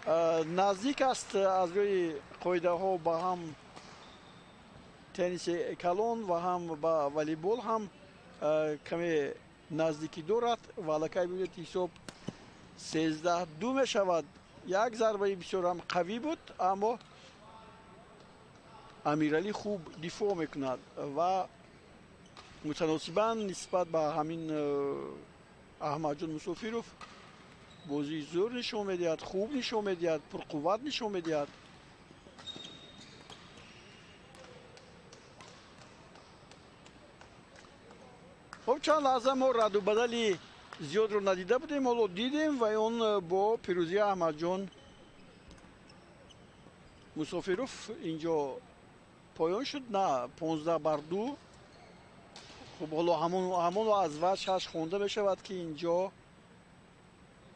Наздик аст аз рӯи қоидаҳо ба ҳам тенниси калон ва ҳам ба волейбол ҳам каме наздикӣ дорад ва аллакай бибинед, ҳисоб 13-2 мешавад. Як зарбаи бисёр ҳам қавӣ буд, аммо Амиралӣ хуб дифоъ мекунад ва мутаносибан нисбат ба ҳамин Аҳмадҷон Мусофиров бозии зӯр нишон медиҳад, хуб нишон медиҳад, пурқувват нишон медиҳад. Хуб, чанд лаҳза мо раду бадали зиёдро надида будем, ҳоло дидем ва он бо пирӯзии Аҳмадҷон Мусофиров инҷо поён шуд. На, 15-2. Хуб, ҳоло ҳамон аз ваҷҳаш хонда мешавад, ки инҷо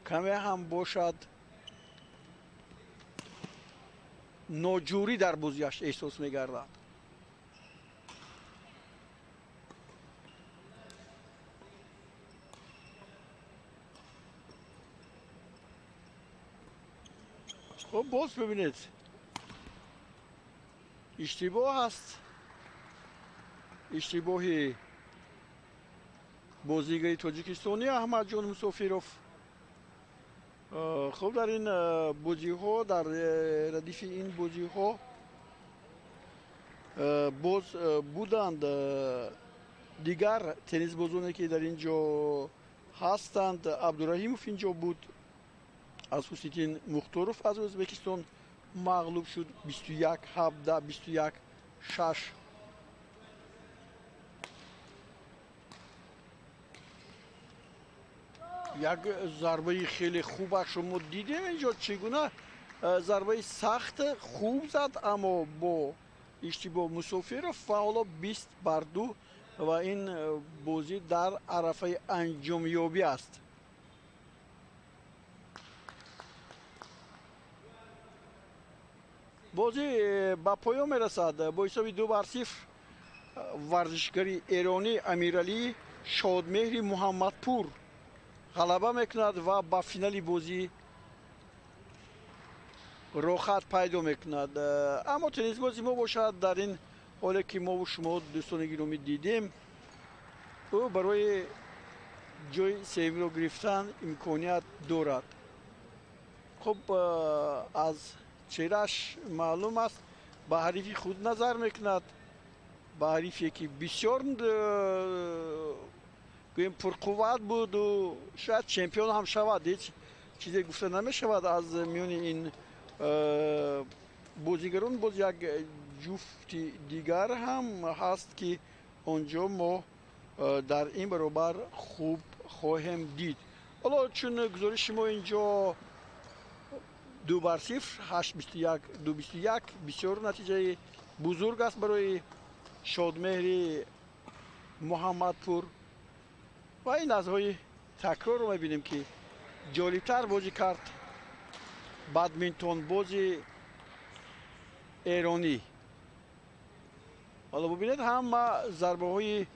каме ҳам бошад ноҷурӣ дар бозиаш эҳсос мегардад. Хуб, боз бибинед, иштибоҳ аст, иштибоҳи бозигари тоҷикистонӣ Аҳмадҷон Мусофиров. Хуб, дар ин бозиҳо, дар радифи ин бозиҳо боз буданд дигар теннисбозоне, ки дар ин ҷо ҳастанд. Абдураҳимов ин ҷо буд, аз Ҳусиддин Мухторов аз Ӯзбекистон мағлуб шуд 21-17, 21-6. Як зарбаи хеле хубашро мо дидем инҷо, чӣ гуна зарбаи сахт хуб зад, аммо бо иштибоҳ Мусофиров ва ҳоло 20-2 ва ин бозӣ дар арафаи анҷомёбӣ аст. Бозӣ ба поён мерасад бо ҳисоби 2-0. Варзишгари эронӣ Амиралӣ Шодмеҳри Муҳаммадпур ғалаба мекунад ва ба финали бозӣ роҳхат пайдо мекунад. Аммо теннисбози мо бошад, дар ин ҳоле ки мову шумо, дӯстони гиромӣ, дидем, ӯ барои ҷои сеюмро гирифтан имконият дорад. Хуб, аз чеҳрааш маълум аст, ба ҳарифи худ назар мекунад, ба ҳарифе ки бисёр гӯем пурқувват буду шояд чемпион ҳам шавад, ҳеҷ чизе гуфта намешавад. Аз миёни ин бозигарон боз як ҷуфти дигар ҳам ҳаст, ки он ҷо мо дар ин баробар хуб хоҳем дид. Ҳоло чун гузориши мо инҷо 2-0, 8-21, 2-21, бисёр натиҷаи бузург аст барои Шодмеҳри Муҳаммадпур. Ва ин лаҳзаҳои такрорро мебинем, ки ҷолибтар бозӣ кард бадминтонбози эронӣ. Ҳоло бубинед, ҳама зарбаҳои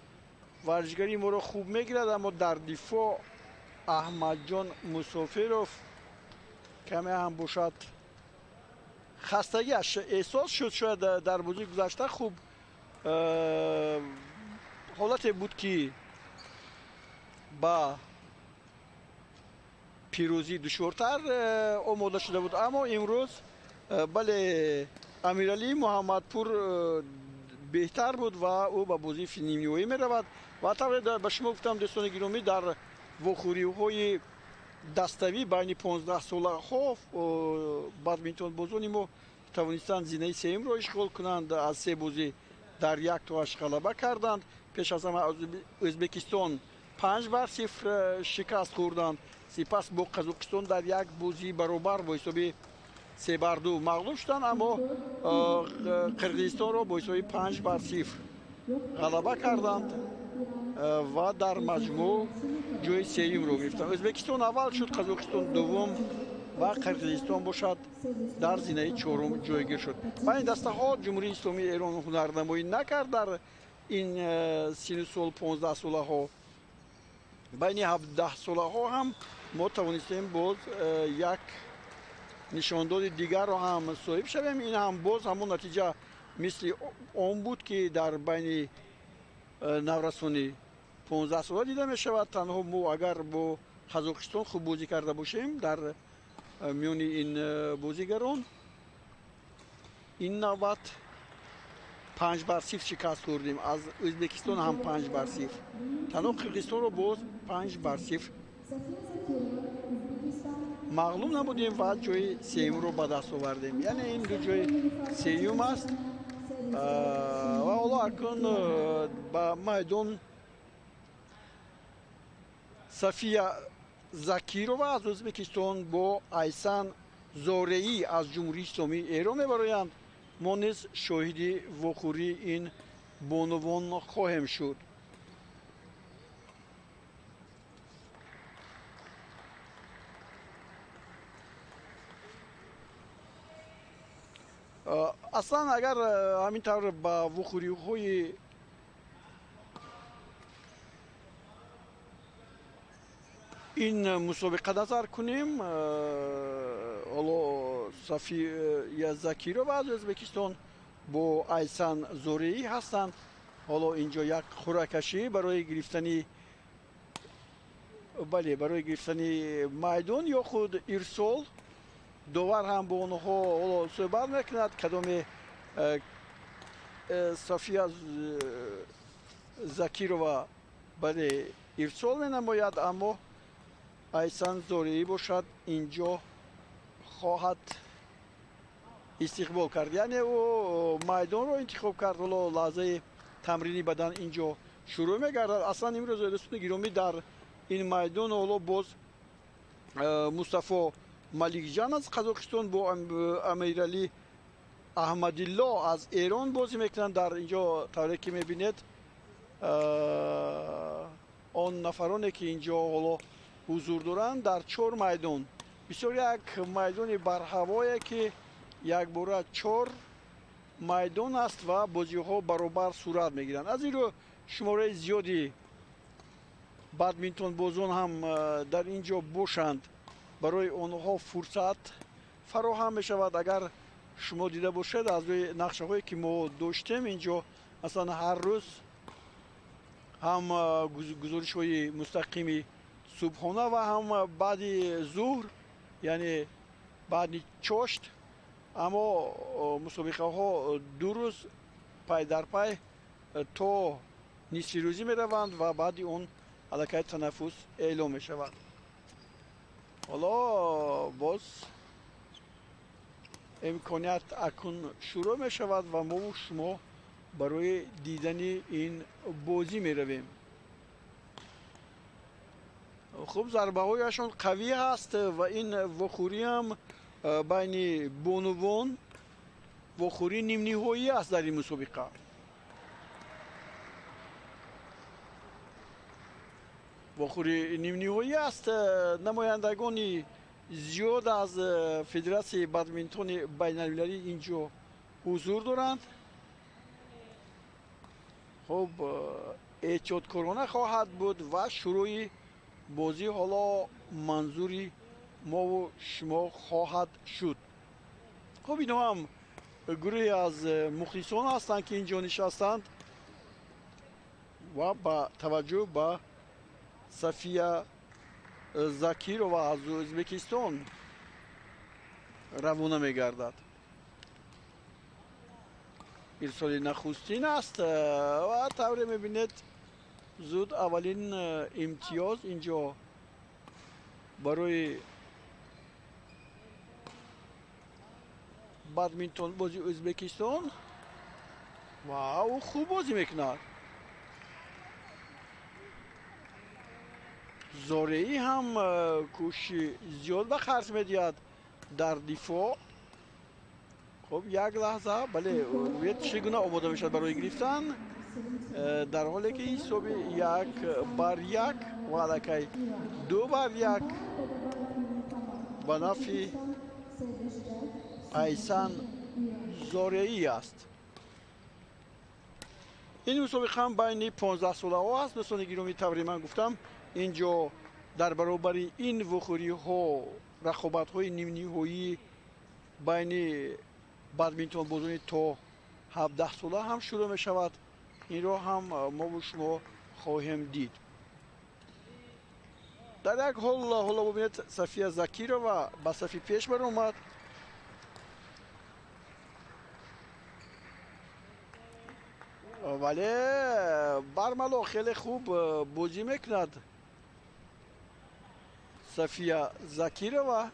варзишгари моро хуб мегирад, аммо дар дифоъ Аҳмадҷон Мусофиров каме ҳам бошад хастагиаш эҳсос шуд. Шояд дар бозии гузашта хуб ҳолате буд, ки ба пирӯзӣ душвортар омода шуда буд, аммо имрӯз бале, Амиралӣ Муҳаммадпур беҳтар буд ва ӯ ба бозии нимниҳоӣ меравад. Ва тавре ба шумо гуфтам, дӯстони гиромӣ, дар вохӯриҳои даставӣ байни 15-солаҳо бадминтонбозони мо тавонистанд зинаи сеюмро ишғол кунанд. Аз се бозӣ дар як тоаш ғалаба карданд. Пеш аз ҳама аз Ӯзбекистон 5-0 шикаст хӯрданд, сипас бо Қазоқистон дар як бозии баробар бо ҳисоби 3-2 мағлуб шуданд, аммо Қирғизистонро бо ҳисоби 5-0 ғалаба карданд ва дар маҷмӯъ ҷои сеюмро гирифтанд. Ӯзбекистон аввал шуд, Қазоқистон дуввум ва Қирғизистон бошад дар зинаи чорум ҷойгир шуд. Ба ин дастаҳо Ҷумҳурии Исломии Эрон ҳунарнамоӣ накард дар ин сину сол 15-солаҳо. Байни 17-солаҳо ҳам мо тавонистем боз як Нишондоди дигарро ҳам соҳиб шавем. Ин ҳам боз ҳамон натиҷа мисли он буд, ки дар байни наврасони 15 сола дида мешавад. Танҳо мо агар бо Қазоқистон хуб бозӣ карда бошем дар миёни ин бозигарон, ин навбат 5-0 шикаст хӯрдем. Аз Ӯзбекистон ҳам 5-0. Танҳо Қирғизистонро боз 5-0 мағлуб набудем ва ҷои сеюмро ба даст овардем. Яъне ин ду ҷои сеюм аст. Ва ҳоло акнун ба майдон Сафия Закирова аз Ӯзбекистон бо Айсан Зореӣ аз Ҷумҳурии Исломии Эрон мебароянд. Мо низ шоҳиди вохӯрии ин бонувон хоҳем шуд. Аслан агар ҳамин тавр ба вохӯриҳои ин мусобиқа назар кунем, ҳоло Сафия Закирова аз Ӯзбекистон бо Айсан Зореӣ ҳастанд. Ҳоло инҷо як хӯракашӣ барои гирифтани, бале, барои гирифтани майдон ё худ ирсол. Довар ҳам бо онҳо ҳоло суҳбат мекунад. Кадоме Сафия Закирова, бале, ирсол менамояд, аммо Айсан Зореӣ бошад инҷо хоҳад истиқбол кард. Яъне ӯ майдонро интихоб кард. Ҳоло лаҳзаи тамрини бадан инҷо шурӯъ мегардад. Аслан имрӯз дӯстони гиромӣ дар ин майдон ҳоло боз Мустафо Маликҷан аз Қазоқистон бо Амиралӣ Аҳмадилло аз Эрон бозӣ мекунанд. Дар инҷо тавре ки мебинед, он нафароне ки инҷо ҳоло ҳузур доранд дар 4 майдон, бисёр як майдони барҳавое ки якбора 4 майдон аст ва бозиҳо баробар сурат мегиранд. Аз ин рӯ шумораи зиёди бадминтонбозон ҳам дар ин ҷо бошанд, барои онҳо фурсат фароҳам мешавад. Агар шумо дида бошед аз рӯи нақшаҳое ки мо доштем, инҷо масалан ҳар рӯз ҳам гузоришҳои мустақими субҳона ва ҳам баъди зуҳр, яъне баъди чошт, аммо мусобиқаҳо 2 рӯз пай дар пай то нисфирӯзӣ мераванд ва баъди он аллакай танаффус эълом мешавад. Ҳоло боз имконият акнун шурӯъ мешавад ва мову шумо барои дидани ин бозӣ меравем. Хуб, зарбаҳояшон қавӣ ҳаст ва ин вохӯриам байни бонувон вохӯрии нимниҳоӣ аст дар ин мусобиқа. Вохӯрии нимниҳоӣ аст. Намояндагони зиёд аз Федератсияи бадминтони байналмилалӣ инҷо ҳузур доранд. Хуб, эҳтиёткорона хоҳад буд ва шурӯи бозӣ ҳоло манзури мову шумо хоҳад шуд. Хуб, инҳо ҳам гурӯҳе аз мухлисон ҳастанд, ки инҷо нишастанд ва ба таваҷҷӯҳ ба Сафия Закирова аз Ӯзбекистон равона мегардад. Ирсоли нахустин аст ва тавре мебинед зуд аввалин имтиёз инҷо барои бадминтон бози Ӯзбекистон ва ӯ хуб бозӣ мекунад. Зореӣ ҳам кӯшиши зиёд ба харҷ медиҳад дар дифоъ. Хуб, як лаҳза, бале, чӣ гуна омода мешавад барои гирифтан, дар ҳоле ки ҳисоби 1-1 ва аллакай 2-1 ба нафъи Айсан Зореӣ аст. Ин мусобиқа ҳам байни 15 солаҳо аст. Дӯстони гиромӣ, тавре ман гуфтам, инҷо дар баробари ин вохӯриҳо рақобатҳои нимниҳоии Байни бадминтонбозони то 17 сола ҳам шурӯъ мешавад. Инро ҳам мову шумо хоҳем дид. Дар як ҳол ҳоло бубинед, Сафия Закирова ба сафи пеш баромад. Вале бармало хеле хуб бозӣ мекунад Сафия Закирова.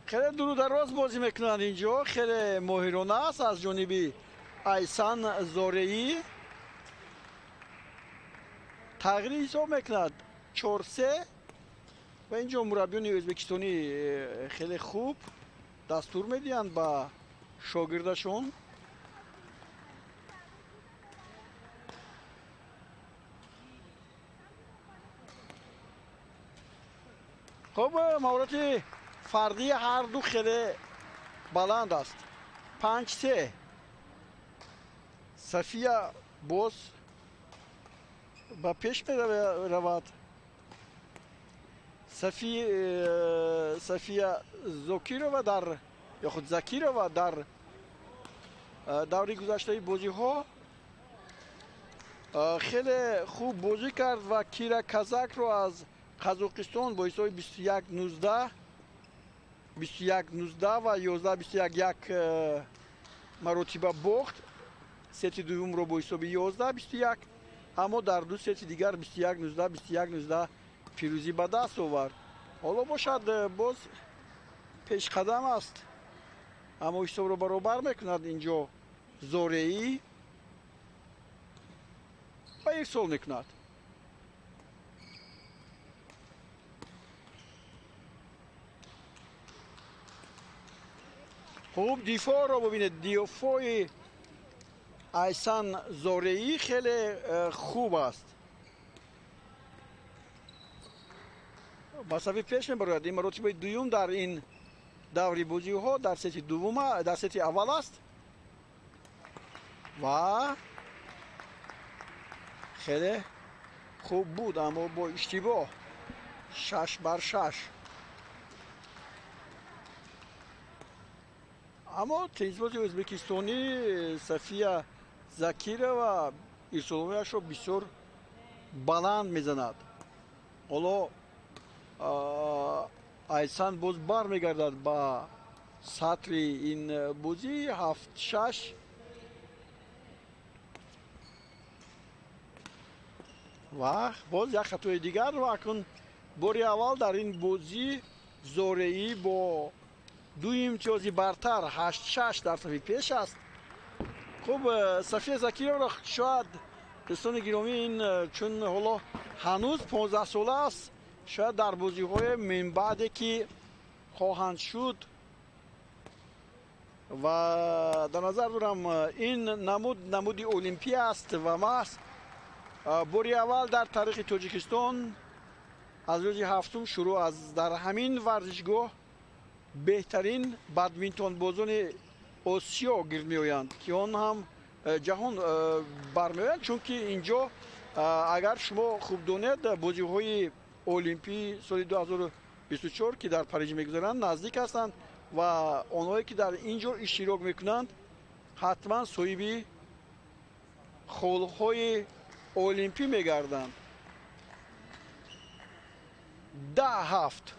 Хеле дуру дароз бозӣ мекунанд инҷо, хеле моҳирона аст аз ҷониби Айсан Зореӣ. Тағйири ҳисоб мекунад 4-3 ва инҷо мураббиёни ӯзбекистонӣ хеле хуб дастур медиҳанд ба шогирдашон. Хуб, маҳорати фардии ҳар ду хеле баланд аст. 5-3. Сафия боз ба пеш меравад. Сафия Зокирова дар ё худ Закирова дар даври гузаштаи бозиҳо хеле хуб бозӣ кард ва Кира Казакро аз Қазоқистон бо ҳисоби 21-19, 21-19 ва 11-21 як маротиба бохт. Сети дуюмро бо ҳисоби 11-21, аммо дар ду сети дигар 21-19, 21-19 пирӯзӣ ба даст овард. Ҳоло бошад боз пешқадам аст, аммо ҳисобро баробар мекунад инҷо Зореӣ ва ирсол мекунад. Хуб, дифоъро бубинед. Дифои Айсан Зореӣ хеле хуб аст. Ба сафи пеш мебарояд. Ин маротибаи дуюм дар ин даври бозиҳо дар сети дуввума, дар сети аввал аст ва хеле хуб буд, аммо бо иштибоҳ 6-6. Аммо теннисбози ӯзбекистонӣ Сафия Закирова ирсолҳояшро бисёр баланд мезанад. Ҳоло Айсан боз бармегардад ба сатри ин бозӣ 7-6. Ва боз як хатои дигар ва акнун бори аввал дар ин бозӣ Зореӣ бо ду имтиёзи бартар 8-6 дар сафи пеш аст. Хуб, Сафия Закироваро шояд дӯстони гиромӣ ин чун ҳоло ҳанӯз 15 сола аст, шояд дар бозиҳои минбаъде ки хоҳанд шуд ва дар назар дорам ин намуд намуди олимпия аст ва маҳз бори аввал дар таърихи Тоҷикистон аз рӯзи ҳафтум шурӯъ аз дар ҳамин варзишгоҳ беҳтарин бадминтонбозони Осиё гирд меоянд, ки он ҳам ҷаҳон бармеоянд, чунки инҷо агар шумо хуб донед бозиҳои олимпии соли 2024 ки дар Париж мегузаранд наздик ҳастанд ва онҳое ки дар ин ҷо иштирок мекунанд ҳатман соҳиби холҳои олимпӣ мегарданд. 10-7.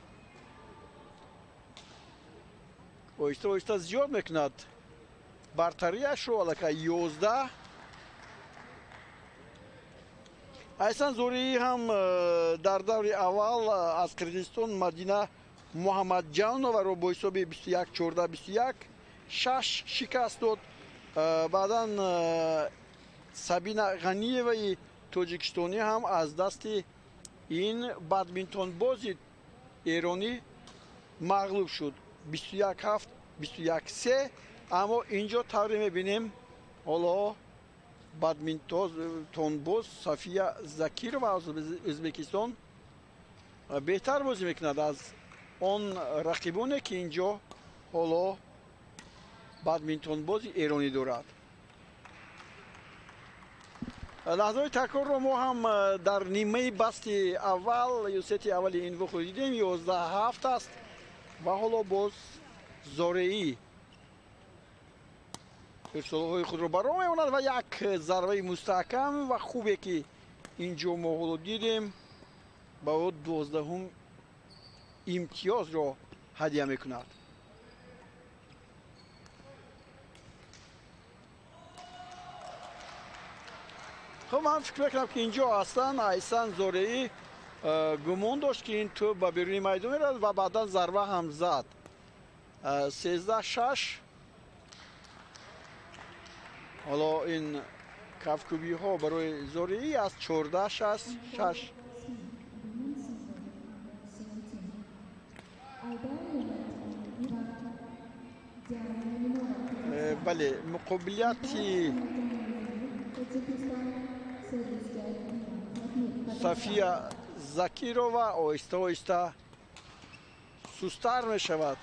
Оҳиста оҳиста зиёд мекунад бартарияшро аллакай 11. Айсан Зореӣ ҳам дар даври аввал аз Қирғизистон Мадина Муҳаммадҷоноваро бо ҳисоби 21-14, 21-6 шикаст дод. Баъдан Сабина Ғаниеваи тоҷикистонӣ ҳам аз дасти ин бадминтонбози эронӣ мағлуб шуд 21-7, 21-3. Аммо инҷо тавре мебинем ҳоло бадминтонбоз Сафия Закирова аз Ӯзбекистон беҳтар бозӣ мекунад аз он рақибоне ки инҷо Ҳоло бадминтонбози эронӣ дорад. Лаҳзаҳои такрорро мо ҳам дар нимаи басти аввал ё сети аввали ин вохӯрӣ дидем. 11-7 аст ва ҳоло боз Зореӣ ирсолҳои худро баро мемонад ва як зарбаи мустаҳкам ва хубе ки инҷо мо ҳоло дидем ба ӯ 12-ум имтиёзро ҳадя мекунад. Хуб, ман фикр мекунам ки инҷо аслан Айсан Зореӣ гумон дошт ки ин тӯб ба беруни майдон меравад ва баъдан зарба ҳам зад. 13-6. Ҳоло ин кафкӯбиҳо барои Зореӣ аз 14-6. Бале, муқобилияти София Закирова оҳиста оҳиста сустар мешавад.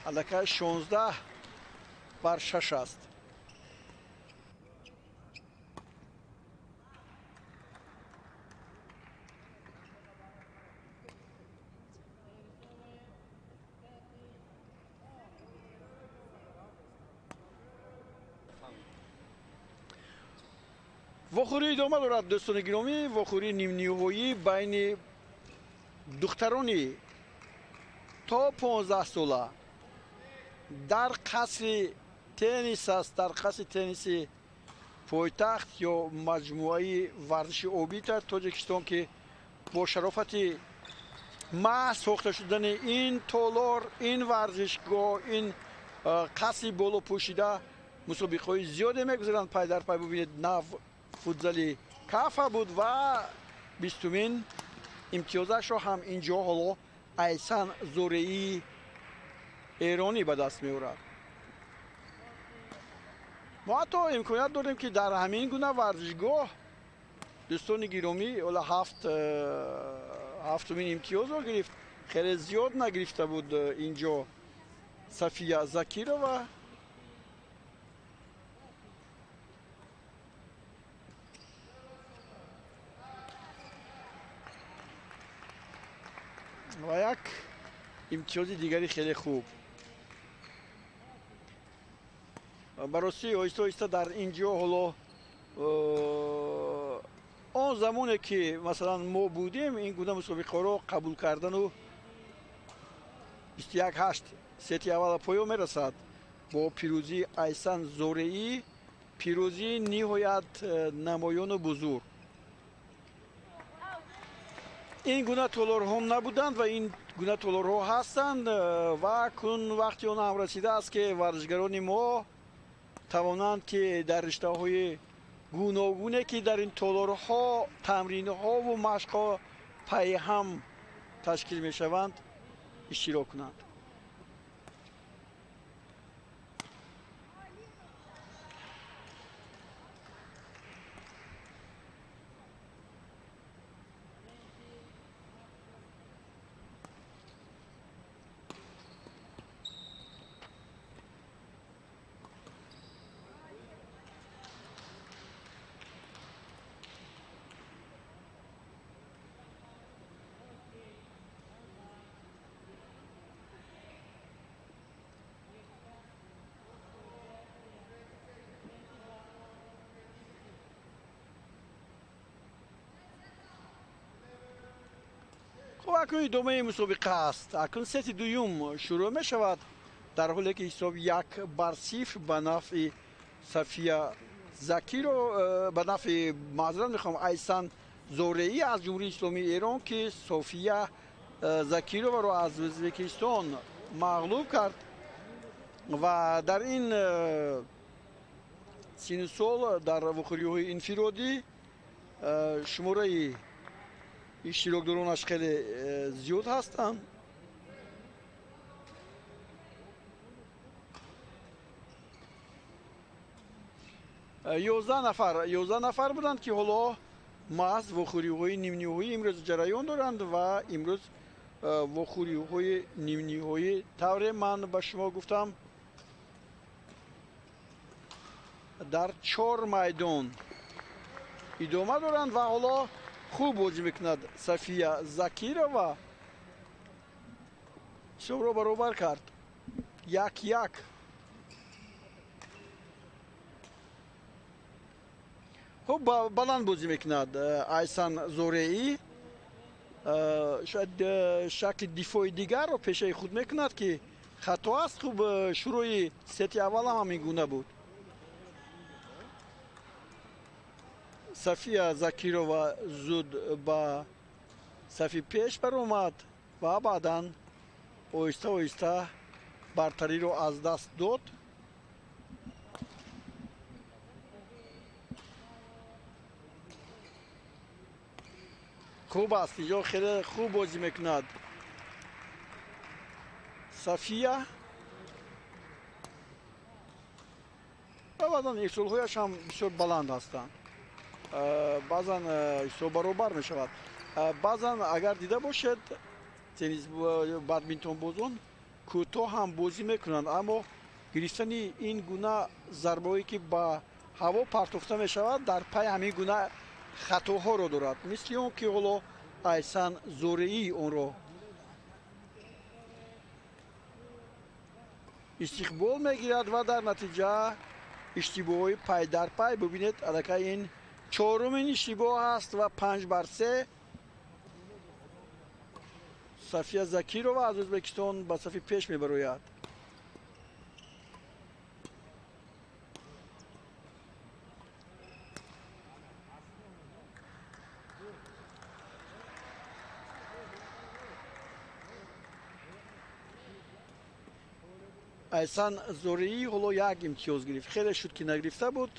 Аллакай 16-6 аст. Вохӯрӣ идома дорад, дӯстони гиромӣ. Вохӯрии нимниҳоӣ байни духтарони то 15 сола дар қасри теннис аст, дар қасри тенниси пойтахт ё маҷмӯаи варзиши обӣ дар Тоҷикистон, ки бо шарофати маҳз сохта шудани ин толор, ин варзишгоҳ, ин қасри боло пӯшида мусобиқаҳои зиёде мегузаранд. Пай дар пай бубинед, нав футзали кафа буд ва 20-умин имтиёзашро ҳам инҷо ҳоло Айсан Зореӣ эронӣ ба даст меорад. Мо ҳатто имконият дорем ки дар ҳамин гуна варзишгоҳ, дӯстони гиромӣ, ҳоло ҳафтумин имтиёзро гирифт. Хеле зиёд нагирифта буд инҷо София Закирова. Ва як имтиёзи дигари хеле хуб. Ба ростӣ оҳиста оҳиста дар ин ҷо ҳоло он замоне ки масалан мо будем, ин гуна мусобиқаҳоро қабул кардану 21-8 сети аввала поён мерасад бо пирӯзии Айсан Зореӣ, пирӯзии ниҳоят намоёну бузург. Ин гуна толорҳо набуданд ва ин гуна толорҳо ҳастанд ва кун вақти он ҳам расидааст ки варзишгарони мо тавонанд ки дар риштаҳои гуногуне ки дар ин толорҳо тамринҳову машқҳо пайҳам ташкил мешаванд иштирок кунанд. Хуб, акнун идомаи мусобиқа аст. Акнун сети дуюм шурӯъ мешавад, дар ҳоле ки ҳисоб 1-0 ба нафъи София Закиро, ба нафъи, маъзарат мехоҳам, Айсан Зореӣ аз Ҷумҳурии Исломии Эрон, ки София Закироваро аз Ӯзбекистон мағлуб кард ва дар ин сину сол дар вохӯриҳои инфиродӣ шумораи иштирокдоронаш хеле зиёд ҳастанд. 11 нафар буданд ки ҳоло маҳз вохӯриҳои нимниҳоӣ имрӯз ҷараён доранд ва имрӯз Вохӯриҳои нимниҳоӣ тавре ман ба шумо гуфтам, дар чор майдон идома доранд ва ҳоло хуб бозӣ мекунад Сафия Закирова. Ҳисобро баробар кард, 1-1. Хуб баланд бозӣ мекунад Айсан Зореӣ. Шояд шакли дифои дигарро пешаи худ мекунад, ки хато аст. Хуб, шурӯи сети аввал ҳам ҳамин гуна буд. Сафия Закирова зуд ба сафи пеш баромад ва баъдан оҳиста оҳиста бартариро аз даст дод. Хуб аст, инҷо хеле хуб бозӣ мекунад Сафия ва баъдан ирсолҳояш ҳам бисёр баланд ҳастанд. Баъзан ҳисоб баробар мешавад. Баъзан агар дида бошед, теннис бадминтонбозон кӯтоҳ ҳам бозӣ мекунанд, аммо гирифтани ин гуна зарбаҳое ки ба ҳаво партофта мешавад, дар пай ҳамин гуна хатоҳоро дорад, мисли он ки ҳоло Айсан Зореӣ онро истиқбол мегирад ва дар натиҷа иштибоҳҳои пай дар пай. Бубинед, аллакай ин чорумин иштибоҳ аст ва 5-3. Сафия Закирова аз Ӯзбекистон ба сафи пеш мебарояд. Айсан Зореӣ ҳоло як имтиёз гирифт. Хеле шуд ки нагирифта буд,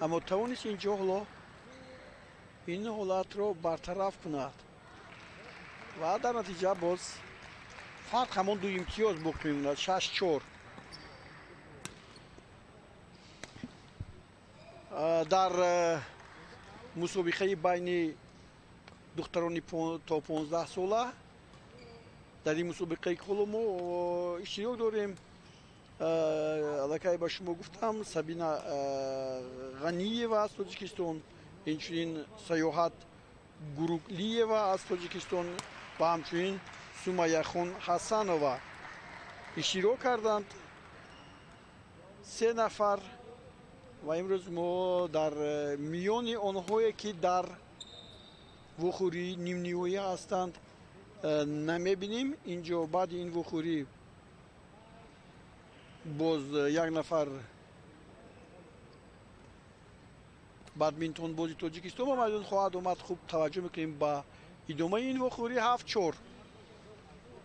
аммо тавонист инҷо ҳоло ин ҳолатро бартараф кунад ва дар натиҷа боз фарқ ҳамон ду имтиёз боқӣ мемонад, 6-4. Дар мусобиқаи байни духтарони то 15 сола, дар ин мусобиқае ки ҳоло мо иштирок дорем, аллакай ба шумо гуфтам, Сабина Ғаниева аз Тоҷикистон, инчунин Саёҳат Гуруклиева аз Тоҷикистон ва ҳамчунин Сумаяхон Ҳасанова иштирок карданд, 3 нафар. Ва имрӯз мо дар миёни онҳое ки дар вохӯрии нимниҳоӣ ҳастанд намебинем. Инҷо баъди ин вохӯрӣ боз як нафар бадминтонбози Тоҷикистон ба майдон хоҳад омад. Хуб таваҷҷӯҳ мекунем ба идомаи ин вохӯрӣ, 7-4.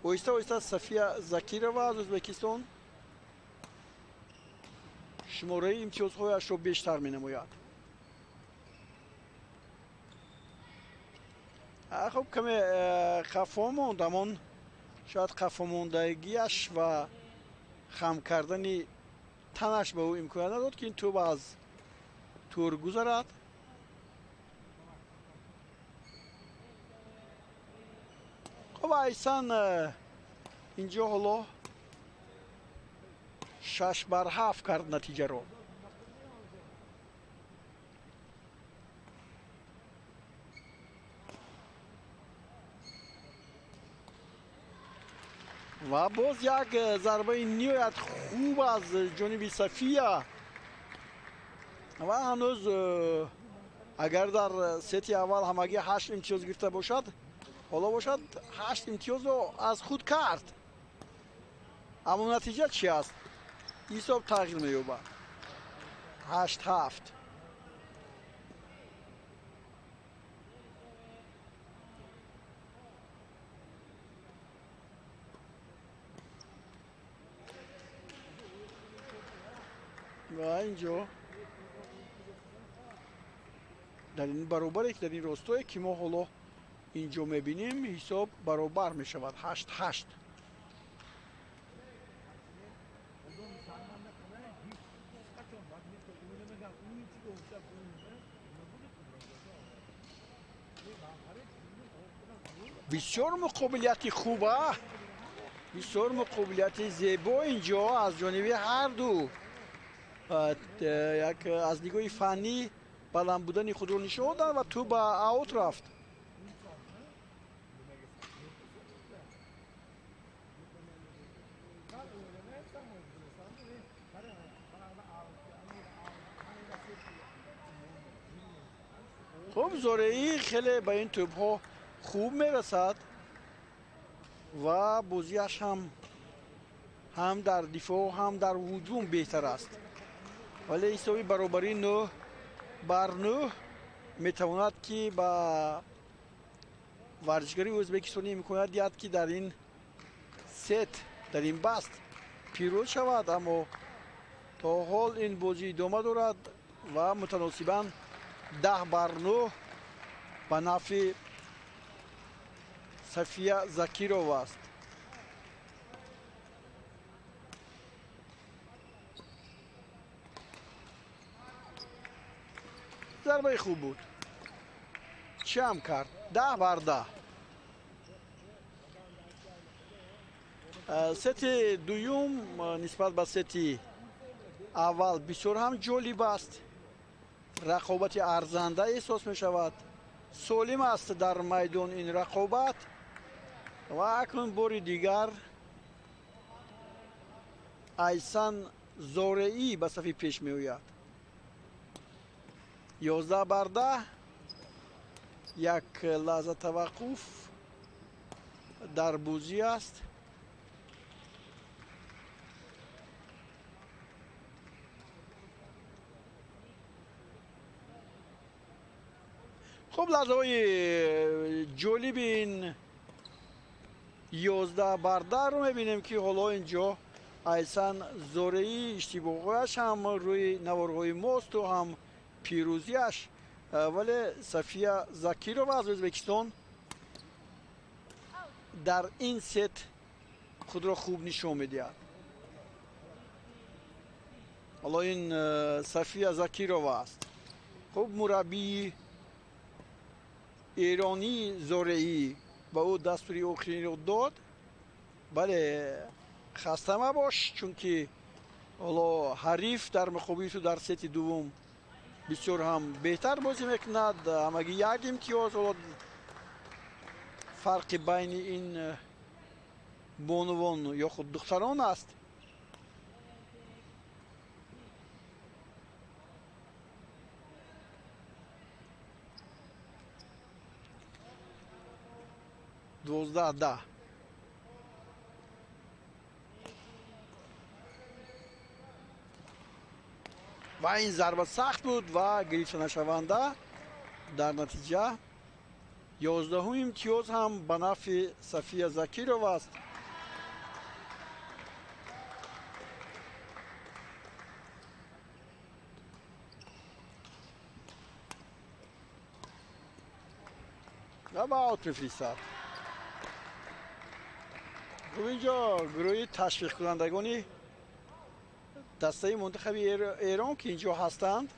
Оҳиста оҳиста Сафия Закирова аз Ӯзбекистон шумораи имтиёзҳояшро бештар менамояд. Хуб, каме қафо монд, ҳамон шояд қафомондагиаш ва хам кардани танаш ба ӯ имконият надод, ки ин тӯб аз тур гузарад. Хуб, Айсан инҷо ҳоло 6-7 кард натиҷаро. Ва боз як зарбаи ниҳоят хуб аз ҷониби Сафия. Ва ҳанӯз агар дар сети аввал ҳамагӣ 8 имтиёз гирифта бошад, ҳоло бошад 8 имтиёзро аз худ кард. Аммо натиҷа чи аст? Ҳисоб тағйир меёбад. 8-7. Ва инҷо дар ин баробаре, дар ин ростое ки мо ҳоло инҷо мебинем, ҳисоб баробар мешавад, 8-8. Бисёр муқобилияти хуба, бисёр муқобилияти зебо инҷо аз ҷониби ҳар ду. Як аз нигоҳи фаннӣ баланд будани худро нишон доданд ва тӯб ба аут рафт. Хуб, Зореӣ хеле ба ин тӯбҳо хуб мерасад ва бозиаш ҳам дар дифоъ, ҳам дар ҳуҷум беҳтар аст. Вале ҳисоби баробарии 9-9 метавонад ки ба варзишгари ӯзбекистонӣ имконият диҳад ки дар ин сет, дар ин баст пирӯз шавад, аммо то ҳол ин бозӣ идома дорад ва мутаносибан 10-9 ба нафъи Сафия Закирова аст. Зарбаи хуб буд. Чӣ ҳам кард? 10-10. Сети дуюм нисбат ба сети аввал бисёр ҳам ҷолиб аст. Рақобати арзанда эҳсос мешавад. Солим аст дар майдон ин рақобат ва акнун бори дигар Айсан Зореӣ ба сафи пеш меояд. 11-10. Як лаҳза таваққуф дар бозӣ аст. Хуб, лаҳзаҳои ҷолиби ин 11-10-ро мебинем ки ҳоло инҷо Айсан Зореӣ иштибоҳояш ҳам рӯи наворҳои мосту ҳам пирӯзиаш, вале Сафия Закирова аз Ӯзбекистон дар ин сет худро хуб нишон медиҳад. Ҳоло ин Сафия Закирова аст. Хуб, мураббии эронӣ Зореӣ ба ӯ дастури охиринро дод. Бале, хаста мабош, чунки ҳоло ҳариф дар муқобили ту дар сети дуввум бисёр ҳам беҳтар бозӣ мекунад. Ҳамагӣ як имтиёз ҳоло фарқи байни ин бонувон ё худ духтарон аст. 12-10. Ва ин зарба сахт буд ва гирифта нашаванда. Дар натиҷа 11 имтиёз ҳам ба нафъи Сафия Закирова аст. Ва ба аут мефиристад. Хуб, инҷо гурӯҳи ташвиқкунандагони дастаи мунтахаби Эрон ки инҷо ҳастанд,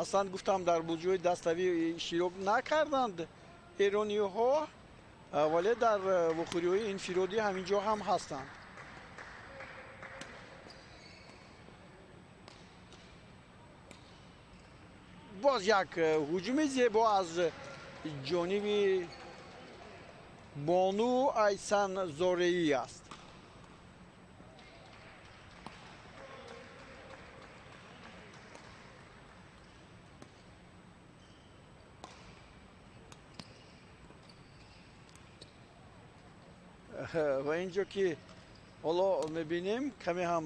аслан гуфтам дар бозиҳои даставӣ иштирок накарданд эрониҳо, вале дар вохӯриҳои инфиродӣ ҳаминҷо ҳам ҳастанд. Боз як ҳуҷуми зебо аз ҷониби бону Айсан Зореӣ аст. Ва инҷо ки ҳоло мебинем каме ҳам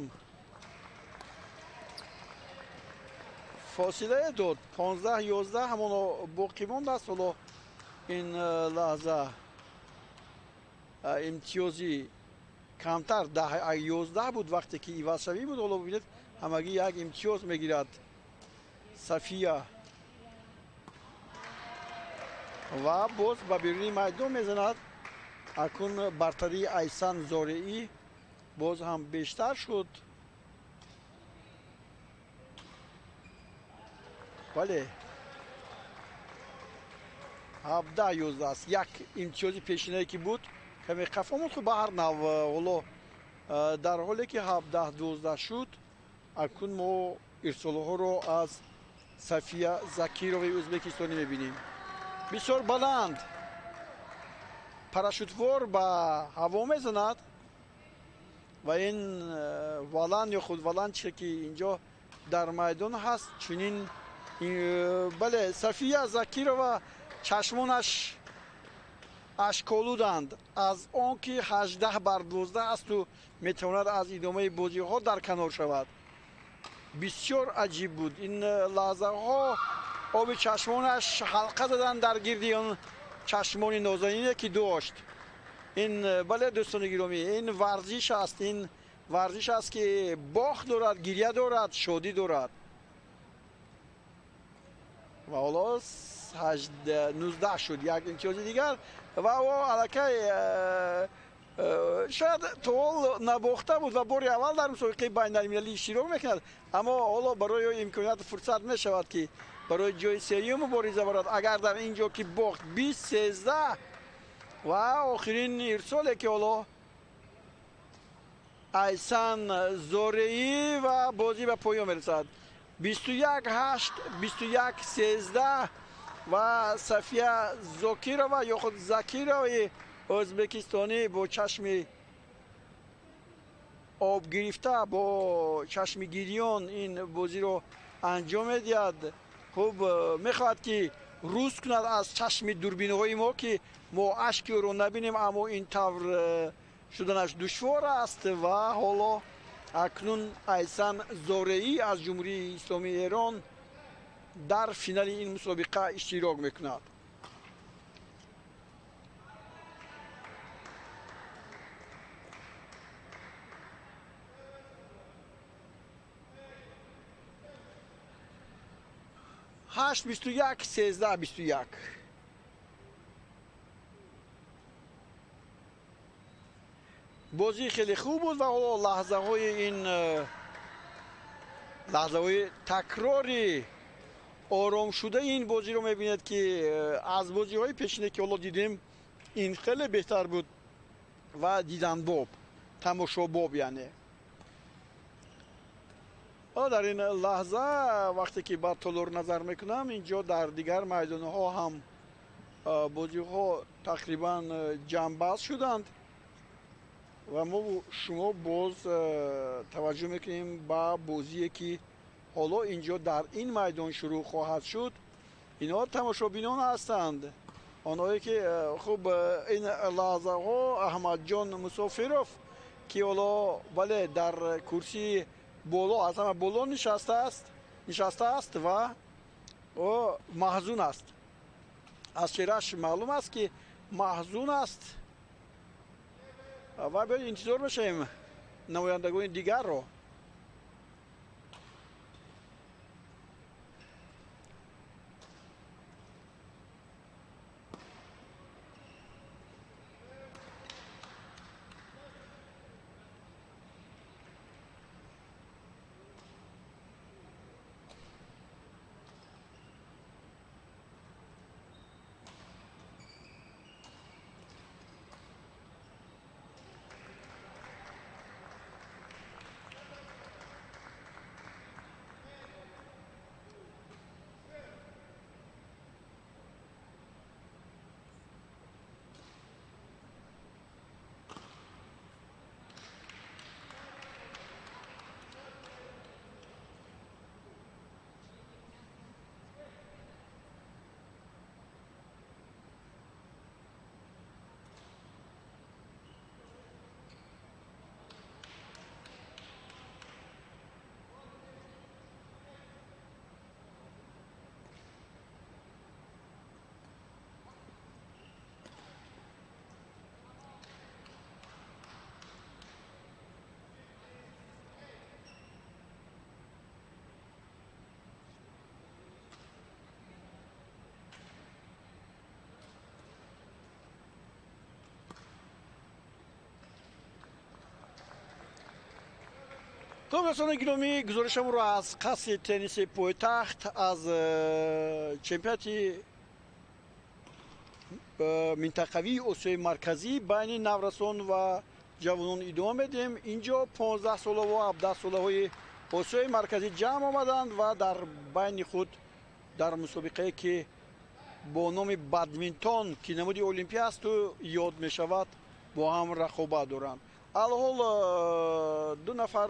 фосилае дод. 15-11 ҳамоно боқӣ мондааст. Ҳоло ин лаҳза имтиёзи камтар 10-11 буд вақте ки ивазшавӣ буд. Ҳоло бибинед, ҳамагӣ як имтиёз мегирад Сафия ва боз ба беруни майдон мезанад. Акун бартарии Айсан Зореӣ боз ҳам бештар шуд. Бале, 17-11 аст. Як имтиёзи пешинае ки буд каме қафо монд. Хуб, ба ҳар нав ҳоло дар ҳоле ки 17-12 шуд, акнун мо ирсолҳоро аз Сафия Закироваи ӯзбекистонӣ мебинем. Бисёр баланд парашютвор ба ҳаво мезанад ва ин валанд ё худ валанд чизе ки инҷо дар майдон ҳаст, чунин бале, Сафия Закирова чашмонаш ашколуданд аз он ки 18-12 асту метавонад аз идомаи бозиҳо дар канор шавад. Бисёр аҷиб буд ин лаҳзаҳо. Оби чашмонаш ҳалқа заданд дар гирди он чашмони нозанине ки дошт. Ин бале, дӯстони гиромӣ, ин варзиш аст, ин варзиш аст ки бохт дорад, гиря дорад, шодӣ дорад. Ва ҳоло 19 шуд, як имтиёзи дигар ва ӯ аллакай шояд то ҳол набохта буд ва бори аввал дар мусобиқаи байналмилалӣ иштирок мекунад, аммо ҳоло барои ӯ имконият фурсат мешавад ки барои ҷои сеюм мубориза барад. Агар дар ин ҷо ки бохт 20-13 ва охирин ирсоле ки ҳоло Айсан Зореӣ ва бозӣ ба поён мерасад. 21-8, 21-13 ва Сафия Зокирова ё худ Закироваи ӯзбекистонӣ бо чашми об гирифта, бо чашми гирён ин бозиро анҷом медиҳад. Хуб, мехоҳад ки рӯз кунад аз чашми дурбинҳои мо ки мо ашки ӯро набинем, аммо ин тавр шуданаш душвор аст. Ва ҳоло акнун Айсан Зореӣ аз Ҷумҳурии Исломии Эрон дар финали ин мусобиқа иштирок мекунад. 8-21, 13-21. Бозӣ хеле хуб буд ва ҳоло лаҳзаҳои ин лаҳзаҳои такрори оромшудаи ин бозиро мебинед ки аз бозиҳои пешине ки ҳоло дидем ин хеле беҳтар буд ва диданбоб, тамошобоб яъне. Дар ин лаҳза вақте ки ба толор назар мекунам, инҷо дар дигар майдонҳо ҳам бозиҳо тақрибан ҷамъбаст шуданд ва мо шумо боз таваҷҷӯҳ мекунем ба бозие ки ҳоло инҷо дар ин майдон шурӯъ хоҳад шуд. Инҳо тамошобинон ҳастанд, онҳое ки хуб ин лаҳзаҳо Аҳмадҷон Мусофиров ки ҳоло бале дар курсии боло аз ҳама боло нишастааст ва ӯ маҳзун аст. Аз чеҳрааш маълум аст ки маҳзун аст ва биёед интизор мешавем намояндагони дигарро. Хуб, дӯстони гиромӣ, гузоришамонро аз қасри тенниси пойтахт, аз чемпионати Минтақавии Осиёи Марказӣ байни наврасон ва ҷавонон идома медиҳем. Инҷо 15 сола ва 17 солаҳои Осиёи Марказӣ ҷамъ омаданд ва дар байни худ дар мусобиқае ки бо номи бадминтон, ки намуди олимпия асту ёд мешавад, бо ҳам рақобат доранд. Алҳол ду нафар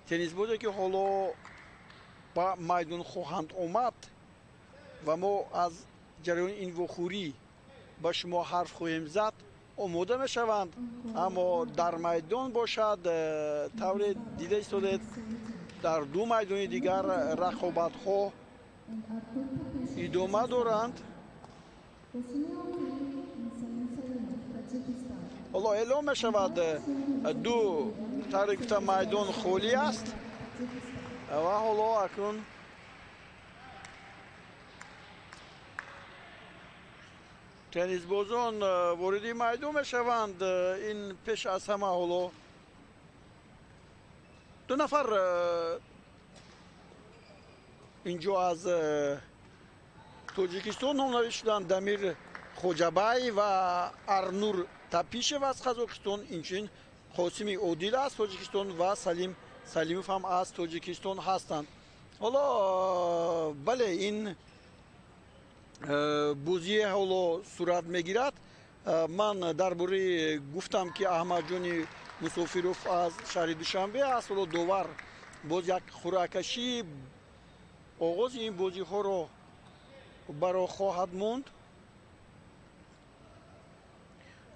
теннисбозе ки ҳоло ба майдон хоҳанд омад ва мо аз ҷараёни ин вохӯрӣ ба шумо ҳарф хоҳем зад, омода мешаванд. Аммо дар майдон бошад, тавре дида истодед, дар ду майдони дигар рақобатҳо идома доранд. Ҳоло эълом мешавад, ду тавре гуфта майдон холӣ аст ва ҳоло акнун теннисбозон вориди майдон мешаванд. Ин пеш аз ҳама ҳоло ду нафар инҷо аз Тоҷикистон номнавис шуданд: Дамир Хоҷабай ва Арнур Тапишев аз Қазоқистон, инчунин Қосими Одил аз Тоҷикистон ва Салим Салимов ҳам аз Тоҷикистон ҳастанд. Ҳоло бале, ин бозие ҳоло сурат мегирад. Ман дар бораи гуфтам ки Аҳмадҷони Мусофиров аз шаҳри Душанбе аст. Ҳоло довар боз як хӯраккашӣ оғози ин бозиҳоро баро хоҳад монд.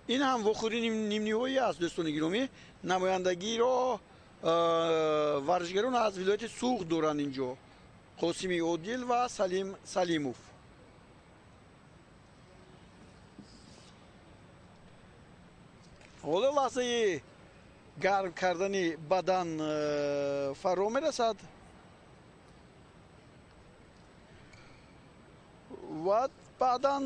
Ин ҳам вохӯрии нимниҳоӣ аст, дӯстони гиромӣ. Намояндагиро варзишгарон аз вилояти Суғд доранд инҷо: Қосими Одил ва Салим Салимов. Ҳоло лаҳзаи гарм кардани бадан фаро мерасад ва баъдан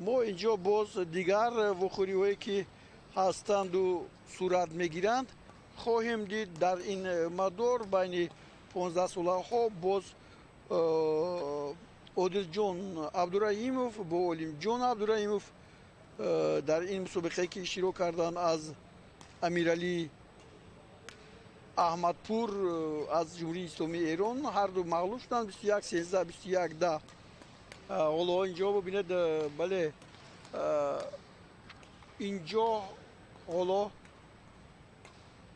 мо инҷо боз дигар вохӯриҳое ки ҳастанду сурат мегиранд хоҳем дид. Дар ин мадор байни 15 солаҳо боз Одилҷон Абдураҳимов бо Олимҷон Абдураҳимов дар ин мусобиқае ки иштирок карданд аз Амиралӣ Аҳмадпур аз Ҷумҳурии Исломии Эрон ҳарду мағлуб шуданд 21-13, 21-10. Ҳоло инҷо бибинед, бале, инҷо ҳоло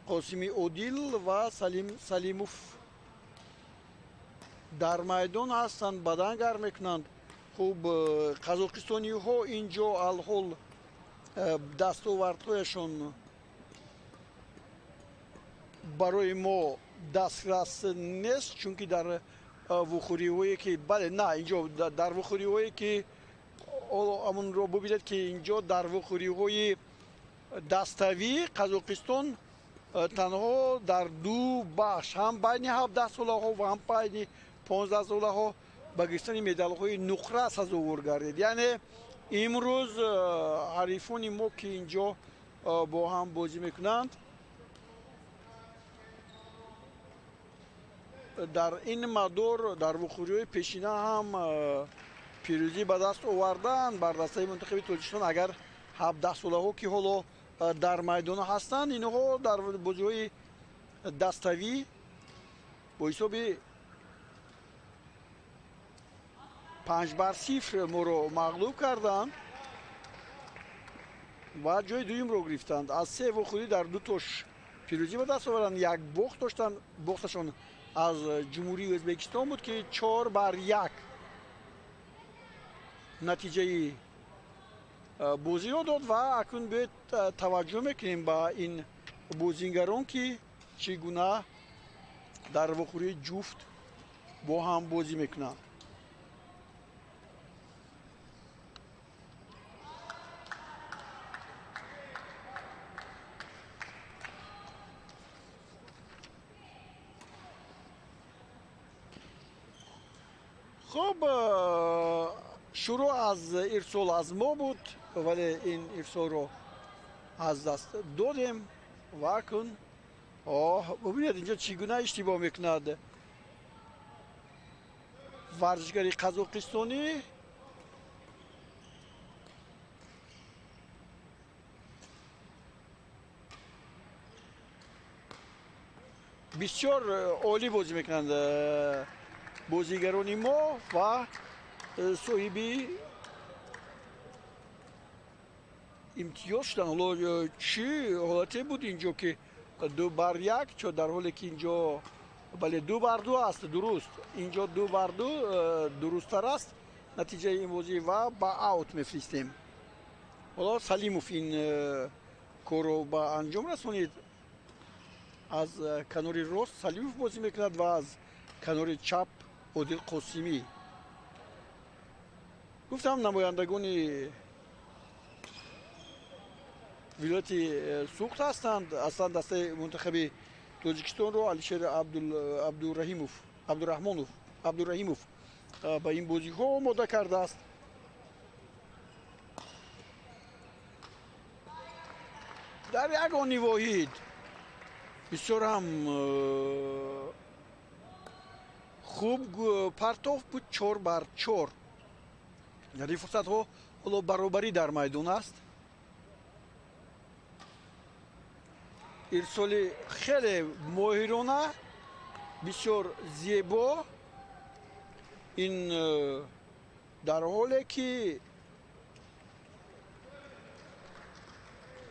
Қосими Одил ва Салим Салимов дар майдон ҳастанд, бадан гарм мекунанд. Хуб, қазоқистониҳо инҷо алҳол дастовардҳояшон барои мо дастрас нест, чунки дар вухӯриҳое ки бале, на, инҷо дар вухӯриҳое ки ҳамонро бубинед ки инҷо дар вухӯриҳои даставӣ Қазоқистон танҳо дар ду бахш, ҳам байни 17 солаҳо ва ҳам байни 15 солаҳо ба гирифтани медалҳои нуқра сазовор гардид. Яъне имрӯз ҳарифони мо ки инҷо бо ҳам бозӣ мекунанд дар ин мадор дар вухӯриҳои пешина ҳам пирӯзӣ ба даст оварданд бар дастаи мунтахаби Тоҷикистон. Агар 17 солаҳо ки ҳоло дар майдон ҳастанд, инҳо дар бозиҳои даставӣ бо ҳисоби 5-0 моро мағлуб карданд ва ҷои дуюмро гирифтанд. Аз се вохӯрӣ дар ду тош пирӯзӣ ба даст оварданд, як бохт доштанд. Бохташон аз Ҷумҳурии Ӯзбекистон буд ки 4-1 натиҷаи бозиро дод. Ва акнун биёед таваҷҷӯҳ мекунем ба ин бозингарон ки чӣ гуна дар вохӯрии ҷуфт бо ҳам бозӣ мекунанд. Хуб, шурӯъ аз ирсол аз мо буд, вале ин ирсолро аз даст додем ва акнун бубинед инҷо чӣ гуна иштибоҳ мекунад варзишгари қазоқистонӣ. Бисёр олӣ бозӣ мекунанд бозигарони мо ва соҳиби имтиёз шуданд. Ҳоло чӣ ҳолате буд инҷо, ки 2-1, чо дар ҳоле ки инҷо бале 2-2 аст, дуруст. Инҷо 2-2 дурусттар аст натиҷаи ин бозӣ ва ба аут мефиристем. Ҳоло Салимов ин корро ба анҷом расонид. Аз канори рост Салимов бозӣ мекунад ва аз канори чап Одил Қосимӣ. Гуфтам, намояндагони вилояти Суғд ҳастанд. Аслан дастаи мунтахаби Тоҷикистонро Алишер Абдураҳимов ба ин бозиҳо омода кардааст. Дар як они воҳид бисёр ҳам хуб партофт буд, 4-4. Дар ин фурсатҳо ҳоло баробарӣ дар майдон аст. Ирсоли хеле моҳирона, бисёр зебо. Ин дар ҳоле ки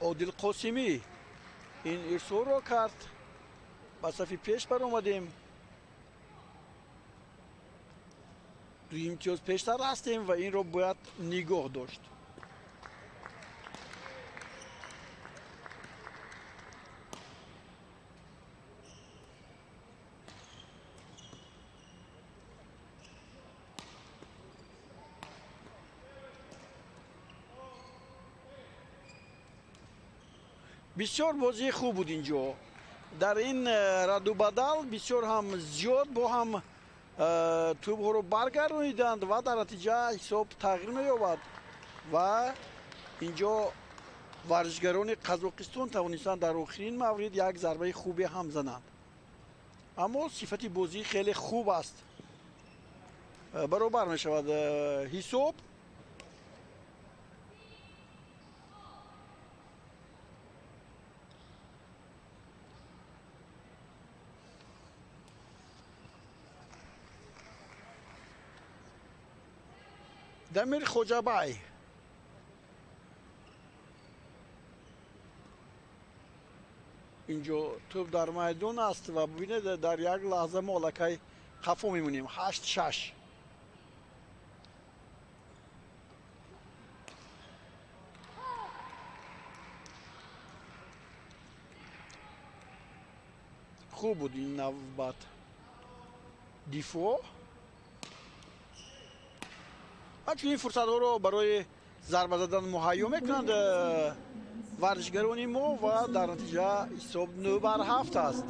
Одил Қосимӣ ин ирсолро кард, ба сафи пеш баромадем. 2 имтиёз пештар ҳастем ва инро бояд нигоҳ дошт. Бисёр бозии хуб буд инҷо. Дар ин раду бадал бисёр ҳам зиёд бо ҳам тӯбҳоро баргардониданд ва дар натиҷа ҳисоб тағйир меёбад ва инҷо варзишгарони Қазоқистон тавонистанд дар охирин маврид як зарбаи хубе ҳам зананд. Аммо сифати бозӣ хеле хуб аст. Баробар мешавад ҳисоб. Дамир Хоҷабай инҷо тӯб дар майдон аст ва бибинед, дар як лаҳза мо аллакай қафо мемонем. 8-6. Хуб буд ин навбат дифоъ. Ҳамчунин фурсатҳоро барои зарба задан муҳайё мекунанд варзишгарони мо ва дар натиҷа ҳисоб 9-7 аст.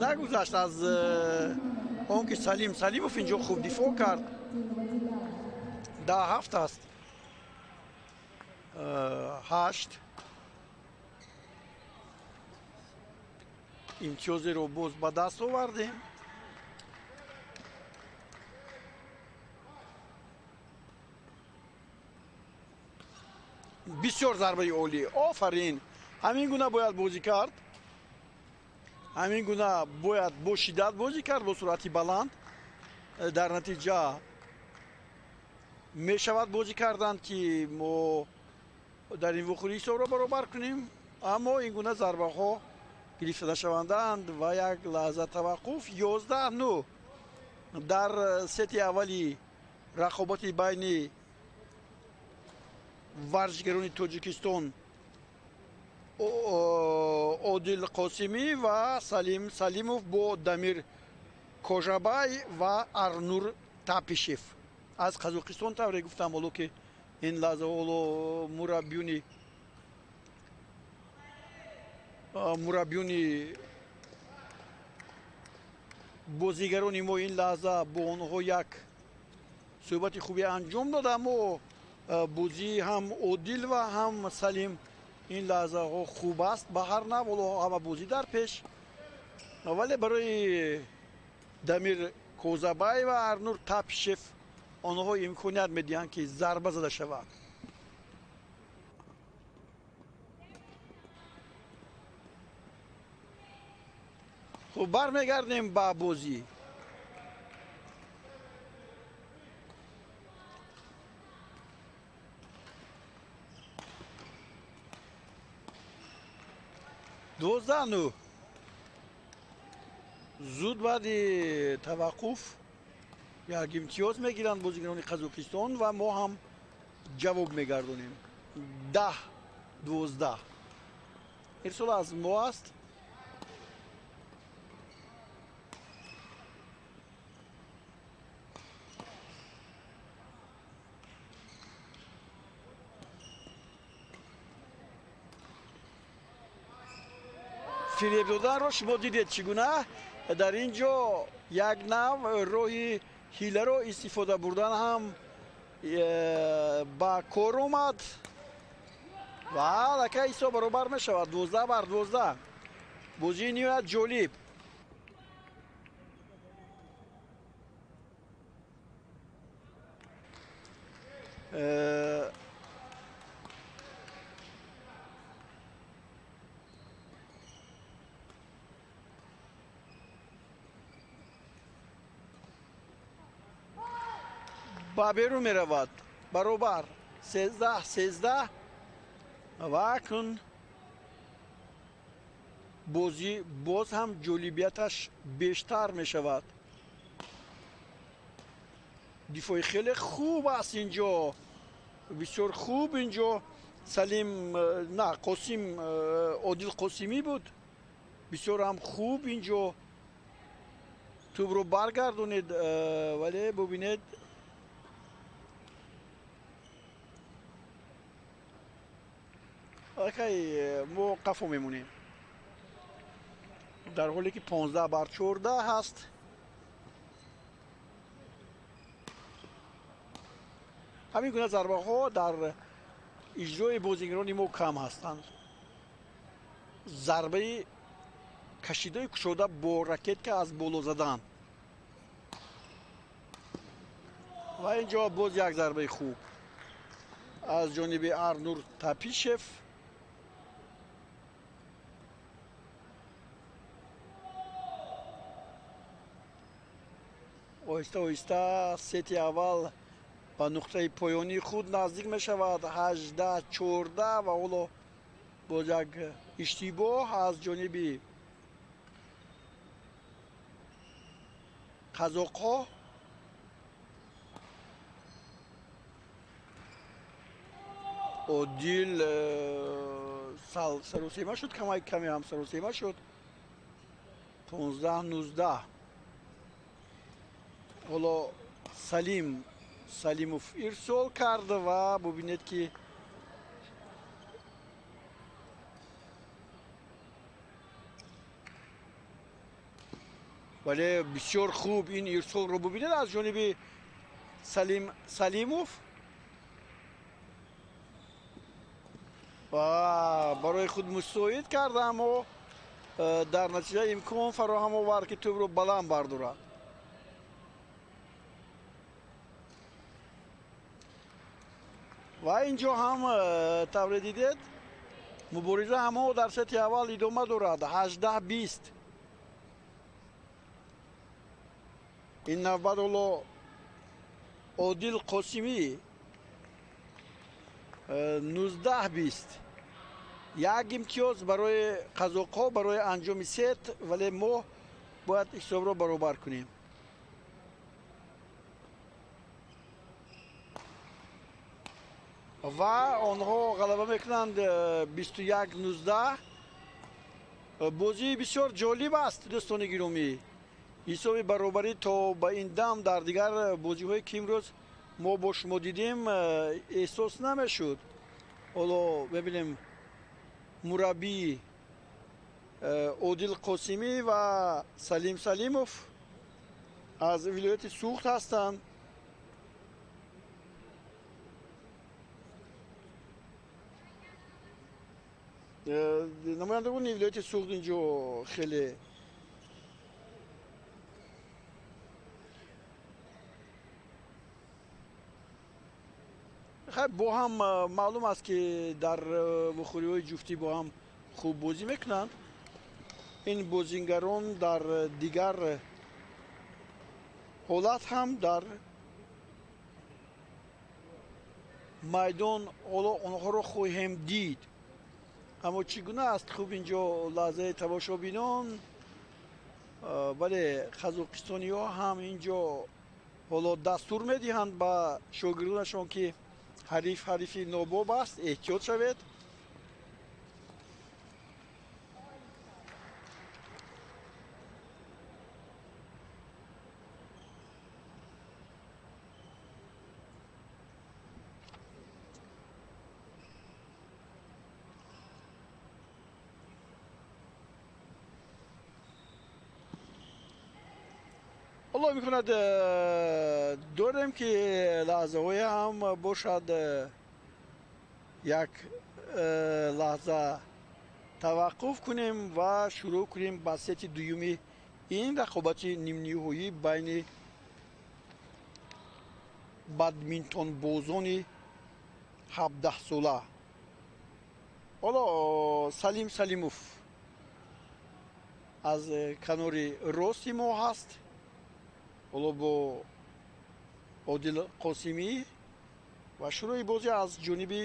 Нагузашт аз он ки Салим Салимов инҷо хуб дифоъ кард. 10-7 аст. 8 имтиёзеро боз ба даст овардем. Бисёр зарбаи олӣ, офарин. Ҳамин гуна бояд бозӣ кард, ҳамин гуна бояд бо шиддат бозӣ кард, бо суръати баланд. Дар натиҷа мешавад бозӣ кардан, ки мо дар ин вохӯрӣ ҳисобро баробар кунем, аммо ин гуна зарбаҳо гирифта нашавандаанд ва як лаҳза таваққуф. 11-9 дар сети аввали рақобати байни варзишгарони Тоҷикистон Одил Қосимӣ ва Салим Салимов бо Дамир Кожабай ва Арнур Тапишев аз Қазоқистон. Тавре гуфтам, ҳоло ки ин лаҳза ҳоло мураббиёни бозигарони мо ин лаҳза бо онҳо як суҳбати хубе анҷом дод, аммо бозии ҳам Одил ва ҳам Салим ин лаҳзаҳо хуб аст. Ба ҳар нав ҳоло ҳама бозӣ дар пеш, вале барои Дамир Козабай ва Арнур Тапишев Онҳо имконият медиҳанд, ки зарба зада шавад. Хуб, бармегардем ба бозӣ. 12-9. Зуд баъди таваққуф як имтиёз мегиранд бозигарони Қазоқистон ва мо ҳам ҷавоб мегардонем. 10-12. Ирсол аз мо аст. Фиреб доданро шумо дидед, чӣ гуна дар ин ҷо як нав роҳи ҳиларо истифода бурдан ҳам ба кор омад ва аллакай ҳисоб баробар мешавад, 12-12. Бозии ниҳоят ҷолиб. Ба берун меравад, баробар 13-13 ва акнун бозӣ боз ҳам ҷолибияташ бештар мешавад. Дифои хеле хуб аст инҷо, бисёр хуб инҷо Салим, на, Қосим, Одил Қосимӣ буд, бисёр ҳам хуб инҷо тӯбро баргардонед, вале бубинед, аллакай мо қафо мемонем, дар ҳоле ки 15-14 ҳаст. Ҳамин гуна зарбаҳо дар иҷрои бозигарони мо кам ҳастанд. Зарбаи кашидаи кушода бо ракетка аз боло задан ва инҷо боз як зарбаи хуб аз ҷониби Арнур Тапишев. Оҳиста оҳиста сети аввал ба нуқтаи поёнии худ наздик мешавад, 18-14 ва ҳоло боз як иштибоҳ аз ҷониби қазоқҳо. Одил саросема шуд, каме ҳам саросема шуд. 15-19. Ҳоло Салим Салимов ирсол кард ва бубинед, ки вале бисёр хуб ин ирсолро бубинед аз ҷониби Салим Салимов ва барои худ мусоид кард, аммо дар натиҷа имкон фароҳам овард, ки тӯбро баланд бардорад. Ва инҷо ҳам тавре дидед, мубориза ҳамо дар сети аввал идома дорад, 18-20. Ин навбат ҳоло Одил Қосимӣ, 19-20. Як имтиёз барои қазоқҳо барои анҷоми сет, вале мо бояд ҳисобро баробар кунем. Ва онҳо ғалаба мекунанд 21-19. Бозии бисёр ҷолиб аст, дӯстони гиромӣ. Ҳисоби баробарӣ то ба ин дам дар дигар бозиҳое ки имрӯз мо бо шумо дидем эҳсос намешуд. Ҳоло мебинем мураббии Одил Қосимӣ ва Салим Салимов аз вилояти Суғд ҳастанд. Намояндагони вилояти Суғд инҷо хеле Бо ҳам маълум аст, ки дар вохӯриҳои ҷуфтӣ бо ҳам хуб бозӣ мекунанд. Ин бозингарон дар дигар ҳолат ҳам дар майдон ҳоло онҳоро хоҳем дид. Аммо чӣ гуна аст? Хуб, инҷо лаҳзаи тамошобинон, бале, қазоқистониҳо ҳам инҷо ҳоло дастур медиҳанд ба шогирдонашон, ки ҳариф ҳарифи нобоб аст, эҳтиёт шавед. Аллоҳ мекунад, дорем, ки лаҳзаҳое ҳам бошад, як лаҳза таваққуф кунем ва шурӯъ кунем ба сети дуюми ин рақобати нимниҳоӣ байни бадминтонбозони 17-сола. Ҳоло Салим Салимов аз канори рости мо ҳаст, ҳоло бо Одил Қосимӣ ва шурӯи бозӣ аз ҷониби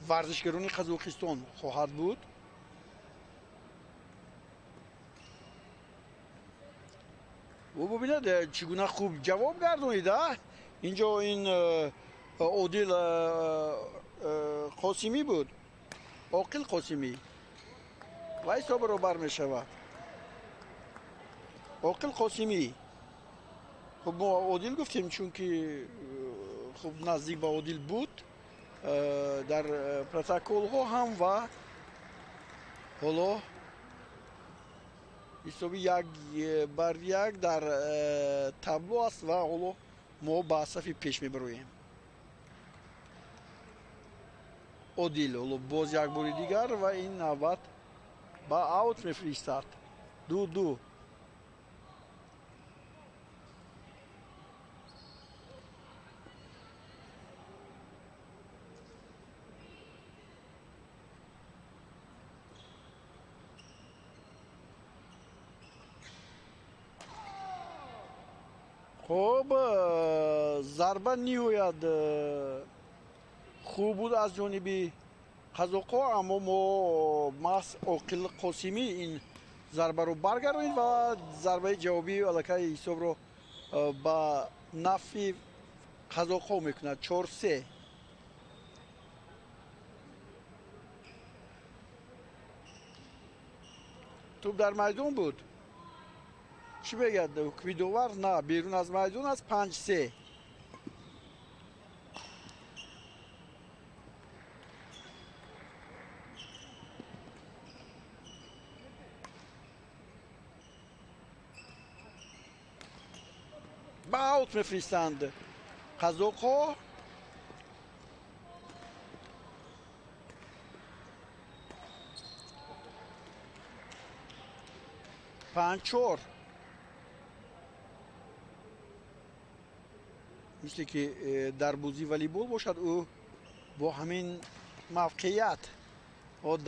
варзишгарони Қазоқистон хоҳад буд. Ӯ бубинад, чӣ гуна хуб ҷавоб гардонид. Инҷо ин Одил Қосимӣ буд, Оқил Қосимӣ, ва ҳисоб баробар мешавад. Оқил Қосимӣ, хуб, мо Одил гуфтем, чунки хуб наздик ба Одил буд дар протоколҳо ҳам, ва ҳоло ҳисоби 1-1 дар табло аст ва ҳоло мо ба сафи пеш мебароем. Одил ҳоло боз як бори дигар ва ин навбат ба аут мефиристад. 2-2. Хуб, зарба ниҳоят хуб буд аз ҷониби қазоқҳо, аммо мо маҳз Оқил Қосимӣ ин зарбаро баргардонид ва зарбаи ҷавобӣ аллакай ҳисобро ба нафъи қазоқҳо мекунад. 4-3. Тӯб дар майдон буд. Чӣ мегӯяд ҳукми довар? На, берун аз майдон аст. 5-3. Ба аут мефиристанд қазоқҳо. 5-4. Мисле ки дар бозии волейбол бошад, ӯ бо ҳамин мавқеият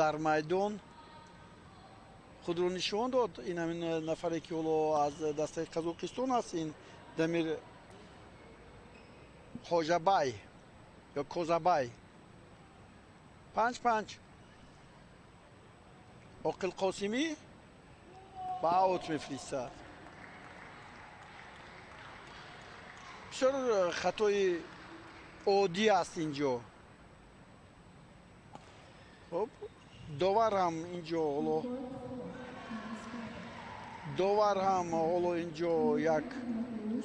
дар майдон худро нишон дод. Ин ҳамин нафаре, ки ҳоло аз дастаи Қазоқистон аст, ин Дамир Хоҷабай ё Козабай. 5-5. Оқил Қосимӣ ба аут мефиристад. Бисёр хатои оддӣ аст инҷо. Хуб, довар ҳам инҷо ҳоло довар ҳам ҳоло инҷо як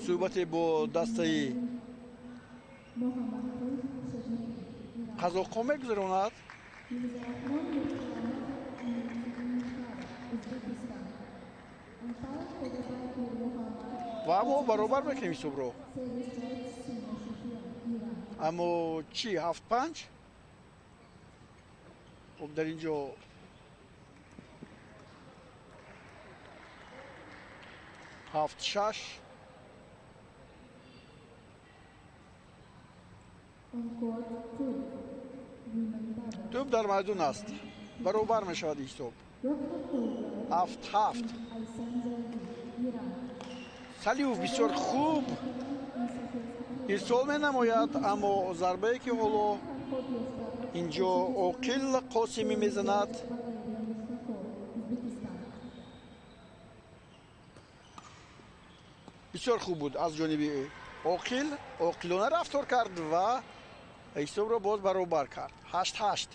суҳбате бо дастаи қазоқҳо мегузаронад. Ва мо баробар мекунем ҳисобро. Аммо чӣ, 7-5? Хуб, дар инҷо 7-6. Тӯб дар майдон аст. Баробар мешавад ҳисоб. 7-7. Салимов бисёр хуб ирсол менамояд, аммо зарбае ки ҳоло инҷо Оқил Қосимӣ мезанад, бисёр хуб буд аз ҷониби Оқил. Оқилона рафтор кард ва ҳисобро боз баробар кард. 8-8.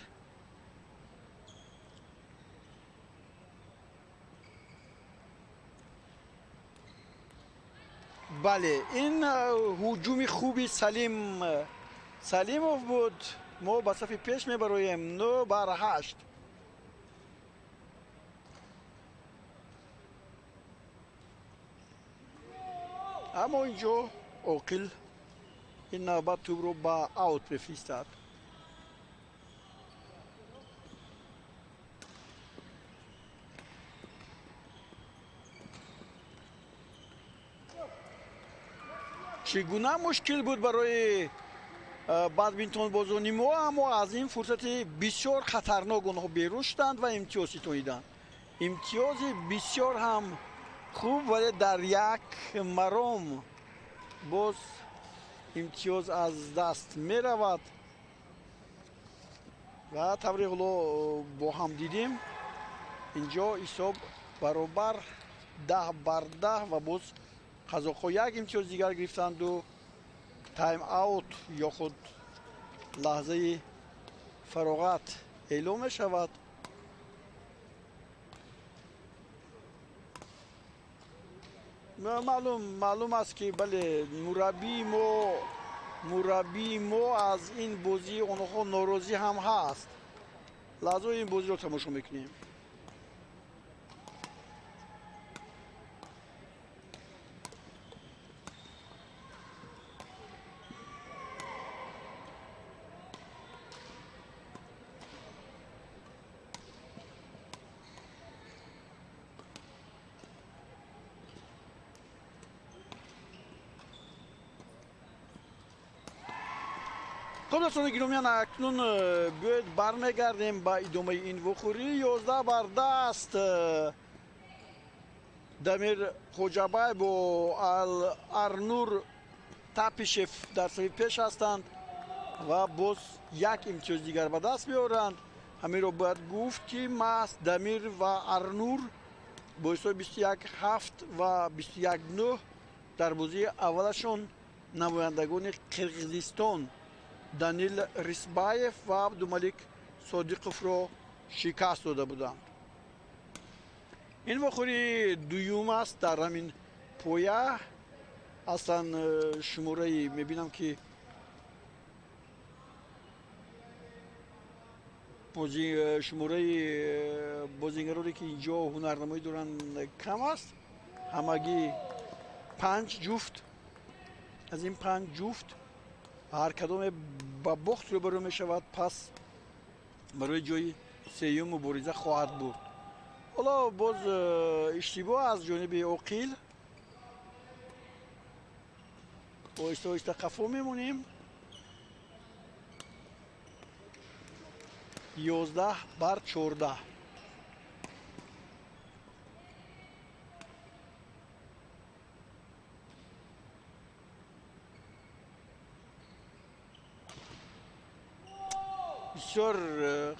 Бале, ин ҳуҷуми хуби Салимов буд. Мо ба сафи пеш мебароем. 9-8. Аммо инҷо Оқил ин навбат тӯбро ба аут мефиристад. Чӣ гуна мушкил буд барои бадминтонбозони мо, аммо аз ин фурсати бисёр хатарнок онҳо берун шуданд ва имтиёз ситониданд. Имтиёзи бисёр ҳам хуб, вале дар як маром боз имтиёз аз даст меравад. Ва тавре ҳоло бо ҳам дидем, инҷо ҳисоб баробар 10-10 ва боз қазоқҳо як имтиёз дигар гирифтанду тайм аут ё худ лаҳзаи фароғат эълом мешавад. Маълум аст ки бале, мураббии мо аз ин бозии онҳо норозӣ ҳам ҳаст. Лаҳзаи ин бозиро тамошо мекунем. Хуб, дӯстони гиромиён, акнун биёед бармегардем ба идомаи ин вохӯрӣ. 11-10 Дамир Хоҷабай бо Арнур Тапишев дар сафи пеш ҳастанд ва боз як имтиёз дигар ба даст меоранд. Ҳаминро бояд гуфт, ки маҳз Дамир ва Арнур бо ҳисоби 21-7 ва 21-9 дар бозии аввалашон намояндагони Қирғизистон Данил Рисбаев ва Абдумалик Содиқовро шикаст дода буданд. Ин вохӯри дуюм аст дар ҳамин поя. Аслан шумораи мебинам, ки шумораи бозингароне ки инҷо ҳунарнамоӣ доранд кам аст. Ҳамагӣ 5 ҷуфт. Аз ин 5 ҷуфт ҳар кадоме ба бохт рӯбарӯ мешавад, пас барои ҷои сеюм мубориза хоҳад бурд. Ҳоло боз иштибоҳ аз ҷониби Оқил. Оҳиста оҳиста қафо мемонем. 11-14. Бисёр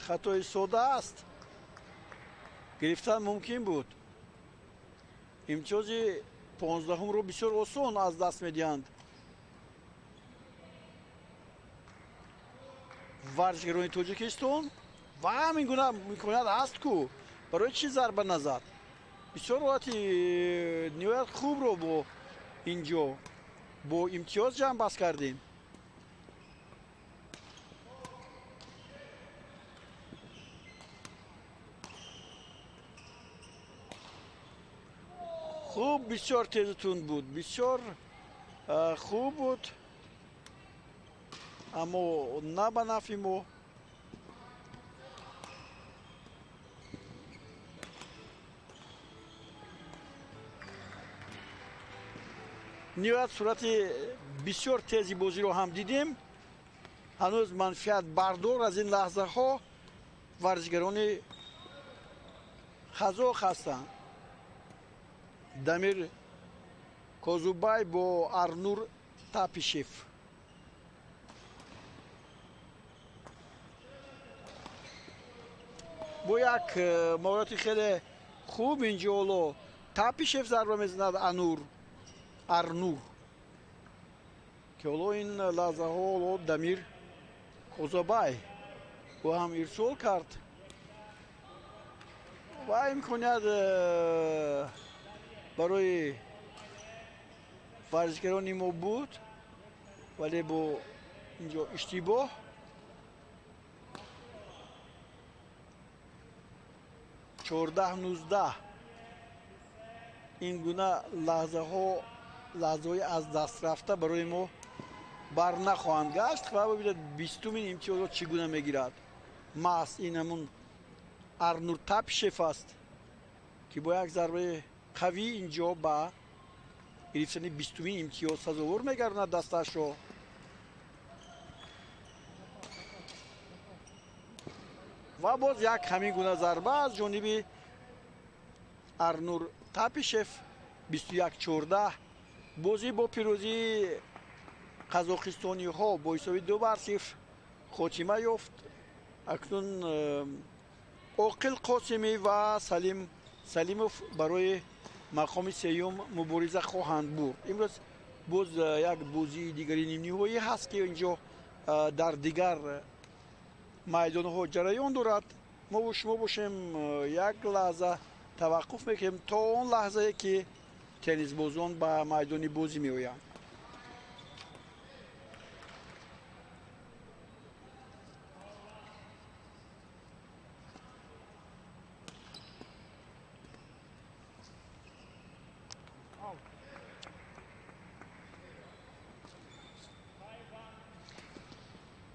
хатои сода аст. Гирифтан мумкин буд. Имтиёзи 15-умро бисёр осон аз даст медиҳанд варзишгарони Тоҷикистон. Ва ҳамин гуна имконият ҳаст ку, барои чӣ зарба назад? Бисёр ҳолати ниҳоят хубро бо инҷо бо имтиёз ҷамъбаст кардем. Хуб, бисёр тезу тунд буд, бисёр хуб буд, аммо на ба нафъи мо. Ниҳоят суръати бисёр тези бозиро ҳам дидем. Ҳанӯз манфиат бардор аз ин лаҳзаҳо варзишгарони қазоқ ҳастанд. Дамир Козубай бо Арнур Тапишев. Бо як маҳорати хеле хуб инҷо ҳоло Тапишев зарба мезанад Арнур, ки ҳоло ин лаҳзаҳо ҳоло Дамир Козубай ӯ ҳам ирсол кард ва имконият барои варзишгарони мо буд, вале бо инҷо иштибоҳ 14-19. Ин гуна лаҳзаҳо лаҳзаҳои аз даст рафта барои мо бар нахоҳанд гашт ва бибинед 20-умин имтиёзро чӣ гуна мегирад. Маҳз ин ҳамун Арнур Тапишев аст, ки бо як зарбаи қавӣ инҷо ба гирифтани 20-умин имтиёз сазовор мегардонад дастаашро. Ва боз як ҳамин гуна зарба аз ҷониби Арнур Тапишев. 21-14. Бозӣ бо пирӯзии қазоқистониҳо бо ҳисоби 2-0 хотима ёфт. Акнун Оқил Қосимӣ ва Салим Салимов барои мақоми сеюм мубориза хоҳанд бурд. Имрӯз боз як бозии дигари нимниҳоӣ ҳаст, ки инҷо дар дигар майдонҳо ҷараён дорад. Мо шумо бошем як лаҳза таваққуф мекунем то он лаҳзае, ки теннисбозон ба майдони бозӣ меоянд.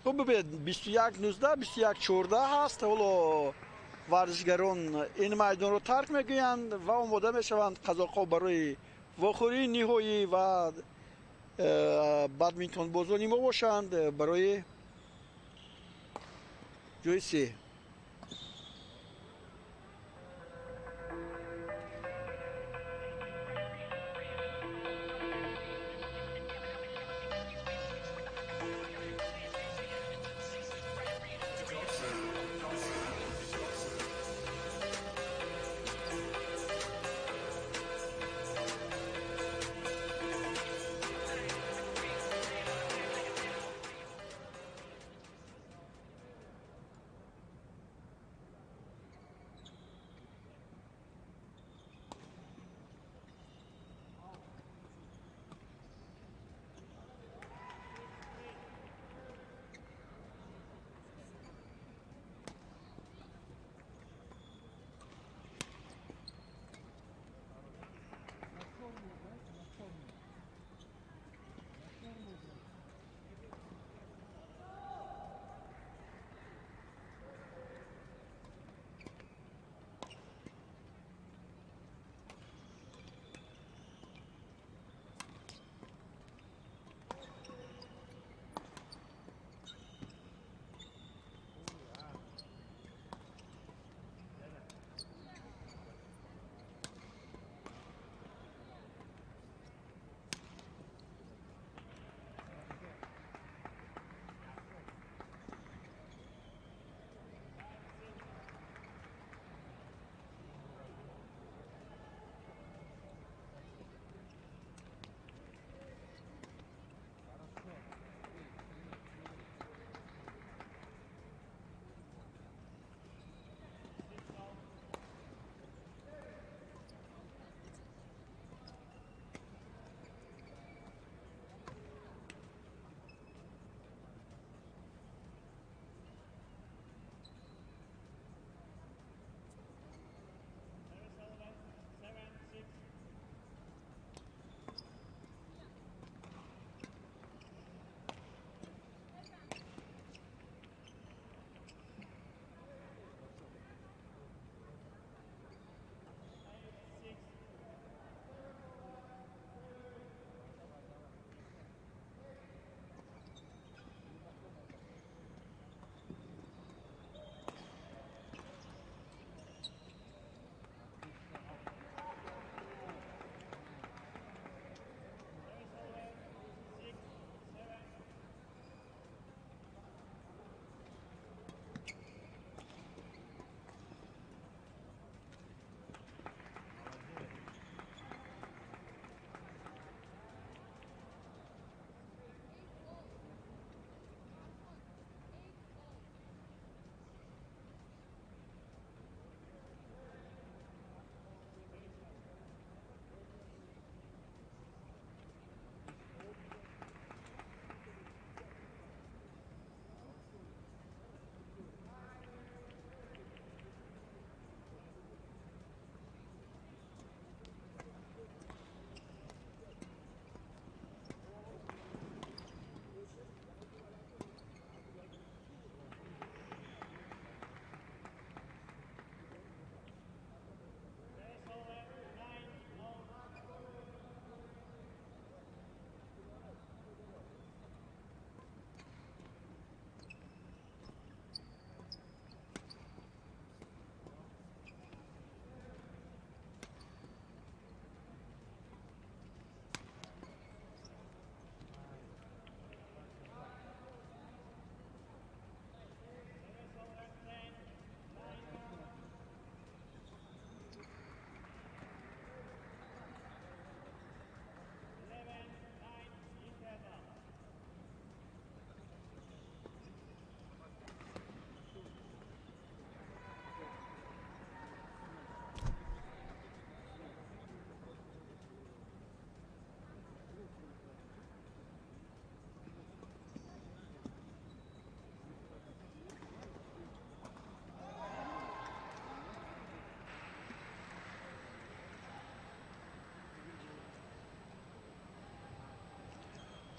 Хуб, бибинед, 21-19, 21-14 ҳаст. Ҳоло варзишгарон ин майдонро тарк мегӯянд ва омода мешаванд қазоқҳо барои вохӯрии ниҳоӣ ва бадминтонбозони мо бошанд барои ҷои се.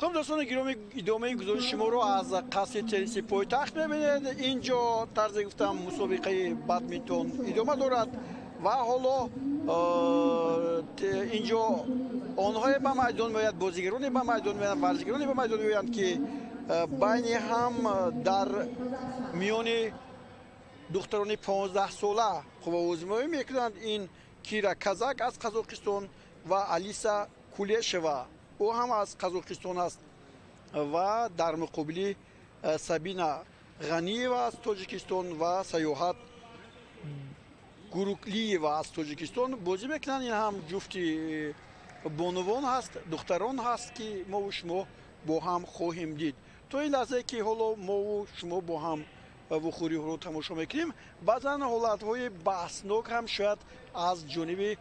Хуб, дӯстони гиромӣ, идомаи гузориши шуморо аз қасри тенниси пойтахт мебинед. Инҷо, тарзе гуфтам, мусобиқаи бадминтон идома дорад ва ҳоло инҷо онҳое ба майдон меояд, бозигароне ба майдон меоянд, варзишгароне ба майдон меоянд, ки байни ҳам дар миёни духтарони 15-сола қувваозмоӣ мекунанд. Ин Кира Казак аз Қазоқистон ва Алиса Кулешева, ӯ ҳам аз Қазоқистон аст, ва дар муқобили Сабина Ғаниева аз Тоҷикистон ва Саёҳат Гуруклиева аз Тоҷикистон бозӣ мекунанд. Ин ҳам ҷуфти бонувон ҳаст, духтарон ҳаст, ки мову шумо бо ҳам хоҳем дид. То ин лаҳзае ки ҳоло мову шумо бо ҳам вухӯриҳоро тамошо мекунем, баъзан ҳолатҳои баҳснок ҳам шояд аз ҷониби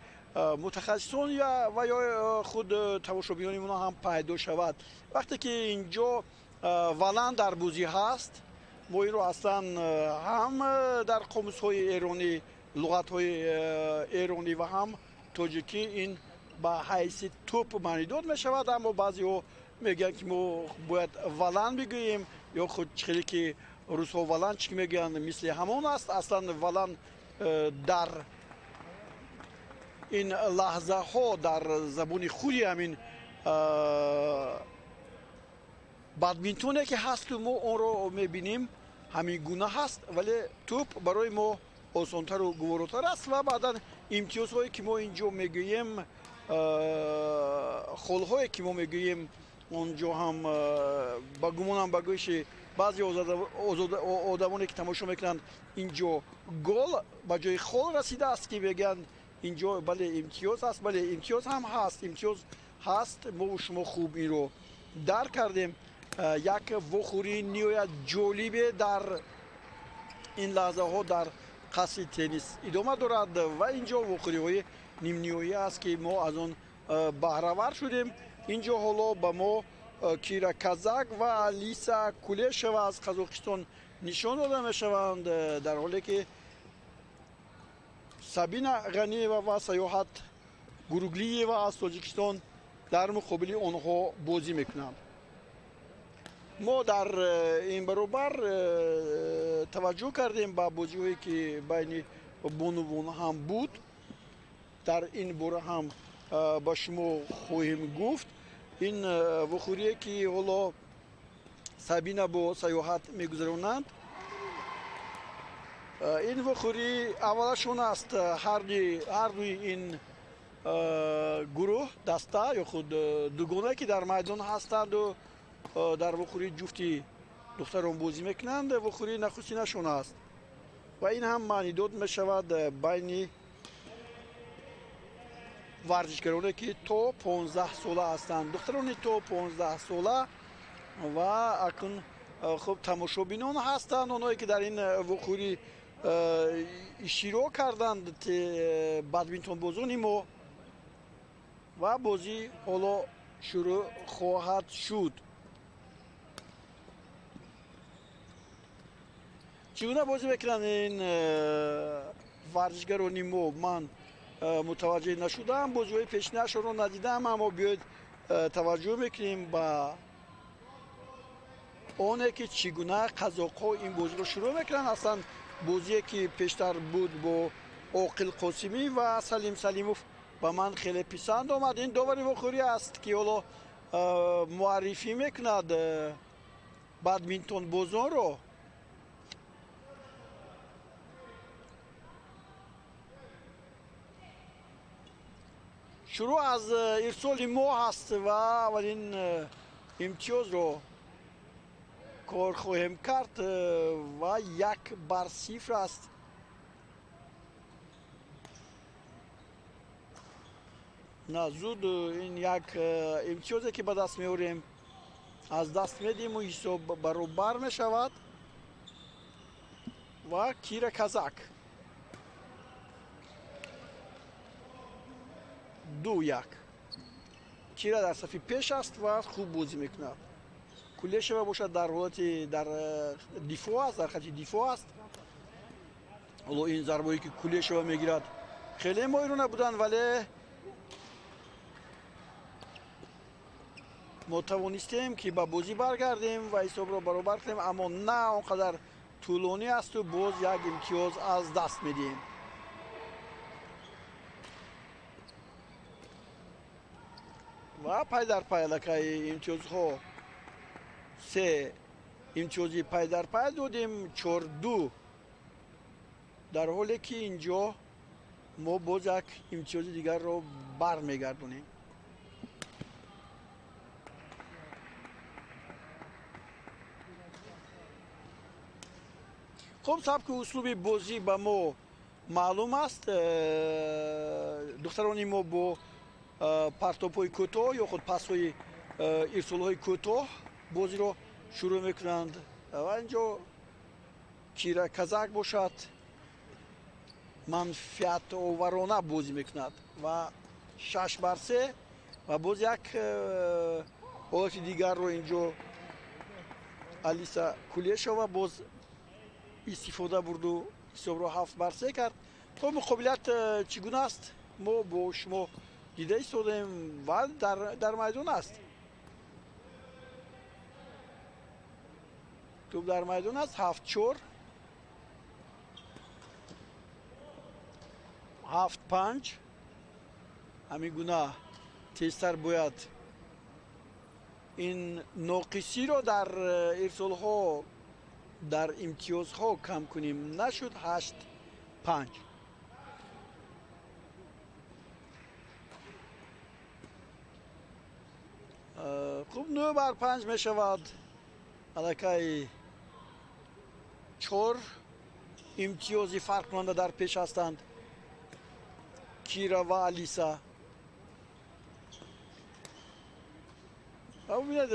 мутахассисон ва ё худ тамошобинони мо ҳам пайдо шавад. Вақте ки инҷо валан дар бозӣ ҳаст, мо инро аслан ҳам дар қомусҳои эронӣ, луғатҳои эронӣ ва ҳам тоҷикӣ ин ба ҳайси тӯп маънидод мешавад, аммо баъзеҳо мегӯянд, ки мо бояд валан бигӯем, ё худ хеле ки русҳо валанчик мегӯянд, мисли ҳамон аст. Аслан валан дар ин лаҳзаҳо дар забони худи ҳамин бадминтоне ки ҳасту мо онро мебинем, ҳамин гуна ҳаст, вале тӯп барои мо осонтару гуворотар аст. Ва баъдан имтиёзҳое ки мо инҷо мегӯем, холҳое ки мо мегӯем, онҷо ҳам ба гумонам, ба гӯши баъзе одамоне ки тамошо мекунанд, инҷо гол ба ҷои хол расидааст, ки мегӯянд инҷо бале имтиёз аст, бале имтиёз ҳам ҳаст, имтиёз ҳаст. Мову шумо хуб инро дарк кардем. Як вохӯрии ниҳоят ҷолибе дар ин лаҳзаҳо дар қасри теннис идома дорад ва инҷо вохӯриҳои нимниҳоӣ аст, ки мо аз он баҳравар шудем. Инҷо ҳоло ба мо Кира Казак ва Алиса Кулешева аз Қазоқистон нишон дода мешаванд, дар ҳоле ки Сабина Ғаниева ва Саёҳат Гуруглиева аз Тоҷикистон дар муқобили онҳо бозӣ мекунанд. Мо дар ин баробар таваҷҷӯҳ кардем ба бозиҳое ки байни бонувон ҳам буд. Дар ин бора ҳам ба шумо хоҳем гуфт. Ин вухӯрие ки ҳоло Сабина бо Саёҳат мегузаронанд, ин вухӯрӣ аввалашон аст. Ҳардуи ин гурӯҳ, даста ё худ дугона, ки дар майдон ҳастанду дар вухӯрии ҷуфти духтарон бозӣ мекунанд, вухӯрии нахустинашон аст ва ин ҳам маънидод мешавад байни варзишгароне ки то 15 сола ҳастанд, духтарони то 15 сола. Ва акнун хуб тамошобинон ҳастанд, онҳое ки дар ин вухӯрӣ иштирок карданд, бадминтонбозони мо, ва бозӣ ҳоло шурӯъ хоҳад шуд. Чӣ гуна бозӣ мекунанд ин варзишгарони мо, ман мутаваҷҷеҳ нашудам, бозиҳои пешинашонро надидам, аммо биёед таваҷҷӯҳ мекунем ба оне ки чӣ гуна қазоқҳо ин бозиро шурӯъ мекунанд. Аслан бозие ки пештар буд бо Оқил Қосимӣ ва Салим Салимов ба ман хеле писанд омад. Ин довари вохӯрӣ аст, ки ҳоло муаррифӣ мекунад бадминтонбозонро. Шурӯъ аз ирсоли мо ҳаст ва аввалин имтиёзро кор хоҳем кард ва 1-0 аст. На зуд ин як имтиёзе ки ба даст меорем аз даст медиҳем, ҳисоб баробар мешавад. Ва Кира Казак 2-1. Кира дар сафи пеш аст ва хуб бозӣ мекунад. Кулешева бошад дар ҳолати дар дифоъ аст, дар хати дифоъ аст. Ҳоло ин зарбое ки Кулешева мегирад хеле моҳирона буданд, вале Мо тавонистем, ки ба бозӣ баргардем ва ҳисобро баробар кунем, аммо на он қадар тӯлонӣ асту боз як имтиёз аз даст медиҳем. Ва пай дар пай аллакай имтиёзҳо, се имтиёзи пай дар пай додем, 4-2, дар ҳоле ки инҷо мо боз як имтиёзи дигарро бармегардонем. Хуб, сабки услуби бозӣ ба мо маълум аст. Духтарони мо бо партопҳои кӯтоҳ ё худ пасҳои ирсолҳои кӯтоҳ бозиро шурӯъ мекунанд ва инҷо Кира Казак бошад, манфиатоварона бозӣ мекунад ва 6-3 ва боз як ҳолати дигарро инҷо Алиса Кулешова боз истифода бурду ҳисобро 7-3 кард. Хуб, муқобилият чӣ гуна аст, мо бо шумо дида истодем ва дар майдон аст. Тӯб дар майдон аст. 7-4, 7-5. Ҳамин гуна тезтар бояд ин ноқисиро дар ирсолҳо, дар имтиёзҳо кам кунем. Нашуд. 8-5. Хуб, 9-5 мешавад. Аллакай 4 имтиёзи фарқкунанда дар пеш ҳастанд Кира ва Алиса. Бубинед,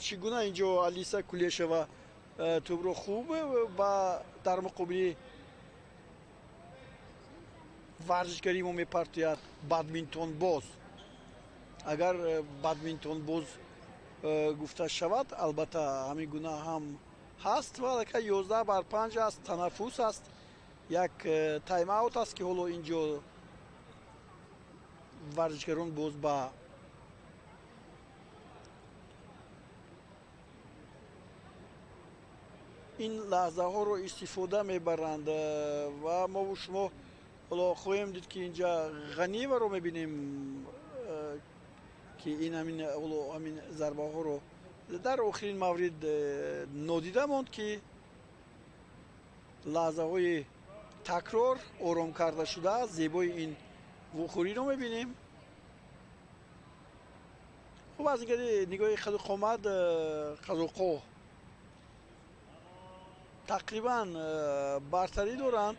чӣ гуна инҷо Алиса Кулешова тӯбро хуб ва дар муқобили варзишгари мо мепартояд. Бадминтонбоз, агар бадминтонбоз гуфта шавад, албатта ҳамин гуна ҳам ҳаст. Ва аллакай 11-5 аст, танаффус аст, як тайм-аут аст, ки ҳоло инҷо варзишгарон боз ба ин лаҳзаҳоро истифода мебаранд. Ва мову шумо ҳоло хоҳем дид, ки инҷа Ғаниеваро мебинем, ки ин ҳамин ҳоло ҳамин зарбаҳоро дар охирин маврид нодида монд, ки лаҳзаҳои такрор ором карда шуда зебои ин вухӯриро мебинем. Хуб, аз нигоҳи қаду қомат қазоқҳо тақрибан бартарӣ доранд.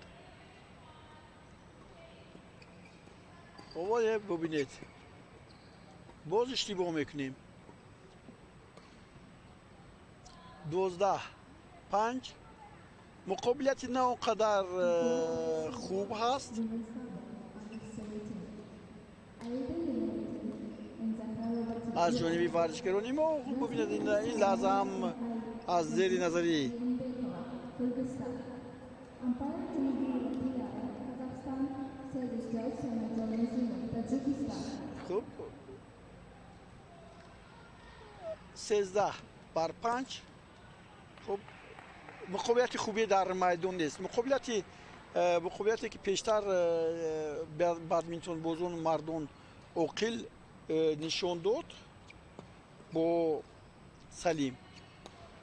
Овое бубинед, боз иштибоҳ мекунем. 12-5. Муқобилияти на он қадар хуб ҳаст. Аз ҷониби варзишгарони мо. Бубинед, ин лаҳза ҳам аз зери назари хуб 13-5. Хуб, муқобилияти хубе дар майдон нест. Муқобилияте ки пештар бадминтонбозон мардон оқил нишон дод бо Салим,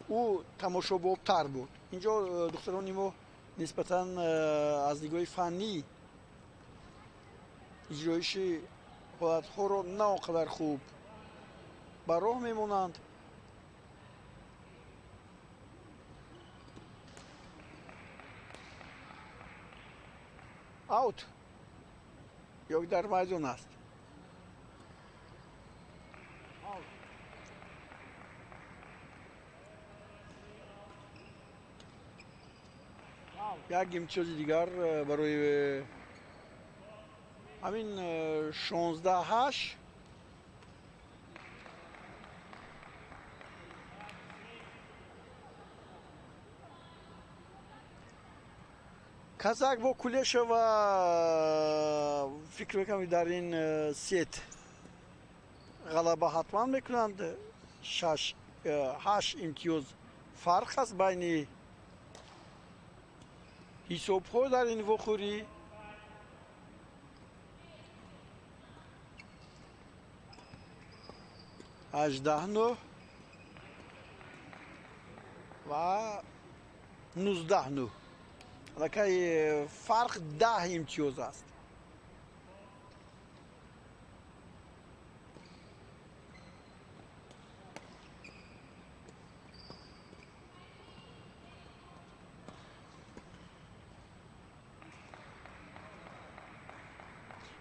ӯ тамошобобтар буд. Инҷо духтарони мо нисбатан аз нигоҳи фаннӣ иҷроиши ҳолатҳоро на он қадар хуб ба роҳ мемонанд. Аут ё дар майдон аст. Як имтиёзи дигар барои ҳамин 16-8. Казак бо Кулешова фикр мекунам, дар ин сет ғалаба ҳатман мекунанд. Шаш, ҳашт имтиёз фарқ аст байни ҳисобҳо дар ин вохӯрӣ. 18-9 ва 19-9. Аллакай фарқ 10 имтиёз аст.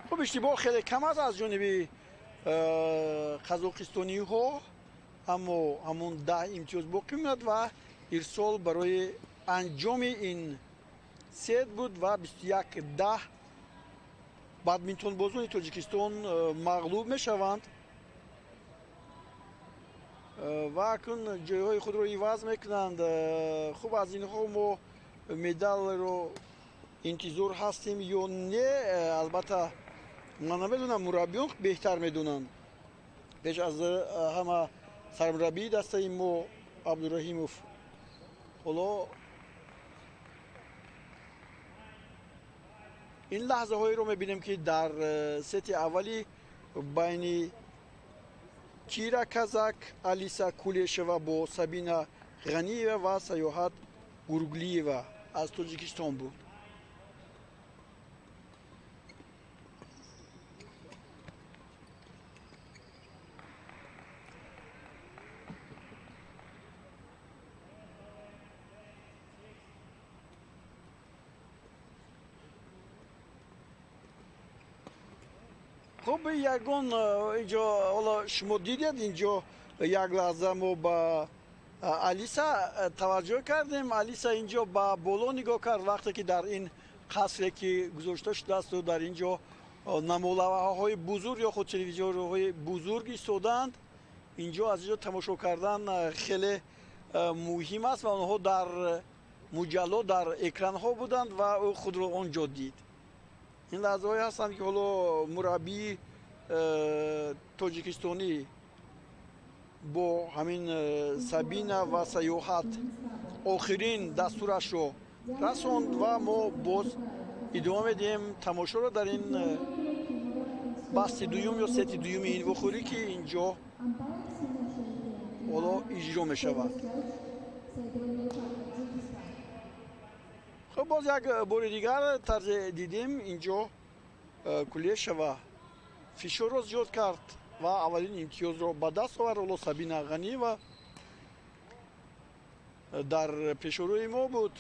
Хуб, иштибоҳ хеле кам аст аз ҷониби қазоқистониҳо, аммо ҳамон 10 имтиёз боқӣ мемонад ва ирсол барои анҷоми ин сет буд ва 21-10 бадминтонбозони Тоҷикистон мағлуб мешаванд ва акнун ҷойҳои худро иваз мекунанд. Хуб, аз инҳо мо медалро интизор ҳастем ё не, албатта ман намедонам, мураббиён беҳтар медонанд. Пеш аз ҳама сармураббии дастаи мо Абдураҳимов. Ҳоло ин лаҳзаҳоеро мебинем, ки дар сети аввали байни Кира Казак, Алиса Кулешева бо Сабина Ғаниева ва Саёҳат Гурглиева аз Тоҷикистон буд. Хуб, ягон инҷо ҳоло шумо дидед, инҷо як лаҳза мо ба Алиса таваҷҷӯҳ кардем. Алиса инҷо ба боло нигоҳ кард вақте ки дар ин қасре ки гузошта шудаасту дар инҷо намолавҳаҳои бузург ё худ телевизорҳои бузург истодаанд. Инҷо аз инҷо тамошо кардан хеле муҳим аст ва онҳо дар муҷалло дар экранҳо буданд ва ӯ худро он ҷо дид. Ин лаҳзаҳое ҳастанд, ки ҳоло мураббии тоҷикистонӣ бо ҳамин Сабина ва Саёҳат охирин дастурашро расонд ва мо боз идома медиҳем тамошоро дар ин басти дуюм ё сети дуюми ин вохӯрӣ, ки инҷо ҳоло иҷро мешавад. Хуб, боз як бори дигар тарзе дидем, инҷо Кулешева фишорро зиёд кард ва аввалин имтиёзро ба даст овард. Ҳоло Сабина Ғаниева дар пешорӯи мо буд.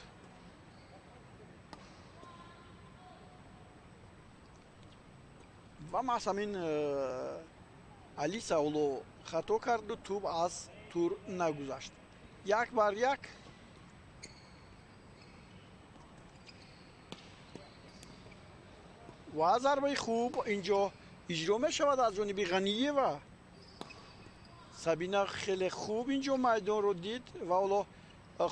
Ва маҳз ҳамин Алиса ҳоло хато карду тӯб аз тур нагузашт. 1-1. Ва зарбаи хуб инҷо иҷро мешавад аз ҷониби Ғаниева. Сабина хеле хуб инҷо майдонро дид ва ҳоло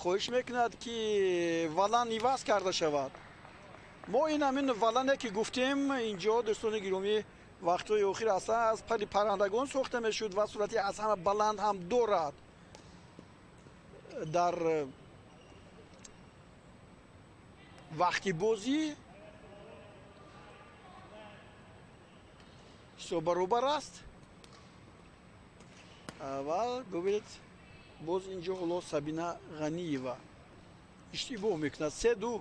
хоҳиш мекунад, ки валан иваз карда шавад. Мо ин ҳамин валане ки гуфтем инҷо, дӯстони гиромӣ, вақтҳои охир аслан аз пари паррандагон сохта мешуд ва сурати аз ҳама баланд ҳам дорад. Дар вақти бозӣ ҳисоб баробар аст ва бубинед, боз инҷо ҳоло Сабина Ғаниева иштибоҳ мекунад. 3-2.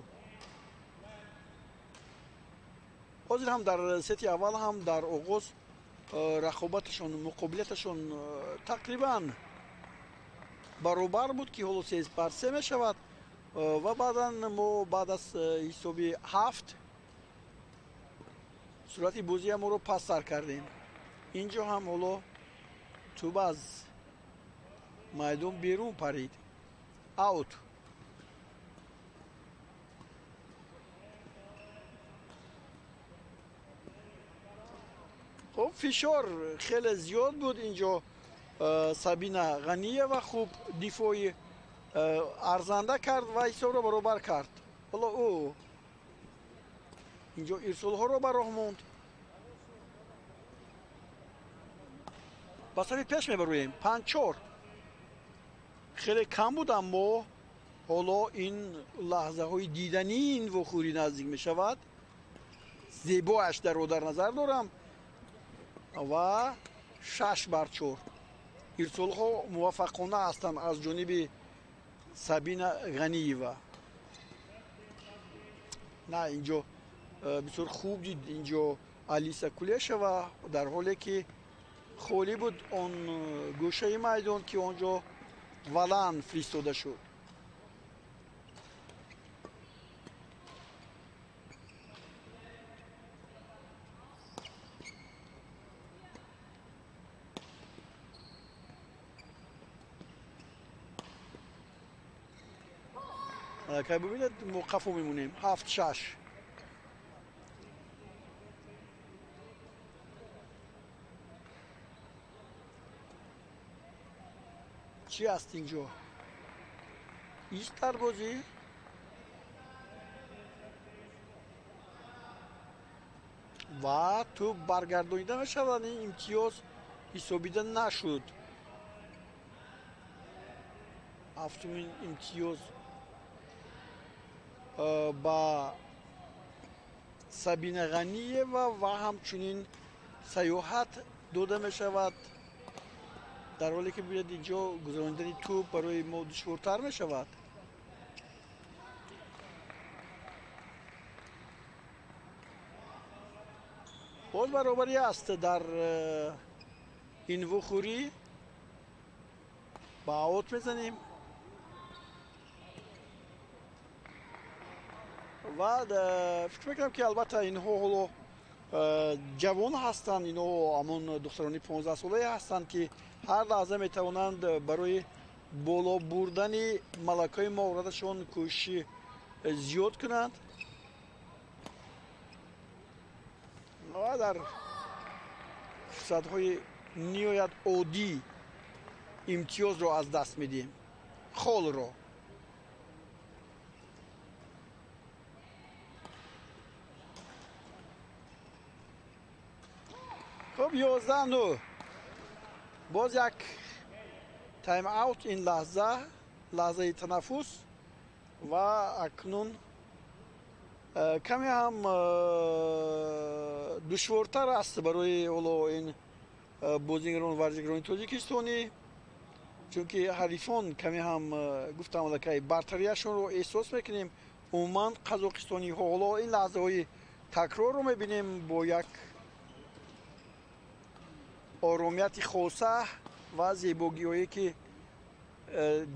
Ҳозир ҳам дар сети аввал ҳам дар оғоз рақобаташон, муқобилаташон тақрибан баробар буд, ки ҳоло 3-3 мешавад ва баъдан мо баъд аз ҳисоби 7 сурати бозия моро пасттар кардем. Инҷо ҳам ҳоло тӯб аз майдон берун парид. Аут. Хуб, фишор хеле зиёд буд инҷо. Сабина Ғаниева хуб дифои арзанда кард ва ҳисобро баробар кард. Ҳоло ӯ инҷо ирсолҳоро ба роҳ монд. Ба сафи пеш мебароем. 5-4. Хеле кам буд, аммо ҳоло ин лаҳзаҳои дидании ин вохӯрӣ наздик мешавад. Зебоаш дарро дар назар дорам ва 6-4. Ирсолҳо муваффақона ҳастанд аз ҷониби Сабина Ғаниева. На, инҷо бисёр хуб дид инҷо Алиса Кулешова, дар ҳоле ки холӣ буд он гӯшаи майдон, ки он ҷо валан фиристода шуд. Аллакай бубинед, мо қафо мемонем. 7-6. Чӣ аст инҷо? Ист дар бозӣ. Ва тӯб баргардонида мешавад, ин имтиёз ҳисобида нашуд. Ҳафтумин имтиёз ба Сабина Ғаниева ва ҳамчунин Саёҳат дода мешавад. Дар ҳоле ки бибинед, инҷо гузаронидани тӯб барои мо душвортар мешавад. Боз баробарӣ аст дар ин вухӯрӣ. Ба аут мезанем ва фикр мекунам, ки албатта инҳо ҳоло ҷавон ҳастанд, инҳо ҳамон духтарони 15-солае ҳастанд, ки ҳар лаҳза метавонанд барои боло бурдани малакаи маҳораташон кӯшиши зиёд кунанд ва дар фурсатҳои ниҳоят оддӣ имтиёзро аз даст медиҳем, холро. Хуб, 11-9. Боз як тайм аут ин лаҳза, лаҳзаи танаффус, ва акнун каме ҳам душвортар аст барои ҳоло ин бозигарон, варзишгарони тоҷикистонӣ, чунки ҳарифон каме ҳам, гуфтам, аллакай бартарияшонро эҳсос мекунем. Умуман қазоқистониҳо ҳоло ин лаҳзаҳои такрорро мебинем бо як оромияти хоса ва зебогиҳое, ки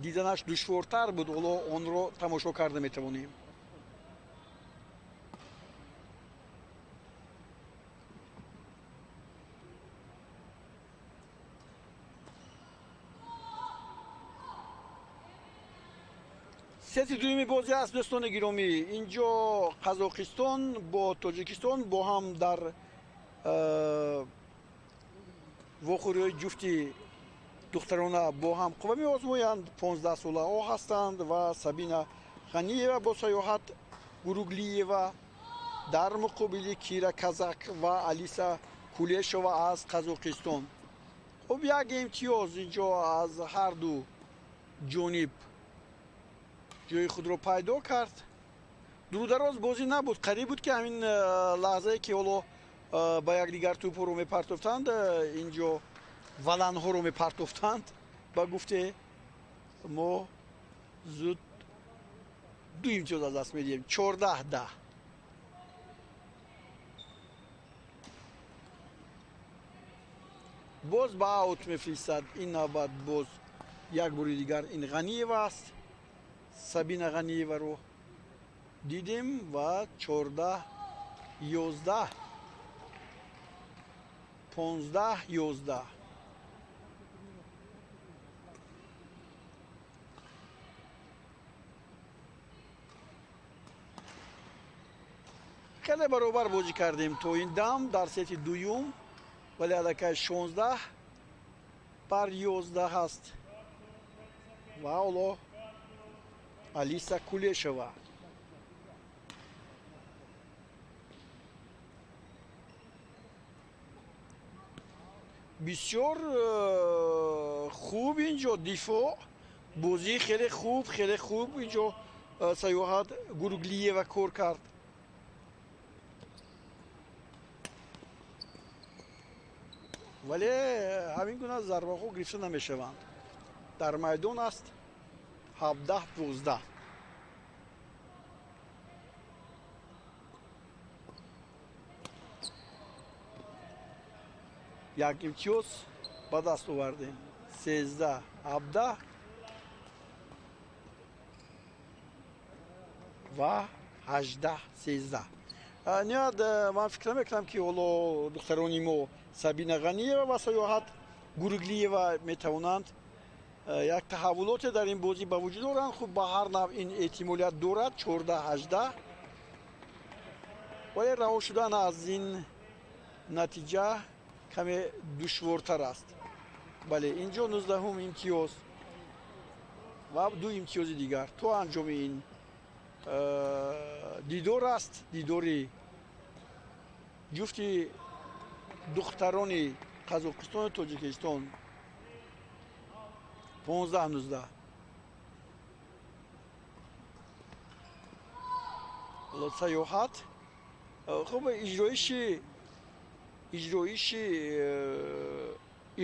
диданаш душвортар буд, ҳоло онро тамошо карда метавонем. Сети дуюми бозӣ аст, дӯстони гиромӣ. Инҷо Қазоқистон бо Тоҷикистон бо ҳам дар вохӯриҳои ҷуфти духтарона бо ҳам қувва меозмоянд. 15-солаҳо ҳастанд ва Сабина Ғаниева бо Саёҳат Гуруглиева дар муқобили Кира Казак ва Алиса Кулешова аз Қазоқистон. Хуб, як имтиёз инҷо аз ҳар ду ҷониб ҷои худро пайдо кард. Дурудароз бозӣ набуд, қариб буд, ки ҳамин лаҳзае, ки ҳоло ба якдигар тӯбҳоро мепартофтанд, инҷо валанҳоро мепартофтанд, ба гуфте мо зуд ду имтиёз аз даст медиҳем. 14-10. Боз ба аут мефиристад. Ин навбат боз як бори дигар ин Ғаниева аст. Сабина Ғаниеваро дидем ва 14-11, 15-11. Хеле баробар бозӣ кардем то ин дам дар сети дуюм, вале аллакай 16-11 ҳаст ва ҳоло Алиса Кулешова. Бисёр хуб инҷо дифоъ Бозии хеле хуб, хеле хуб инҷо Саёҳат Гуруглиева кор кард. Вале ҳамин гуна зарбаҳо гирифта намешаванд. Дар майдон аст 17-12. Як имтиёз ба даст овардем. 13-17 ва 18-13. Ниҳоят ман фикр намекунам, ки ҳоло духтарони мо Сабина Ғаниева ва Саёҳат Гуруглиева метавонанд як таҳаввулоте дар ин бозӣ ба вуҷуд оранд. Хуб, ба ҳар нав ин эҳтимолият дорад. 14-18. Вале раҳо шудан аз ин натиҷа каме душвортар аст. Бале, инҷо 19-ум имтиёз ва 2 имтиёзи дигар то анҷоми ин дидор аст. Дидори ҷуфти духтарони Қазоқистону Тоҷикистон 15-19. Саёҳат хуб иҷроиши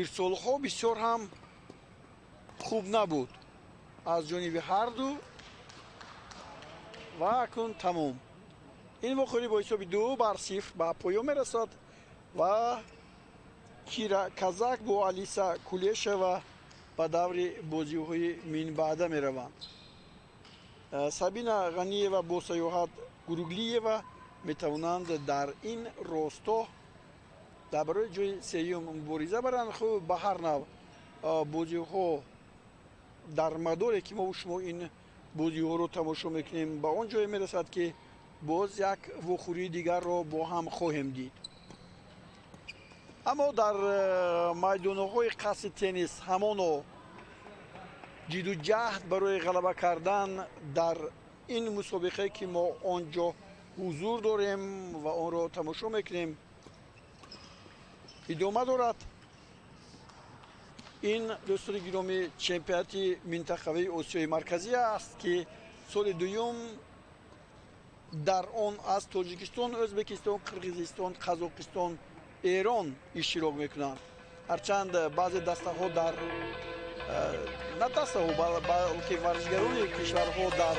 ирсолҳо бисёр ҳам хуб набуд аз ҷониби ҳарду ва акнун тамом. Ин вохӯрӣ бо ҳисоби 2-0 ба поён мерасад ва Кира Казак бо Алиса Кулешева ба даври бозиҳои минбаъда мераванд. Сабина Ғаниева бо Саёҳат Гуруглиева метавонанд дар ин росто дар барои ҷои сеюм мубориза баранд. Хуб, ба ҳар нав бозиҳо дар мадоре ки мо шумо ин бозиҳоро тамошо мекунем ба он ҷое мерасад, ки боз як вохӯрии дигарро бо ҳам хоҳем дид. Аммо дар майдонҳои қасри теннис ҳамоно ҷиду ҷаҳд барои ғалаба кардан дар ин мусобиқае ки мо он ҷо ҳузур дорем ва онро тамошо мекунем идома дорад. Ин, дӯстони гиромӣ, чемпионати минтақавии Осиёи Марказӣ аст, ки соли дуюм дар он аз Тоҷикистон, Ӯзбекистон, Қирғизистон, Қазоқистон, Эрон иштирок мекунанд. Ҳарчанд баъзе дастаҳо дар на дастаҳо, балки варзишгарони кишварҳо дар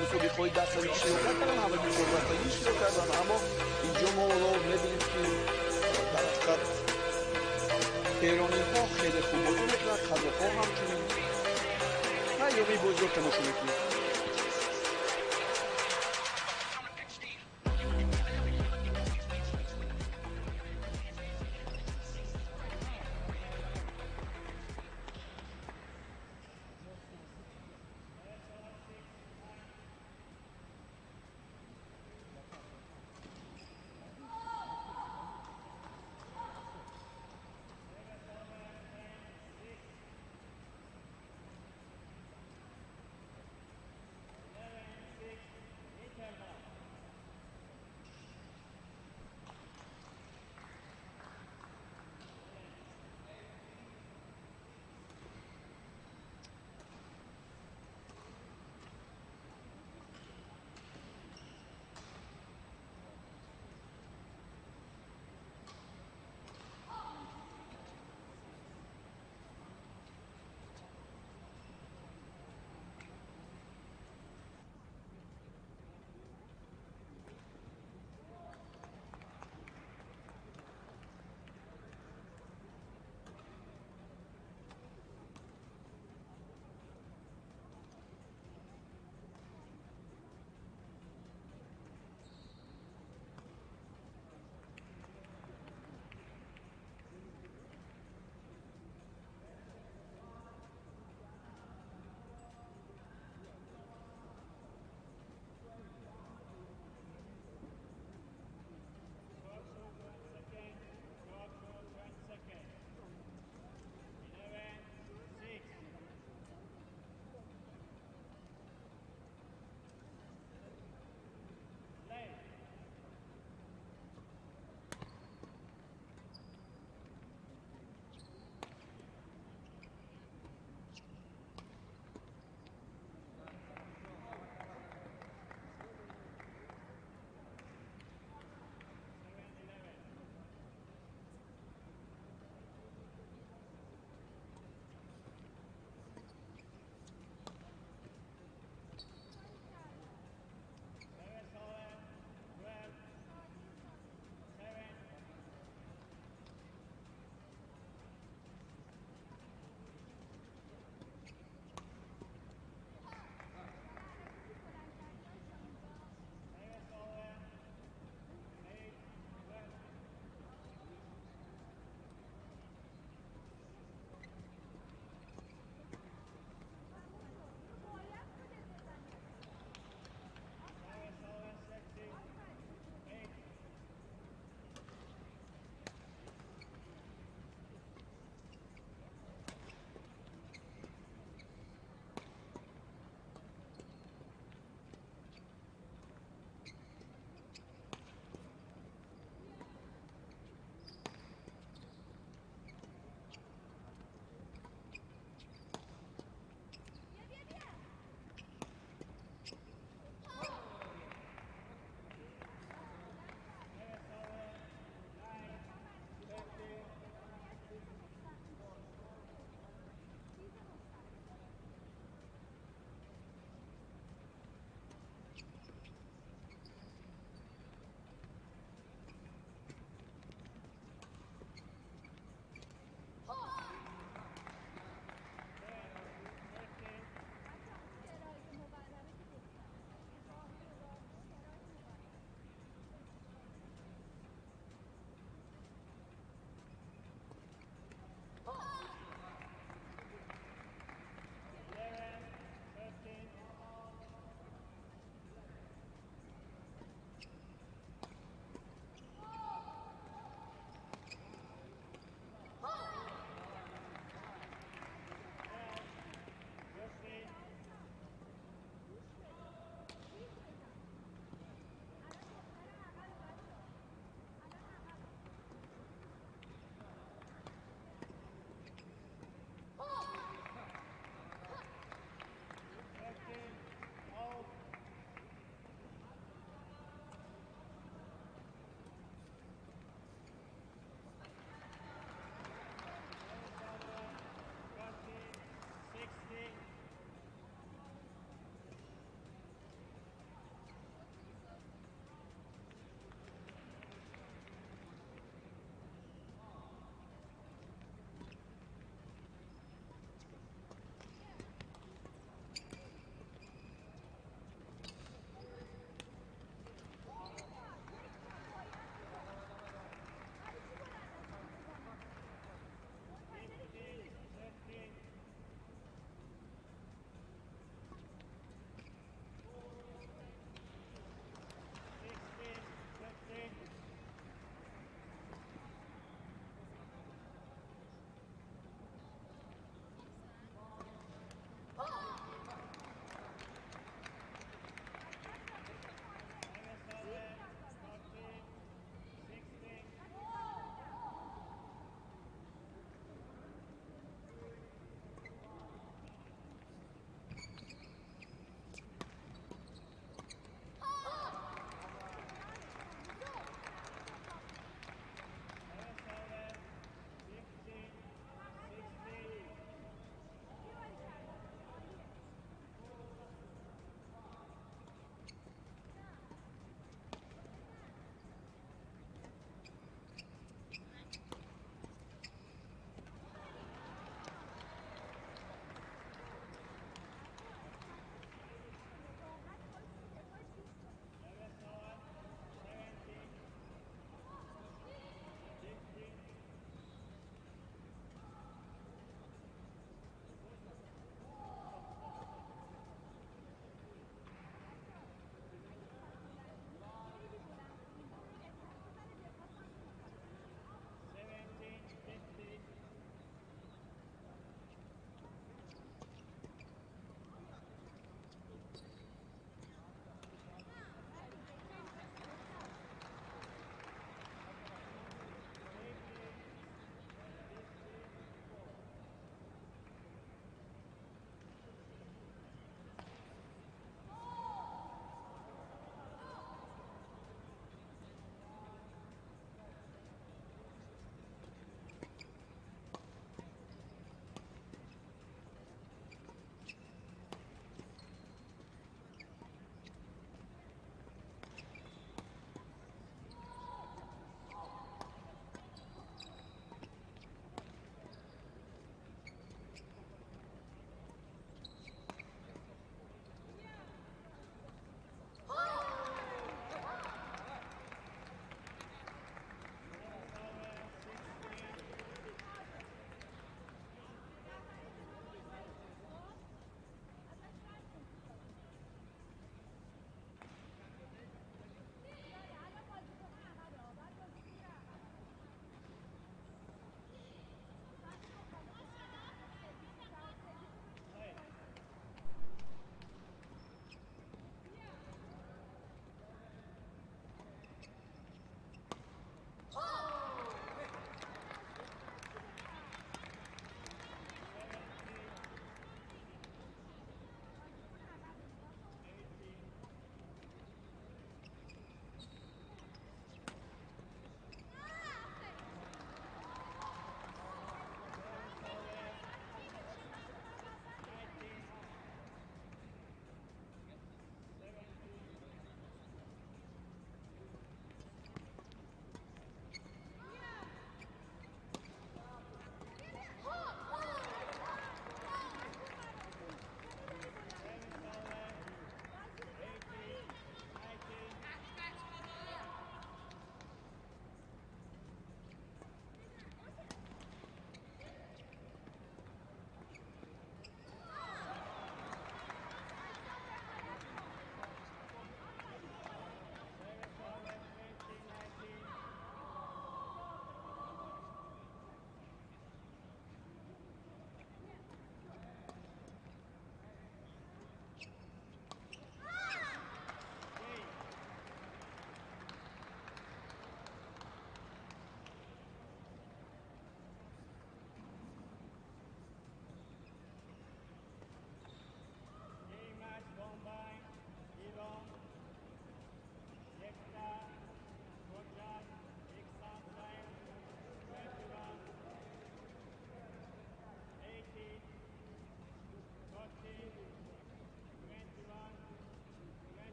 мусобиқаҳои даставӣ иштирок накарданд, ҳамаги чордастагӣ иштирок карданд. Аммо инҷо мо ҳоло мебинем, ки дар ҳақиқат эрониҳо хеле хуб бозӣ мекунанд, қазоқҳо ҳамчунин. Ва идомаи бозиро тамошо мекунем.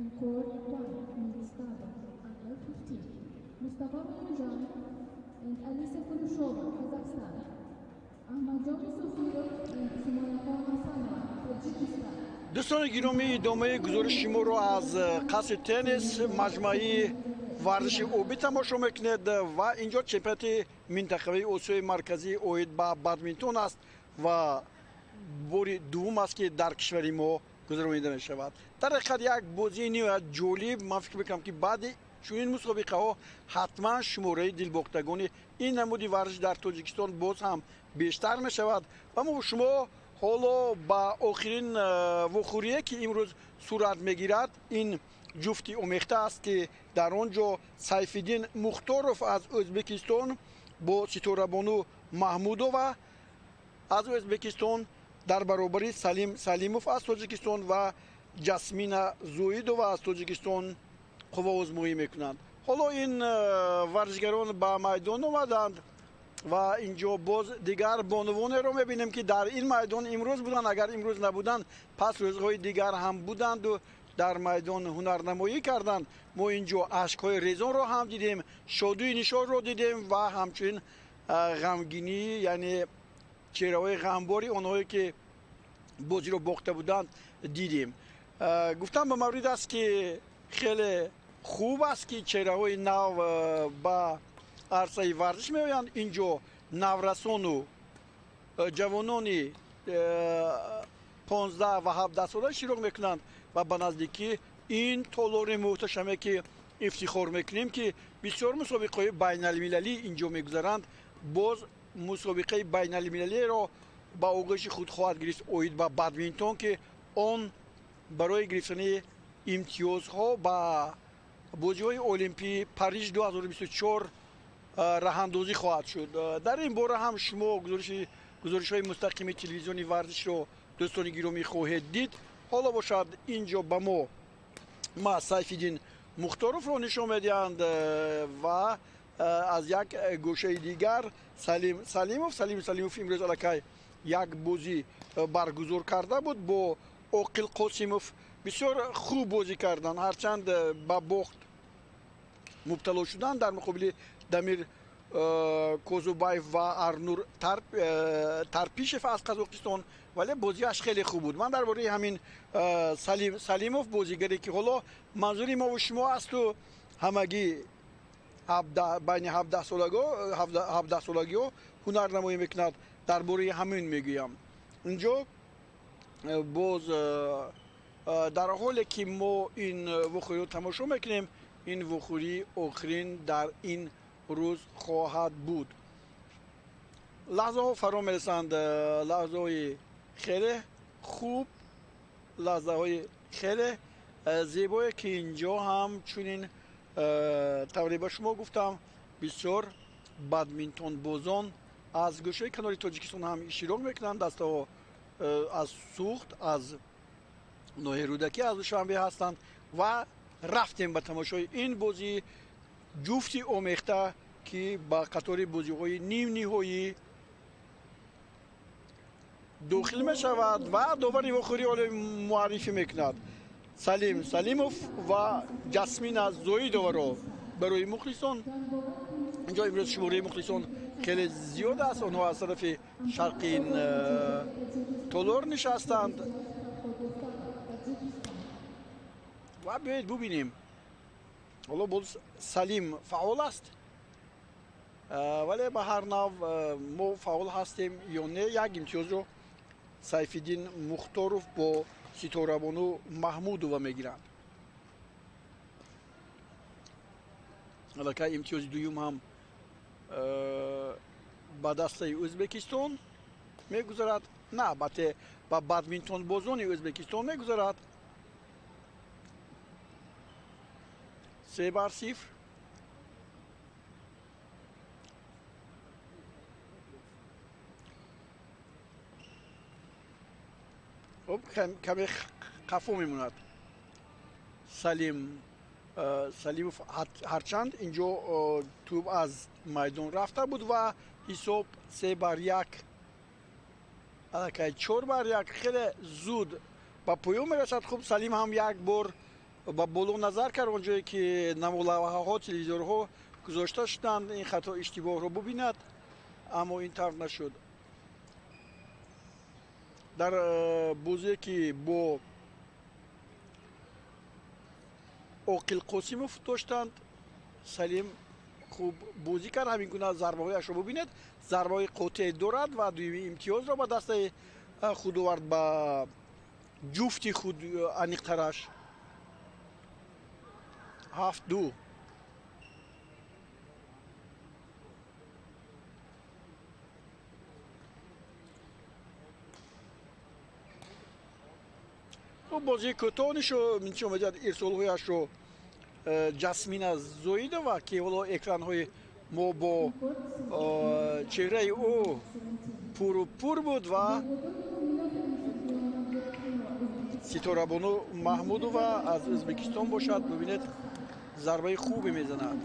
On court 1, mixed double, under 15, Mustafa Mulujan and Alisa Kurushova, Kazakhstan. Ahmadjon Sufirov and Sumonakhon Hasanova, Tajikistan. Дӯстони гиромӣ, идомаи гузориши шуморо аз қасри теннис, маҷмӯаи варзиши обӣ тамошо мекунед ва инҷо чемпионати минтақавии Осиёи Марказӣ оид ба бадминтон аст ва бори дуввум аст, ки дар кишвари мо гузаронида мешавад. Дар ҳақиқат, як бозии ниҳоят ҷолиб. Ман фикр мекунам, ки баъди чунин мусобиқаҳо ҳатман шумораи дилбохтагони ин намуди варзиш дар Тоҷикистон боз ҳам бештар мешавад. Ва мо шумо ҳоло ба охирин вохӯрие, ки имрӯз сурат мегирад, ин ҷуфти омехта аст, ки дар он ҷо Сайфиддин Мухторов аз Ӯзбекистон бо Ситорабону Маҳмудова аз Ӯзбекистон дар баробари Салим Салимов аз Тоҷикистон ва Ҷасмина Зоидова аз Тоҷикистон қувваозмоӣ мекунанд. Ҳоло ин варзишгарон ба майдон омаданд ва инҷо боз дигар бонувонеро мебинем, ки дар ин майдон имрӯз буданд. Агар имрӯз набуданд, пас рӯзҳои дигар ҳам буданду дар майдон ҳунарнамоӣ карданд. Мо инҷо ашкҳои резонро ҳам дидем, шодии нишодро дидем ва ҳамчунин ғамгинӣ, яъне чеҳраҳои ғамбори онҳое, ки бозиро бохта буданд, дидем. Гуфтам ба маврид аст, ки хеле хуб аст, ки чеҳраҳои нав ба арсаи варзиш меоянд. Инҷо наврасону ҷавонони 15 ва 17 сола иштирок мекунанд ва ба наздикӣ ин толори муҳташаме, ки ифтихор мекунем, ки бисёр мусобиқаҳои байналмилалӣ инҷо мегузаранд, боз мусобиқаи байналмилалиро ба оғӯши худ хоҳад гирифт оид ба бадминтон, ки он барои гирифтани имтиёзҳо ба бозиҳои Олимпии Париж 2024 раҳандозӣ хоҳад шуд. Дар ин бора ҳам шумо гузоришҳои мустақими телевизиони варзишро, дӯстони гиромӣ, хоҳед дид. Ҳоло бошад, ин ҷо ба мо ма Сайфиддин Мухторовро нишон медиҳанд ва аз як гӯшаи дигар Салим Салимов. Салим Салимов имрӯз аллакай як бозӣ баргузор карда буд бо Оқил Қосимов. Бисёр хуб бозӣ карданд, ҳарчанд ба бохт мубтало шуданд дар муқобили Дамир Козубаев ва Арнур Тарпишев аз Қазоқистон, вале бозиаш хеле хуб буд. Ман дар бораи ҳамин Салим Салимов, бозигаре, ки ҳоло манзури мову шумо асту ҳамагӣ байни 17 солагиҳо ҳунарнамоӣ мекунад, дар бораи ҳамин мегӯям. Инҷо боз дар ҳоле ки мо ин вохӯриро тамошо мекунем, ин вохӯрии охирин дар ин рӯз хоҳад буд. Лаҳзаҳо фаро мерасанд, лаҳзаҳои хеле хуб, лаҳзаҳои хеле зебое, ки инҷо ҳам чунин тавре ба шумо гуфтам, бисёр бадминтонбозон аз гӯшаи канори Тоҷикистон ҳам иштирок мекунанд. Дастаҳо аз Суғд, аз ноҳияи Рӯдакӣ, аз Душанбе ҳастанд. Ва рафтем ба тамошои ин бозии ҷуфти омехта, ки ба қатори бозиҳои нимниҳоӣ дохил мешавад ва довари вохӯрӣ ҳоло муаррифӣ мекунад Салим Салимов ва Ҷасмина Зоидоваро барои мухлисон. Инҷо имрӯз шумораи мухлисон хеле зиёд аст. Онҳо аз тарафи шарқи ин толор нишастанд. Ва биёед бубинем, ҳоло боз Салим фаъол аст, вале ба ҳар нав мо фаъол ҳастем ё не, як имтиёзро Сайфиддин Мухторов бо Ситорабону Маҳмудова мегиранд. Аллакай имтиёзи дуюм ҳам ба дастаи Ӯзбекистон мегузарад, на албатте, ба бадминтонбозони Ӯзбекистон мегузарад, 3-0. Хуб, каме қафо мемонад Салим Салимов, ҳарчанд инҷо тӯб аз майдон рафта буд ва ҳисоб 3-1, аллакай 4-1, хеле зуд ба поён мерасад. Хуб, Салим ҳам як бор Ба боло назар кард, он ҷое ки намолавҳаҳо, телевизорҳо гузошта шуданд, ин хато иштибоҳро бубинад, аммо ин тавр нашуд. Дар бозие ки бо Оқил Қосимов доштанд, Салим хуб бозӣ кард. Ҳамин гуна зарбаҳояшро бубинед, зарбаҳои қотеъ дорад ва дуюми имтиёзро ба дастаи худ овард, ба ҷуфти худ аниқтараш. 7-2. Бозии кӯтоҳ нишон медиҳад ирсолҳояшро Ҷасмина Зоидова, ки ҳоло экранҳои мо бо чеҳраи ӯ пуру пур буд, ва Ситорабону Маҳмудова аз Ӯзбекистон бошад. Бубинед, зарбаи хубе мезанад.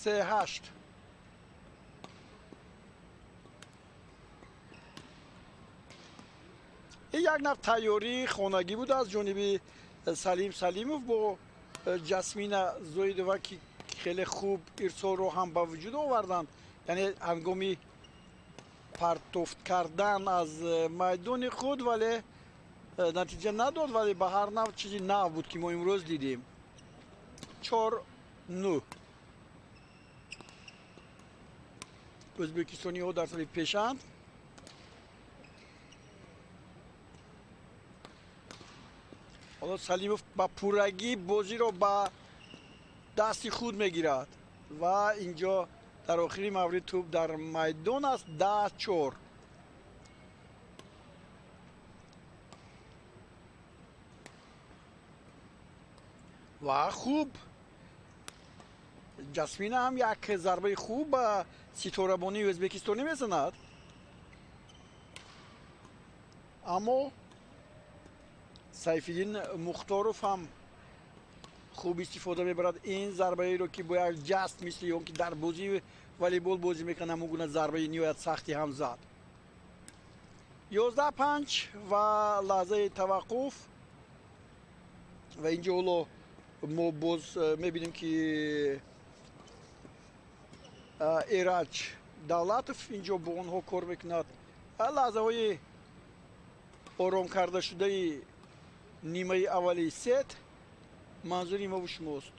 3-8. Ин як нав тайёрии хонагӣ буд аз ҷониби Салим Салимов бо Ҷасмина Зоидова, ки хеле хуб ирсолро ҳам ба вуҷуд оварданд. Яъне ҳангоми партофт кардан аз майдони худ, вале натиҷа надод, вале ба ҳар нав чизи нав буд, ки мо имрӯз дидем. 4-9. Ӯзбекистониҳо дар сари пешанд. Ҳоло Салимов ба пуррагӣ бозиро ба дасти худ мегирад ва инҷо дар охири маврид тӯб дар майдон аст. 10-4. Ва хуб, Ҷасмина ҳам як зарбаи хуб ба ситорабонии ӯзбекистонӣ мезанад, аммо Сайфиддин Мухторов ҳам хуб истифода мебарад ин зарбаеро, ки бо як ҷаст, мисли он ки дар бозии волейбол бозӣ мекунад, ҳамон гуна зарбаи ниҳоят сахти ҳам зад. 11-5 ва лаҳзаи таваққуф. Ва инҷо ҳоло мо боз мебинем, ки Эраҷ Давлатов инҷо бо онҳо кор мекунад. Лаҳзаҳои ором карда шудаи нимаи аввали сет манзури мову шумост.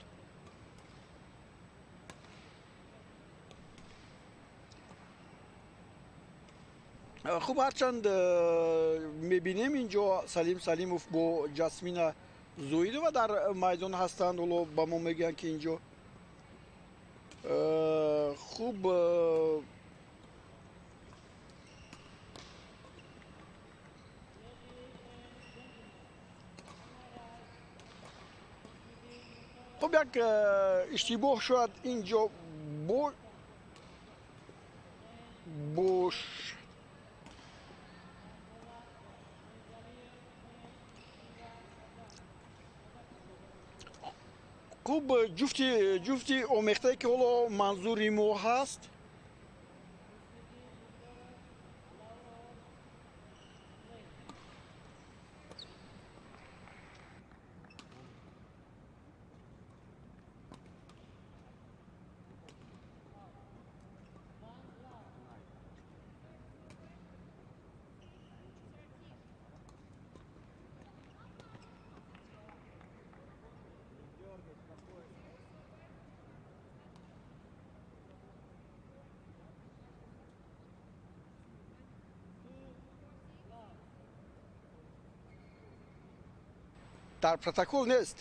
Хуб, ҳарчанд мебинем инҷо Салим Салимов бо Ҷасмина Зоидова дар майдон ҳастанд. Ҳоло ба мо мегӯянд, ки инҷо хуб хуб як иштибоҳ шояд инҷо бош. Хуб, ҷуфти омехтае, ки ҳоло манзури мо ҳаст, дар протокол нест.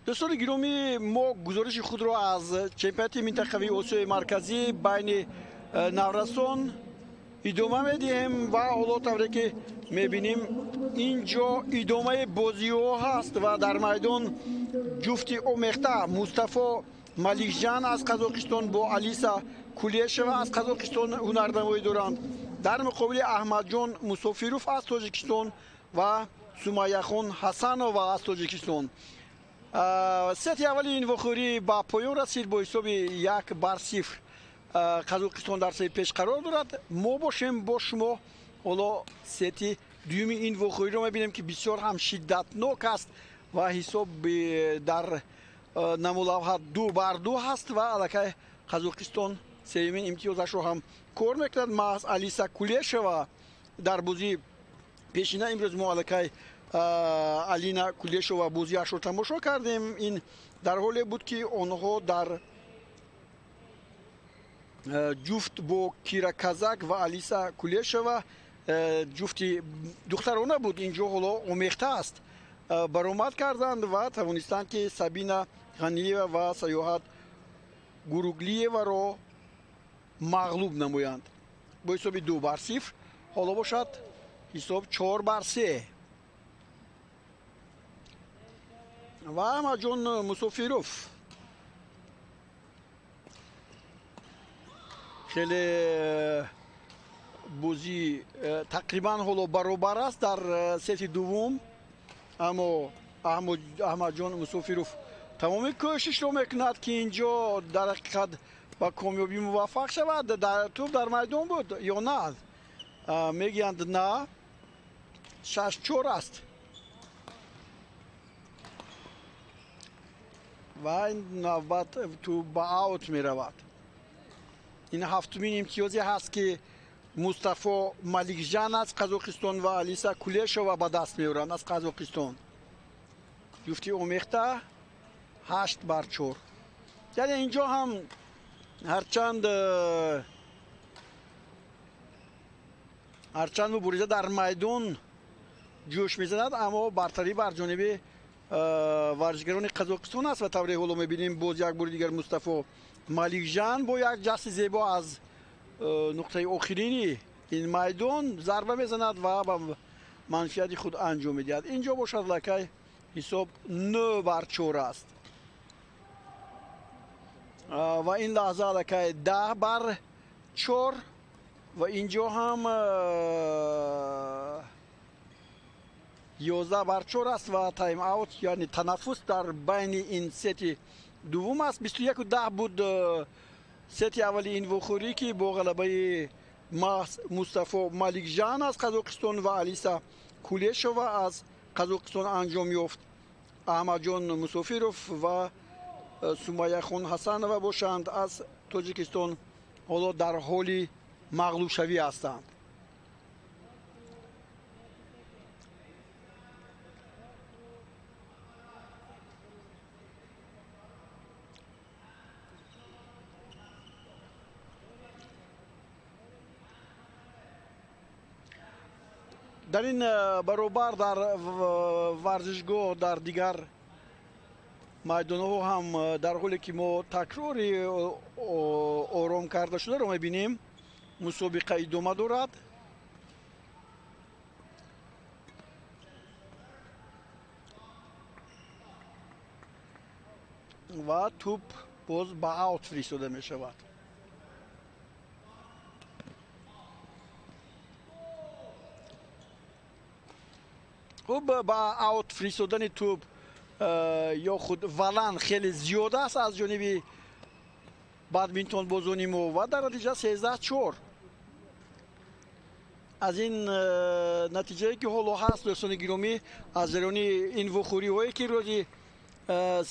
Дӯстони гиромӣ, мо гузориши худро аз чемпионати минтақавии Осиёи Марказӣ байни наврасон идома медиҳем ва ҳоло тавре ки мебинем, ин ҷо идомаи бозиҳо ҳаст ва дар майдон ҷуфти омехта Мустафо Маликҷан аз Қазоқистон бо Алиса Кулешова аз Қазоқистон ҳунарнамоӣ доранд. Дар муқобили Аҳмадҷон Мусофиров аз Тоҷикистон ва Сумайяхон Ҳасанова аз Тоҷикистон. Сети аввали ин вохӯрӣ ба поён расид бо ҳисоби 1-0. Қазоқистон дар саи пеш қарор дорад. Мо бошем бо шумо ҳоло сети дуюми ин вохӯриро мебинем, ки бисёр ҳам шиддатнок аст ва ҳисоб дар намолавҳа 2-2 ҳаст ва аллакай Қазоқистон сеюмин имтиёзашро ҳам кор мекунад. Маҳз Алиса Кулешова дар бозии пешина, имрӯз мо аллакай Алина Кулешова бозиашро тамошо кардем. Ин дар ҳоле буд, ки онҳо дар ҷуфт бо Кира Казак ва Алиса Кулешова ҷуфти духтарона буд, инҷо ҳоло омехта аст, баромад карданд ва тавонистанд, ки Сабина Ғаниева ва Саёҳат Гуруглиеваро мағлуб намоянд бо ҳисоби 2-0. Ҳоло бошад ҳисоб 4-3 ва Аҳмадҷон Мусофиров хеле бозӣ тақрибан ҳоло баробар аст дар сети дуввум, аммо Аҳмадҷон Мусофиров тамоми кӯшишро мекунад, ки инҷо дар ҳақиқат ба комёбӣ муваффақ шавад. Тӯб дар майдон буд ё на? Мегӯянд на, 6-4 аст ва ин навбат тӯб ба аут меравад. Ин ҳафтумин имтиёзе ҳаст, ки Мустафо Маликҷан аз Қазоқистон ва Алиса Кулешова ба даст меоранд аз Қазоқистон. Ҷуфти омехта 8-4. Яъне инҷо ҳам ҳарчанд мубориза дар майдон ҷӯш мезанад, аммо бартарӣ бар ҷониби варзишгарони Қазоқистон аст ва тавре ҳоло мебинем, боз як бори дигар Мустафо Маликҷан бо як ҷасти зебо аз нуқтаи охирини ин майдон зарба мезанад ва ба манфиати худ анҷом медиҳад. Инҷо бошад лакай ҳисоб 9-4 аст ва ин лаҳза аллакай 10-4 ва инҷо ҳам 11-4 аст ва тайм аут, яъне танаффус дар байни ин сети дуввум аст. 21-10 буд сети аввали ин вохӯрӣ, ки бо ғалабаи маҳз Мустафо Маликҷан аз Қазоқистон ва Алиса Кулешова аз Қазоқистон анҷом ёфт. Аҳмадҷон Мусофиров ва Сумайяхон Ҳасанова бошанд аз Тоҷикистон ҳоло дар ҳоли мағлубшавӣ ҳастанд. Дар ин баробар дар варзишгоҳ, дар дигар майдонҳо ҳам, дар ҳоле ки мо такрори ором карда шударо мебинем, мусобиқа идома дорад. Ва тӯб боз ба аут фиристода мешавад. Хуб, ба аут фиристодани тӯб ё худ валан хеле зиёд аст аз ҷониби бадминтонбозони мо ва дар натиҷа 13-4. Аз ин натиҷае ки ҳоло ҳаст, дӯстони гиромӣ, аз ҷараёни ин вохӯриҳое ки рӯзи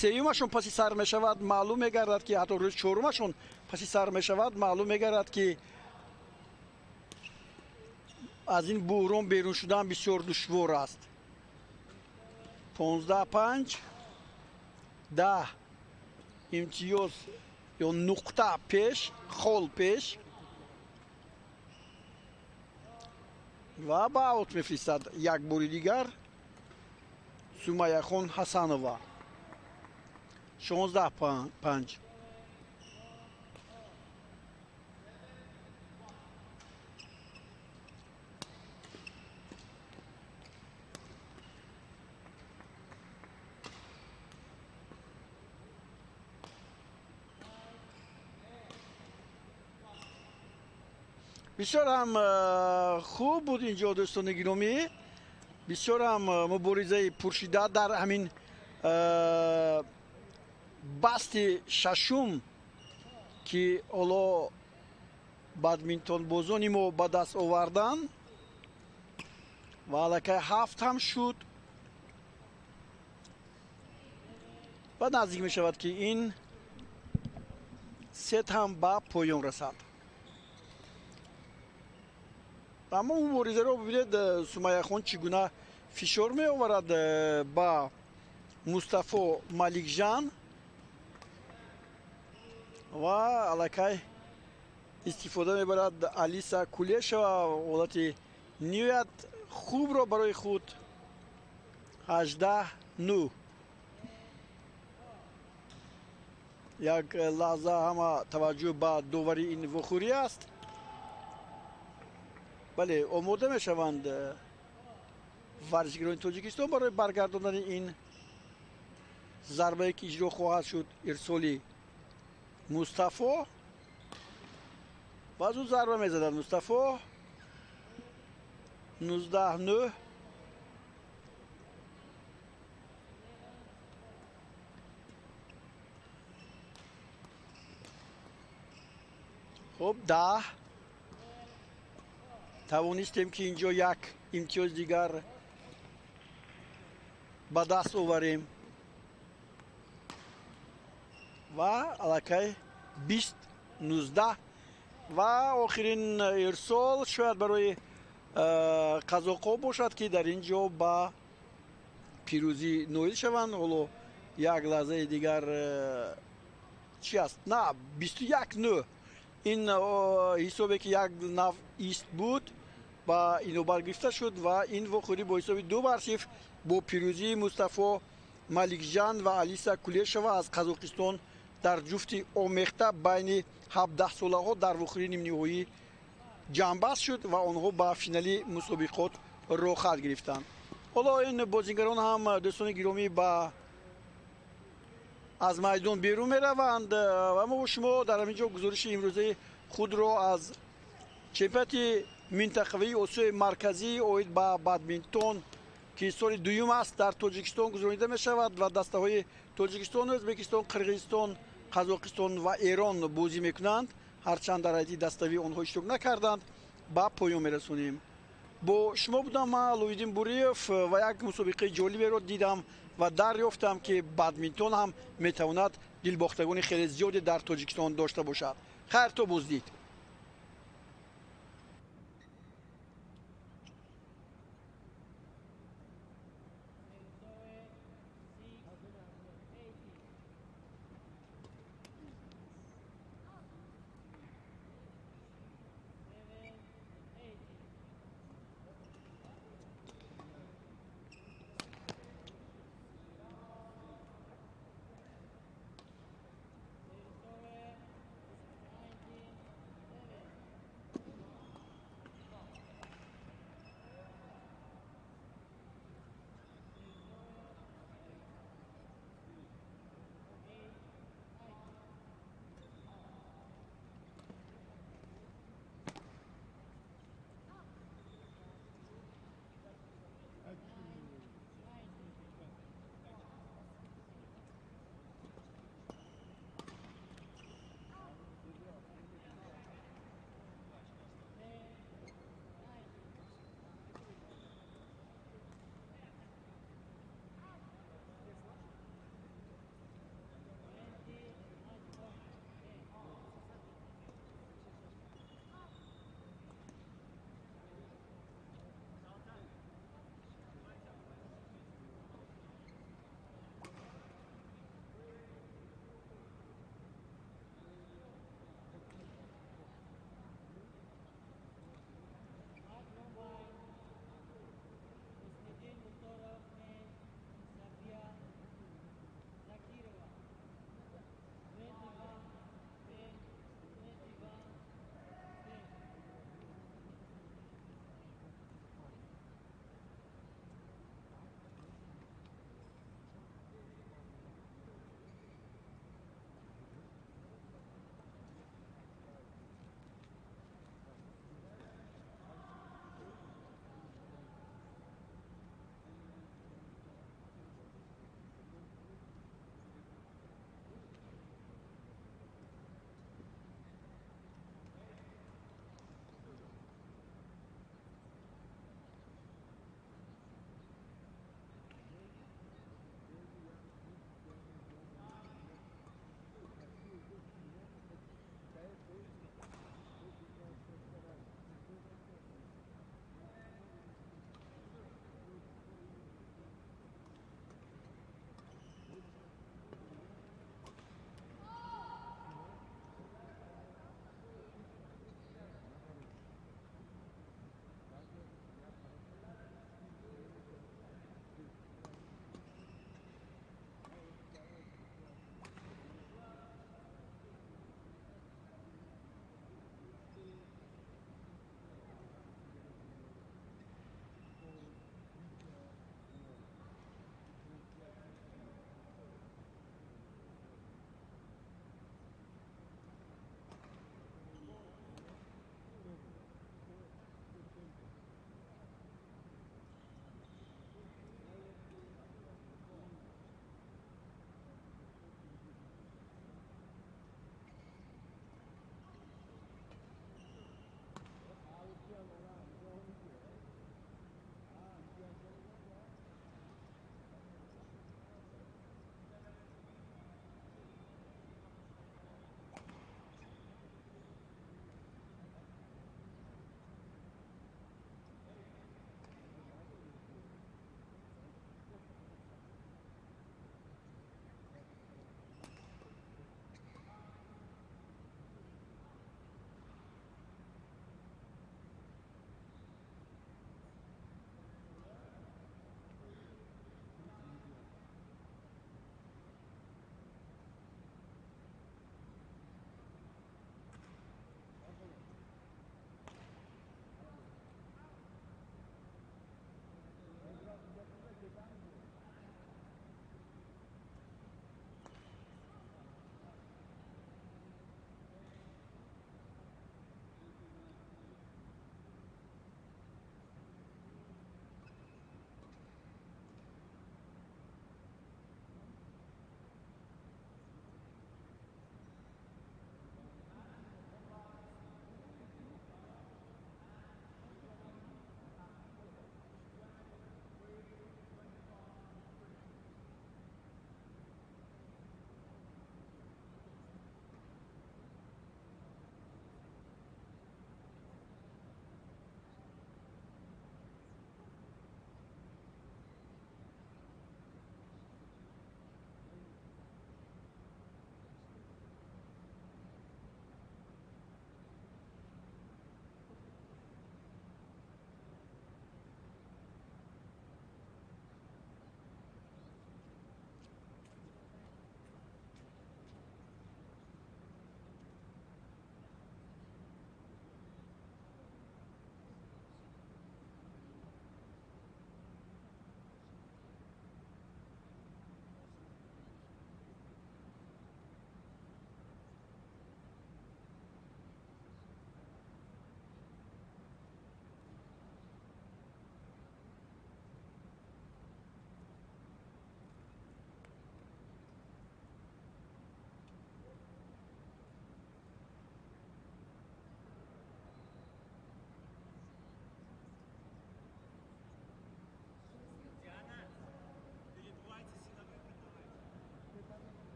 сеюмашон паси сар мешавад, маълум мегардад, ки ҳатто рӯзи чорумашон паси сар мешавад, маълум мегардад, ки аз ин буҳрон берун шудан бисёр душвор аст. 15-5, 10 имтиёз ё нуқта пеш, хол пеш ва ба аут мефиристад як бори дигар Сумайяхон Ҳасанова. 16-5. Бисёр ҳам хуб буд инҷо, дӯстони гиромӣ, бисёр ҳам муборизаи пуршиддат дар ҳамин басти шашум, ки ҳоло бадминтонбозони мо ба даст оварданд ва аллакай 7 ҳам шуд ва наздик мешавад, ки ин сет ҳам ба поён расад. Аммо муборизаро бибинед, Сумайяхон чӣ гуна фишор меоварад ба Мустафо Маликжан ва аллакай истифода мебарад Алиса Кулешова ҳолати ниҳоят хубро барои худ. 18-9. Як лаҳза ҳама таваҷҷӯҳ ба довари ин вохӯрӣ аст. Бале, омода мешаванд варзишгарони Тоҷикистон барои баргардондани ин зарбае, ки иҷро хоҳад шуд, ирсоли Мустафо. Ва зуд зарба мезанад Мустафо. 19-9. Хуб, 10. Тавонистем, ки инҷо як имтиёз дигар ба даст оварем ва аллакай 20-19 ва охирин ирсол шояд барои қазоқҳо бошад, ки дар ин ҷо ба пирӯзӣ ноил шаванд. Ҳоло як лаҳзаи дигар чи аст? На, 21-9. Ин ҳисобе, ки як нав ист буд, ба инобар гирифта шуд ва ин вохӯрӣ бо ҳисоби 2-0 бо пирӯзии Мустафо Маликжан ва Алиса Кулешова аз Қазоқистон дар ҷуфти омехта байни 17-солаҳо дар вохӯрии нимниҳоӣ ҷамъбаст шуд ва онҳо ба финали мусобиқот роҳхат гирифтанд. Ҳоло ин бозигарон ҳам, дӯстони гиромӣ, ба аз майдон берун мераванд ва мо бо шумо дар ҳамин ҷо гузориши имрӯзаи худро аз чемпионати минтақавии Осиёи Марказӣ оид ба бадминтон, ки соли дуюм аст дар Тоҷикистон гузаронида мешавад ва дастаҳои Тоҷикистон, Ӯзбекистон, Қирғизистон, Қазоқистон ва Эрон бозӣ мекунанд, ҳарчанд дар ҳайати даставӣ онҳо иштирок накарданд, ба поён мерасонем. Бо шумо будам ман, Аловиддин Буриев, ва як мусобиқаи ҷолиберо дидам ва дарёфтам, ки бадминтон ҳам метавонад дилбохтагони хеле зиёде дар Тоҷикистон дошта бошад. Хайр то боздид.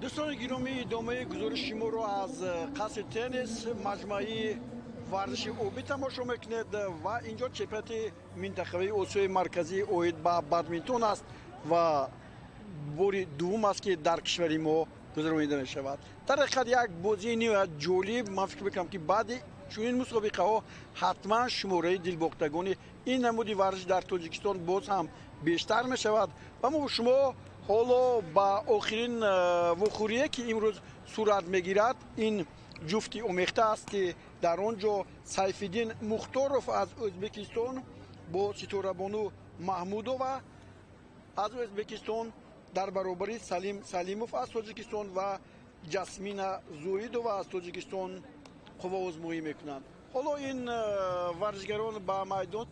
Дӯстони гиромӣ, идомаи гузориши шуморо аз қасри теннис, маҷмӯаи варзиши обӣ тамошо мекунед ва инҷо чемпионати минтақавии Осиёи Марказӣ оид ба бадминтон аст ва бори дуввум аст, ки дар кишвари мо гузаронида мешавад. Дар ҳақиқат як бозии ниҳоят ҷолиб. Ман фикр мекунам, ки баъди чунин мусобиқаҳо ҳатман шумораи дилбохтагони ин намуди варзиш дар Тоҷикистон боз ҳам бештар мешавад ва мо шумо ҳоло ба охирин вохӯрие, ки имрӯз сурат мегирад, ин Ҷуфти омехта аст, ки дар он ҷо Сайфиддин Мухторов аз Ӯзбекистон бо Ситорабону Маҳмудова аз Ӯзбекистон дар баробари Салим Салимов аз Тоҷикистон ва Ҷасмина Зоидова аз Тоҷикистон қувваозмоӣ мекунанд. Ҳоло ин варзишгарон ба майдон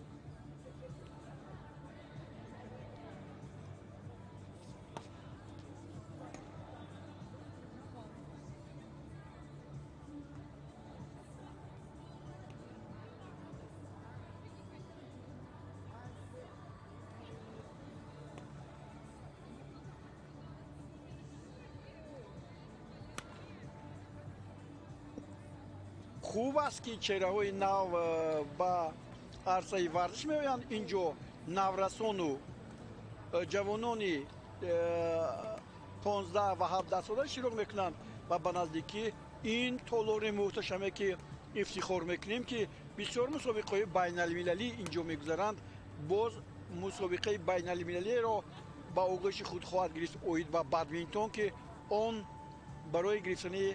хуб аст, ки чеҳраҳои нав ба арсаи варзиш меоянд. Инҷо наврасону ҷавонони 15 ва 17 сола иштирок мекунанд ва ба наздикӣ ин толори муҳташаме, ки ифтихор мекунем, ки бисёр мусобиқаҳои байналмилалӣ инҷо мегузаранд, боз мусобиқаи байналмилалиро ба оғӯши худ хоҳад гирифт оид ба бадминтон, ки он барои гирифтани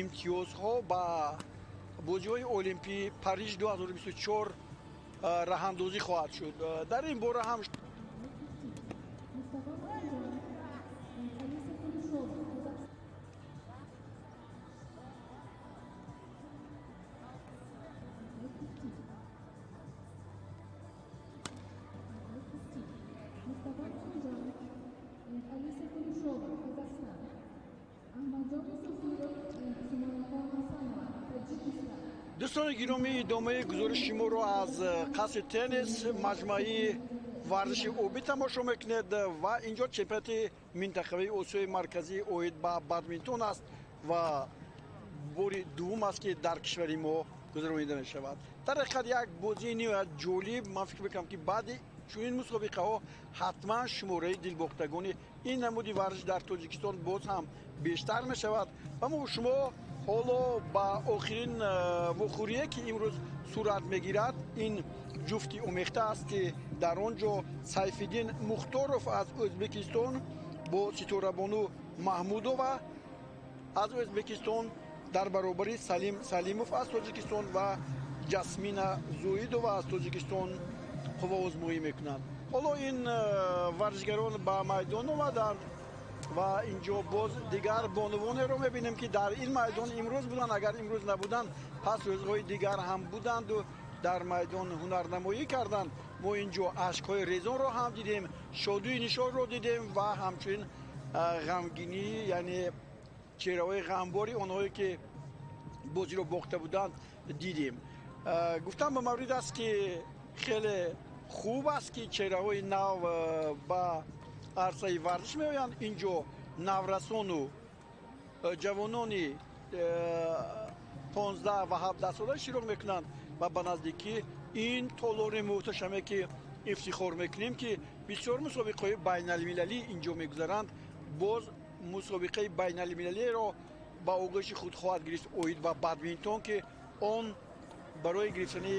имтиёзҳо ба бозиҳои Олимпии Париж 2024 раҳандозӣ хоҳад шуд. Дар ин бора ҳам дӯстони гиромӣ, идомаи гузориши шуморо аз қасри теннис, маҷмӯаи варзиши обӣ тамошо мекунед ва инҷо чемпионати минтақавии Осиёи Марказӣ оид ба бадминтон аст ва бори дуввум аст, ки дар кишвари мо гузаронида мешавад. Дар ҳақиқат як бозии ниҳоят ҷолиб. Ман фикр мекунам, ки баъди чунин мусобиқаҳо ҳатман шумораи дилбохтагони ин намуди варзиш дар Тоҷикистон боз ҳам бештар мешавад. Ва мо шумо ҳоло ба охирин вохӯрие, ки имрӯз сурат мегирад, ин ҷуфти омехта аст, ки дар он ҷо Сайфиддин Мухторов аз Ӯзбекистон бо Ситорабону Маҳмудова аз Ӯзбекистон дар баробари Салим Салимов аз Тоҷикистон ва Ҷасмина Зоидова аз Тоҷикистон қувваозмоӣ мекунанд. Ҳоло ин варзишгарон ба майдон омаданд ва инҷо боз дигар бонувонеро мебинем, ки дар ин майдон имрӯз буданд. Агар имрӯз набуданд, пас рӯзҳои дигар ҳам буданду дар майдон ҳунарнамоӣ карданд. Мо инҷо ашкҳои резонро ҳам дидем, шодии нишонро дидем ва ҳамчунин ғамгинӣ, яъне чеҳраҳои ғамбори онҳое, ки бозиро бохта буданд, дидем. Гуфтам ба маврид аст, ки хеле хуб аст, ки чеҳраҳои нав ба арсаи варзиш меоянд. Инҷо наврасону ҷавонони 15 ва 17 сола иштирок мекунанд ва ба наздикӣ ин толори муҳташаме, ки ифтихор мекунем, ки бисёр мусобиқаҳои байналмилалӣ инҷо мегузаранд, боз мусобиқаи байналмилалиро ба оғӯши худ хоҳад гирифт оид ба бадминтон, ки он барои гирифтани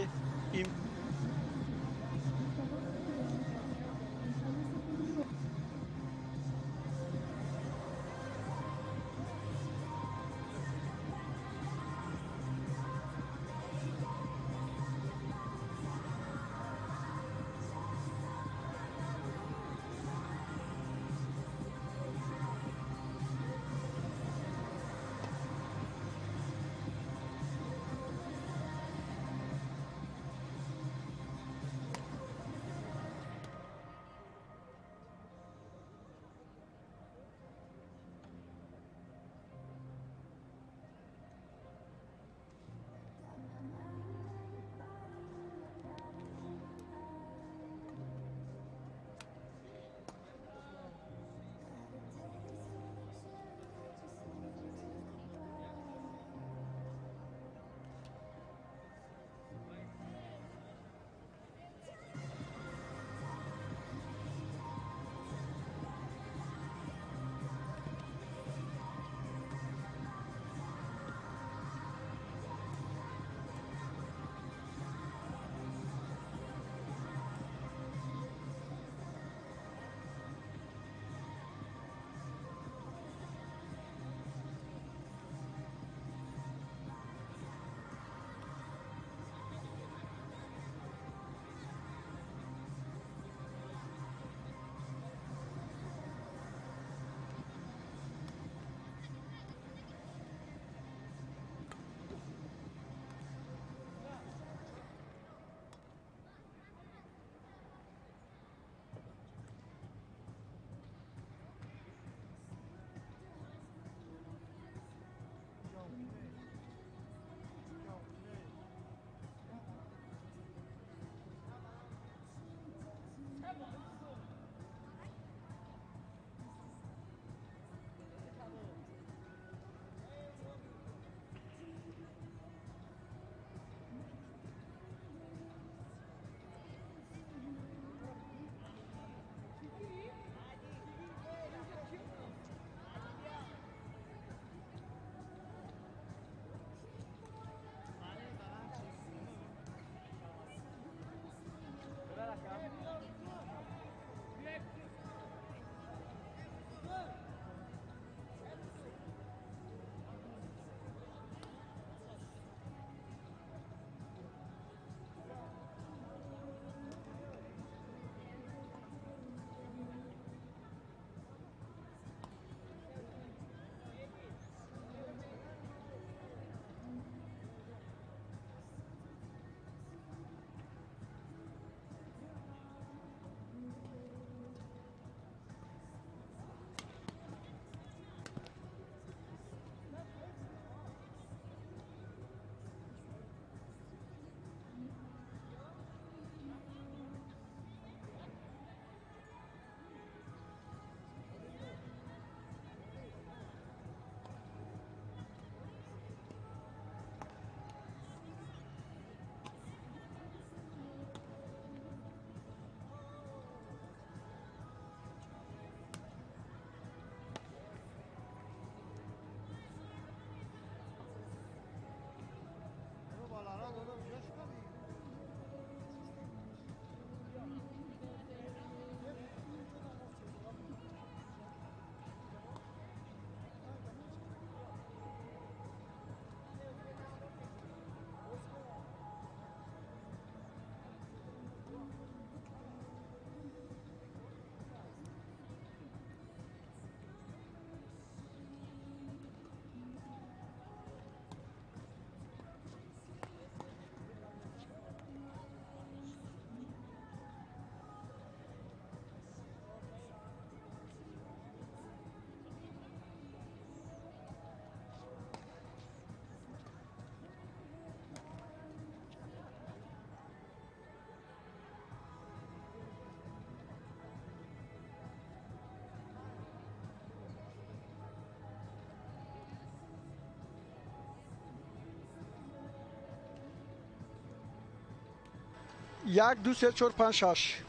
1, 2, 3, 4, 5, 6.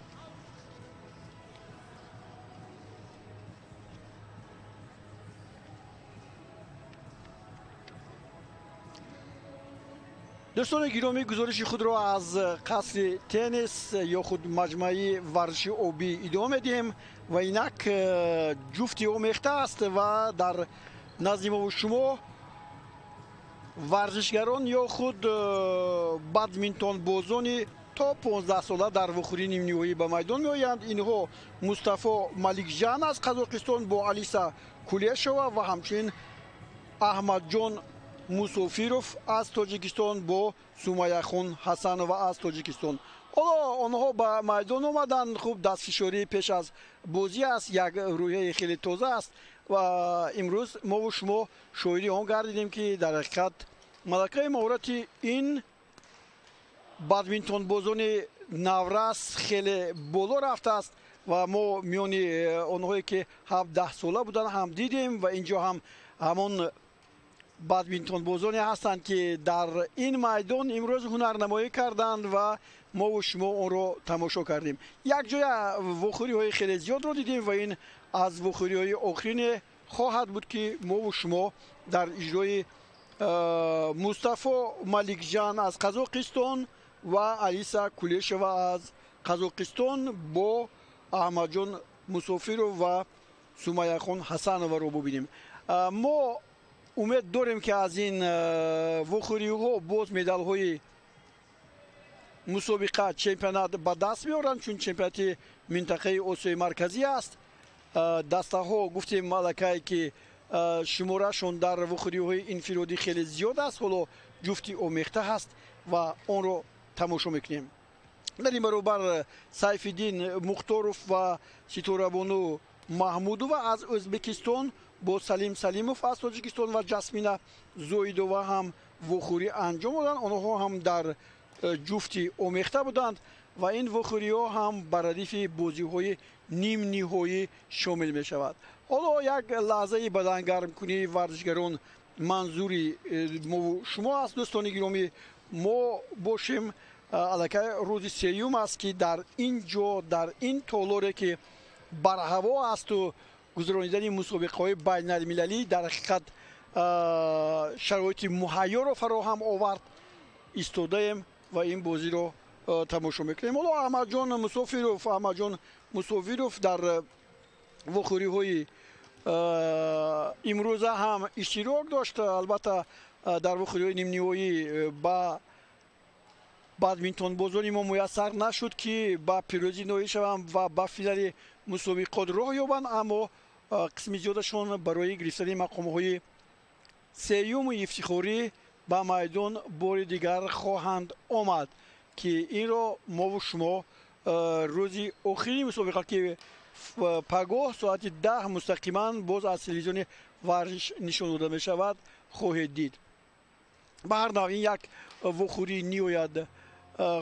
Дӯстони гиромӣ, гузориши худро аз қасри теннис ё худ маҷмӯаи варзиши обӣ идома медиҳем ва инак ҷуфти омехта аст ва дар назди мову шумо варзишгарон ё худ бадминтонбозони то 15 сола дар вохӯрии нимниҳоӣ ба майдон меоянд. Инҳо Мустафо Маликҷан аз Қазоқистон бо Алиса Кулешова ва ҳамчунин Аҳмадҷон Мусофиров аз Тоҷикистон бо Сумаяхон Ҳасанова аз Тоҷикистон. Ҳоло онҳо ба майдон омаданд. Хуб, дастфишорӣ пеш аз бозӣ аст, як рӯҳияи хеле тоза аст ва имрӯз мову шумо шоҳиди он гардидем, ки дар ҳақиқат малакаи маҳорати ин бадминтонбозони наврас хеле боло рафтааст ва мо миёни онҳое ки 17 сола буданд ҳам дидем ва инҷо ҳам ҳамон бадминтонбозоне ҳастанд, ки дар ин майдон имрӯз ҳунарнамоӣ карданд ва мову шумо онро тамошо кардем. Якҷоя вохӯриҳои хеле зиёдро дидем ва ин аз вохӯриҳои охирине хоҳад буд, ки мову шумо дар иҷрои Мустафо Маликҷан аз Қазоқистон ва Алиса Кулешова аз Қазоқистон бо Аҳмадҷон Мусофиров ва Сумаяхон Ҳасановаро бубинем. Мо умед дорем, ки аз ин вохӯриҳо боз медалҳои мусобиқа чемпионат ба даст меоранд, чун чемпионати минтақаи Осиёи Марказӣ аст. Дастаҳо гуфтем малакае, ки шуморашон дар вохӯриҳои инфиродӣ хеле зиёд аст. Ҳоло ҷуфти омехта ҳаст ва онро тамошо мекунем. Дар ин баробар Сайфиддин Мухторов ва Ситорабону Маҳмудова аз Ӯзбекистон бо Салим Салимов аз Тоҷикистон ва Ҷасмина Зоидова ҳам вохӯрӣ анҷом доданд. Онҳо ҳам дар ҷуфти омехта буданд ва ин вохӯриҳо ҳам ба радифи бозиҳои нимниҳоӣ шомил мешавад. Ҳоло як лаҳзаи бадангармкунии варзишгарон манзури мову шумо аст. Дӯстони гиромӣ, мо бошем аллакай рӯзи сеюм аст, ки дар ин ҷо, дар ин толоре, ки барҳаво асту гузаронидани мусобиқаҳои байналмилалӣ дар ҳақиқат шароити муҳайёро фароҳам овард, истодаем ва ин бозиро тамошо мекунем. Ҳоло Аҳмадҷон Мусофиров дар вохӯриҳои имрӯза ҳам иштирок дошт. Албатта, дар вохӯриҳои нимниҳоӣ ба бадминтонбозони мо муяссар нашуд, ки ба пирӯзӣ ноил шаванд ва ба финали мусобиқот роҳ ёбанд, аммо қисми зиёдашон барои гирифтани мақомҳои сеюму ифтихорӣ ба майдон бори дигар хоҳанд омад, ки инро мову шумо рӯзи охири мусобиқа, ки пагоҳ соати 10 мустақиман боз аз телевизиони варзиш нишон дода мешавад, хоҳед дид. Ба ҳар нав, ин як вохӯрии ниҳоят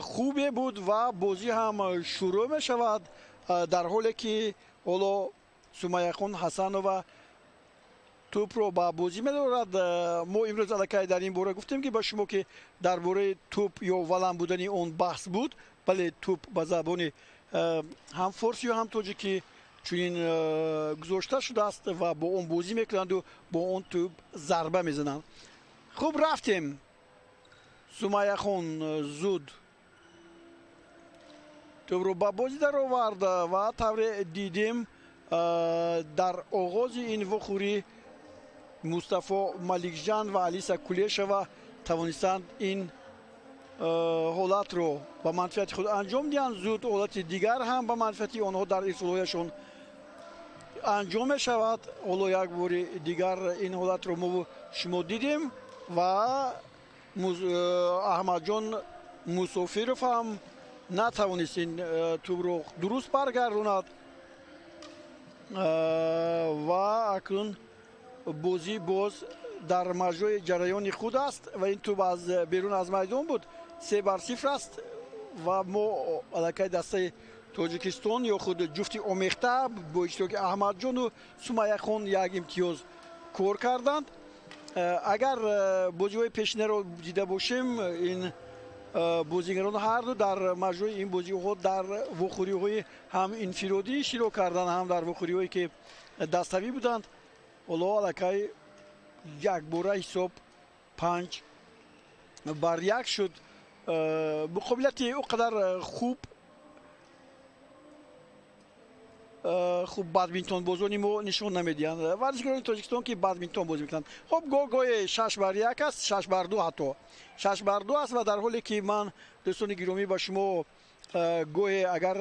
хубе буд ва бозӣ ҳам шурӯъ мешавад, дар ҳоле ки ҳоло Сумаяхон Ҳасанова тӯбро ба бозӣ медорад. Мо имрӯз аллакай дар ин бора гуфтем, ки ба шумо, ки дар бораи тӯб ё валан будани он баҳс буд. Бале, тӯб ба забони ҳам форсию ҳам тоҷикӣ чунин гузошта шудааст ва бо он бозӣ мекунанду бо он тӯб зарба мезананд. Хуб, рафтем. Сумаяхон зуд тӯбро ба бозӣ даровард ва тавре дидем, дар оғози ин вохӯрӣ Мустафо Маликҷан ва Алиса Кулешова тавонистанд ин ҳолатро ба манфиати худ анҷом диҳанд. Зуд ҳолати дигар ҳам ба манфиати онҳо дар ирсолҳояшон анҷом мешавад. Ҳоло як бори дигар ин ҳолатро мо шумо дидем ва Аҳмадҷон Мусофиров ҳам натавонист ин тӯбро дуруст баргардонад ва акнун бозӣ боз дар маҷрои ҷараёни худ аст ва ин тӯб аз берун аз майдон буд. 3-0 аст ва мо аллакай дастаи Тоҷикистон ё худ ҷуфти омехта бо иштироки Аҳмадҷону Сумаяхон як имтиёз кор карданд. Агар бозиҳои пешинаро дида бошем, ин Бозигарон ҳарду дар маҷмӯи ин бозиҳо дар вохӯриҳои ҳам инфиродӣ иштирок карданд, ҳам дар вохӯриҳое ки даставӣ буданд. Ҳоло аллакай якбора ҳисоб 5-1 шуд. Муқобилати ӯ қадар хуб бадминтонбозони мо нишон намедиҳанд. Варзишгарони Тоҷикистон ки бадминтон бозӣ мекунанд. Хуб, гоҳ-гоҳе 6-1 аст, 6-2, ҳатто 6-2 аст. Ва дар ҳоле ки ман, дӯстони гиромӣ, ба шумо гоҳе агар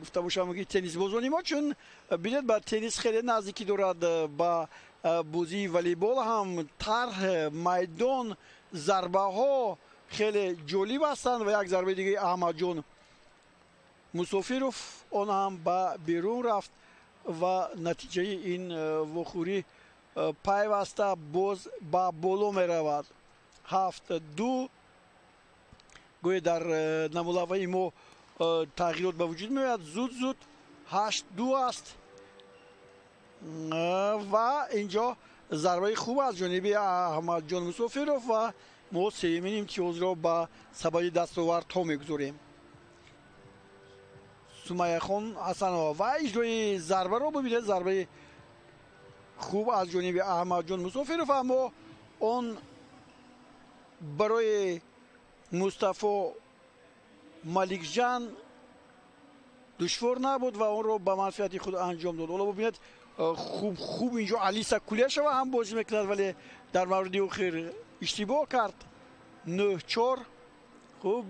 гуфта бошам, ки теннисбозони мо, чун бинед, ба теннис хеле наздикӣ дорад, ба бозии волейбол ҳам тарҳ, майдон, зарбаҳо хеле ҷолиб ҳастанд. Ва як зарбаи дигаи Аҳмадҷон Мусофиров, он ҳам ба берун рафт ва натиҷаи ин вохӯрӣ пайваста боз ба боло меравад. 7-2. Гӯе дар намулаваи мо тағйирот ба вуҷуд меояд зуд зуд. 8-2 аст ва инҷо зарбаи хуб аз ҷониби Аҳмадҷон Мусофиров ва мо сеюмин имтиёзро ба сабади дастовардҳо мегузорем. Сумайяхон Ҳасанова ва иҷрои зарбаро бибинед, зарбаи хуб аз ҷониби Аҳмадҷон Мусофиров, аммо он барои Мустафо Маликҷан душвор набуд ва онро ба манфиати худ анҷом дод. Ҳоло бибинед, хуб хуб инҷо Алиса Кулешова ҳам бозӣ мекунад, вале дар мавриди охир иштибоҳ кард. 9-4. Хуб,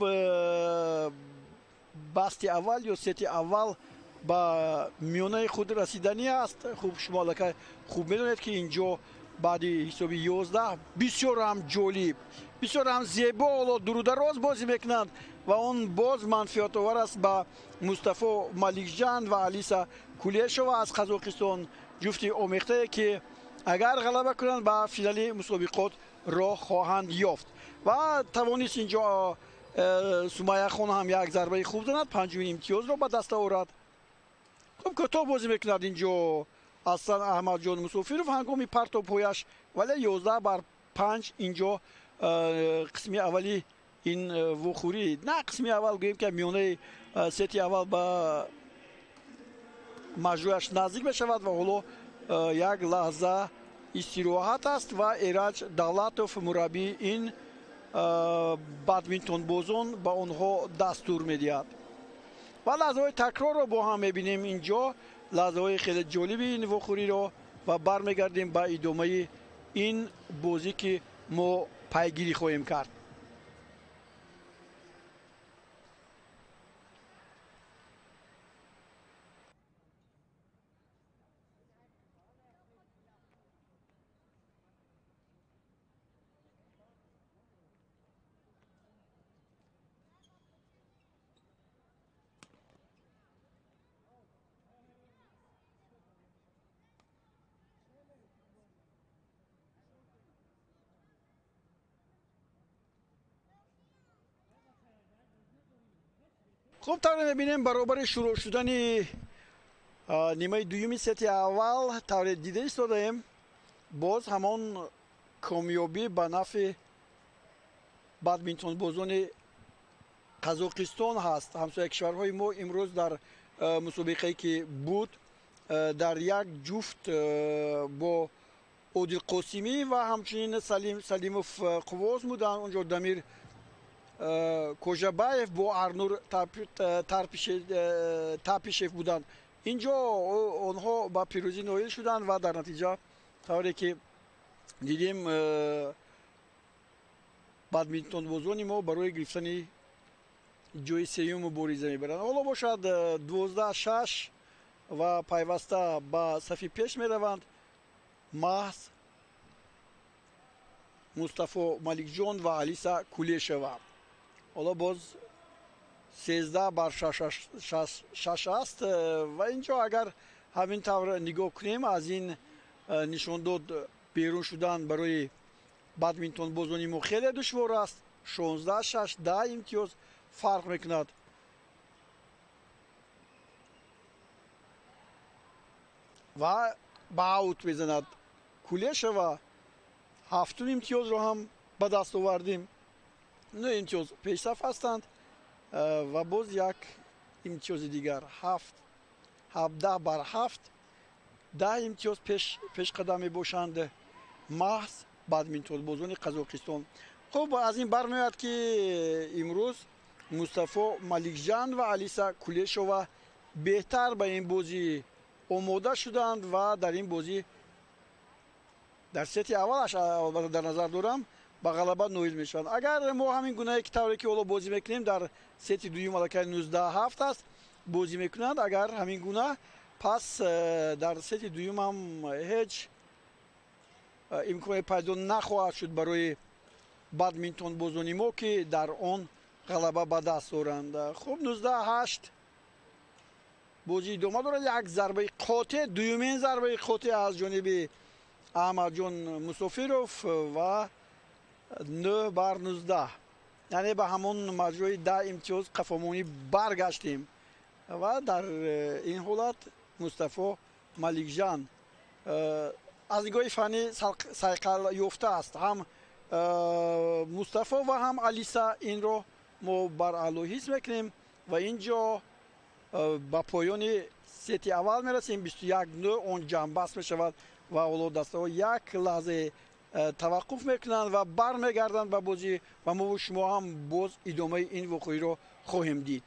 басти аввал ё сети аввал ба миёнаи худ расиданӣ аст. Хуб, шумо аллакай хуб медонед, ки инҷо баъди ҳисоби 11 бисёр ҳам ҷолиб, бисёр ҳам зебо ҳоло дурудароз бозӣ мекунанд ва он боз манфиатовар аст ба Мустафо Маликҷан ва Алиса Кулешова аз Қазоқистон, ҷуфти омехтае ки агар ғалаба кунанд, ба финали мусобиқот роҳ хоҳанд ёфт. Ва тавонист инҷо Сумайяхон ҳам як зарбаи хуб занад, панҷумин имтиёзро ба даст оварад. Хуб, кӯтоҳ бозӣ мекунад инҷо аслан Аҳмадҷон Мусофиров ҳангоми партобҳояш, вале 11-5 инҷо қисми аввали ин вохӯрӣ, на қисми аввал, гӯем ки миёнаи сети аввал ба маҷрӯяш наздик мешавад ва ҳоло як лаҳза истироҳат аст ва Эраҷ Давлатов, мураббии ин бадминтонбозон, ба онҳо дастур медиҳад. Ва лаҳзаҳои такрорро бо ҳам мебинем инҷо, лаҳзаҳои хеле ҷолиби ин вохӯриро, ва бармегардем ба идомаи ин бозӣ, ки мо пайгирӣ хоҳем кард. Хуб, тавре мебинем, баробари шурӯъ шудани нимаи дуюми сети аввал, тавре дида истодаем, боз ҳамон комёбӣ ба нафъи бадминтонбозони Қазоқистон ҳаст. Ҳамсоя кишварҳои мо имрӯз дар мусобиқае ки буд, дар як ҷуфт бо Одил Қосимӣ ва ҳамчунин Салим Салимов Қувоз буданд. Онҷо Дамир Кожабаев бо Арнур Тапишев буданд. Инҷо онҳо ба пирӯзӣ ноил шуданд ва дар натиҷа, тавре ки дидем, бадминтонбозони мо барои гирифтани ҷои сеюм мубориза мебаранд. Ҳоло бошад 12-6 ва пайваста ба сафи пеш мераванд маҳз Мустафо Маликҷон ва Алиса Кулешова. Ҳоло боз 13-6 аст ва инҷо агар ҳамин тавр нигоҳ кунем, аз ин нишондод берун шудан барои бадминтонбозони мо хеле душвор аст. 16-6, 10 имтиёз фарқ мекунад. Ва ба аут мезанад Кулешова. Ҳафтум имтиёзро ҳам ба даст овардем. 9 имтиёз пешсаф ҳастанд ва боз як имтиёзи дигар 17 бар 7, 10 имтиёз пешқадам мебошанд маҳз бадминтонбозони Қазоқистон. Хуб, аз ин бармеояд, ки имрӯз Мустафо Маликжан ва Алиса Кулешова беҳтар ба ин бозӣ омода шуданд ва дар ин бозӣ, дар сети аввалаш албатта дар назар дорам, ба ғалаба ноил мешаванд. Агар мо ҳамин гунае ки тавре ки ҳоло бозӣ мекунем, дар сети дуюм аллакай 19-7 аст, бозӣ мекунанд, агар ҳамин гуна, пас дар сети дуюм ҳам ҳеҷ имконе пайдо нахоҳад шуд барои бадминтонбозони мо, ки дар он ғалаба ба даст доранд. Хуб, 19-8, бозӣ идома дорад. Як зарбаи қотеъ, дуюмин зарбаи қотеъ аз ҷониби Аҳмадҷон Мусофиров ва 9 бар 19, яъне ба ҳамон маҷрӯи 10 имтиёз қафомонӣ баргаштем. Ва дар ин ҳолат Мустафо Маликжан аз нигоҳи фаннӣ сайқал ёфта аст, ҳам Мустафо ва ҳам Алиса, инро мо бараъло ҳис мекунем. Ва ин ҷо ба поёни сети аввал мерасем, 21-9, он ҷамъбаст мешавад ва ҳоло дастаҳо як лаҳзае таваққуф мекунанд ва бармегарданд ба бозӣ ва мову шумо ҳам боз идомаи ин воқеиро хоҳем дид.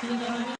4,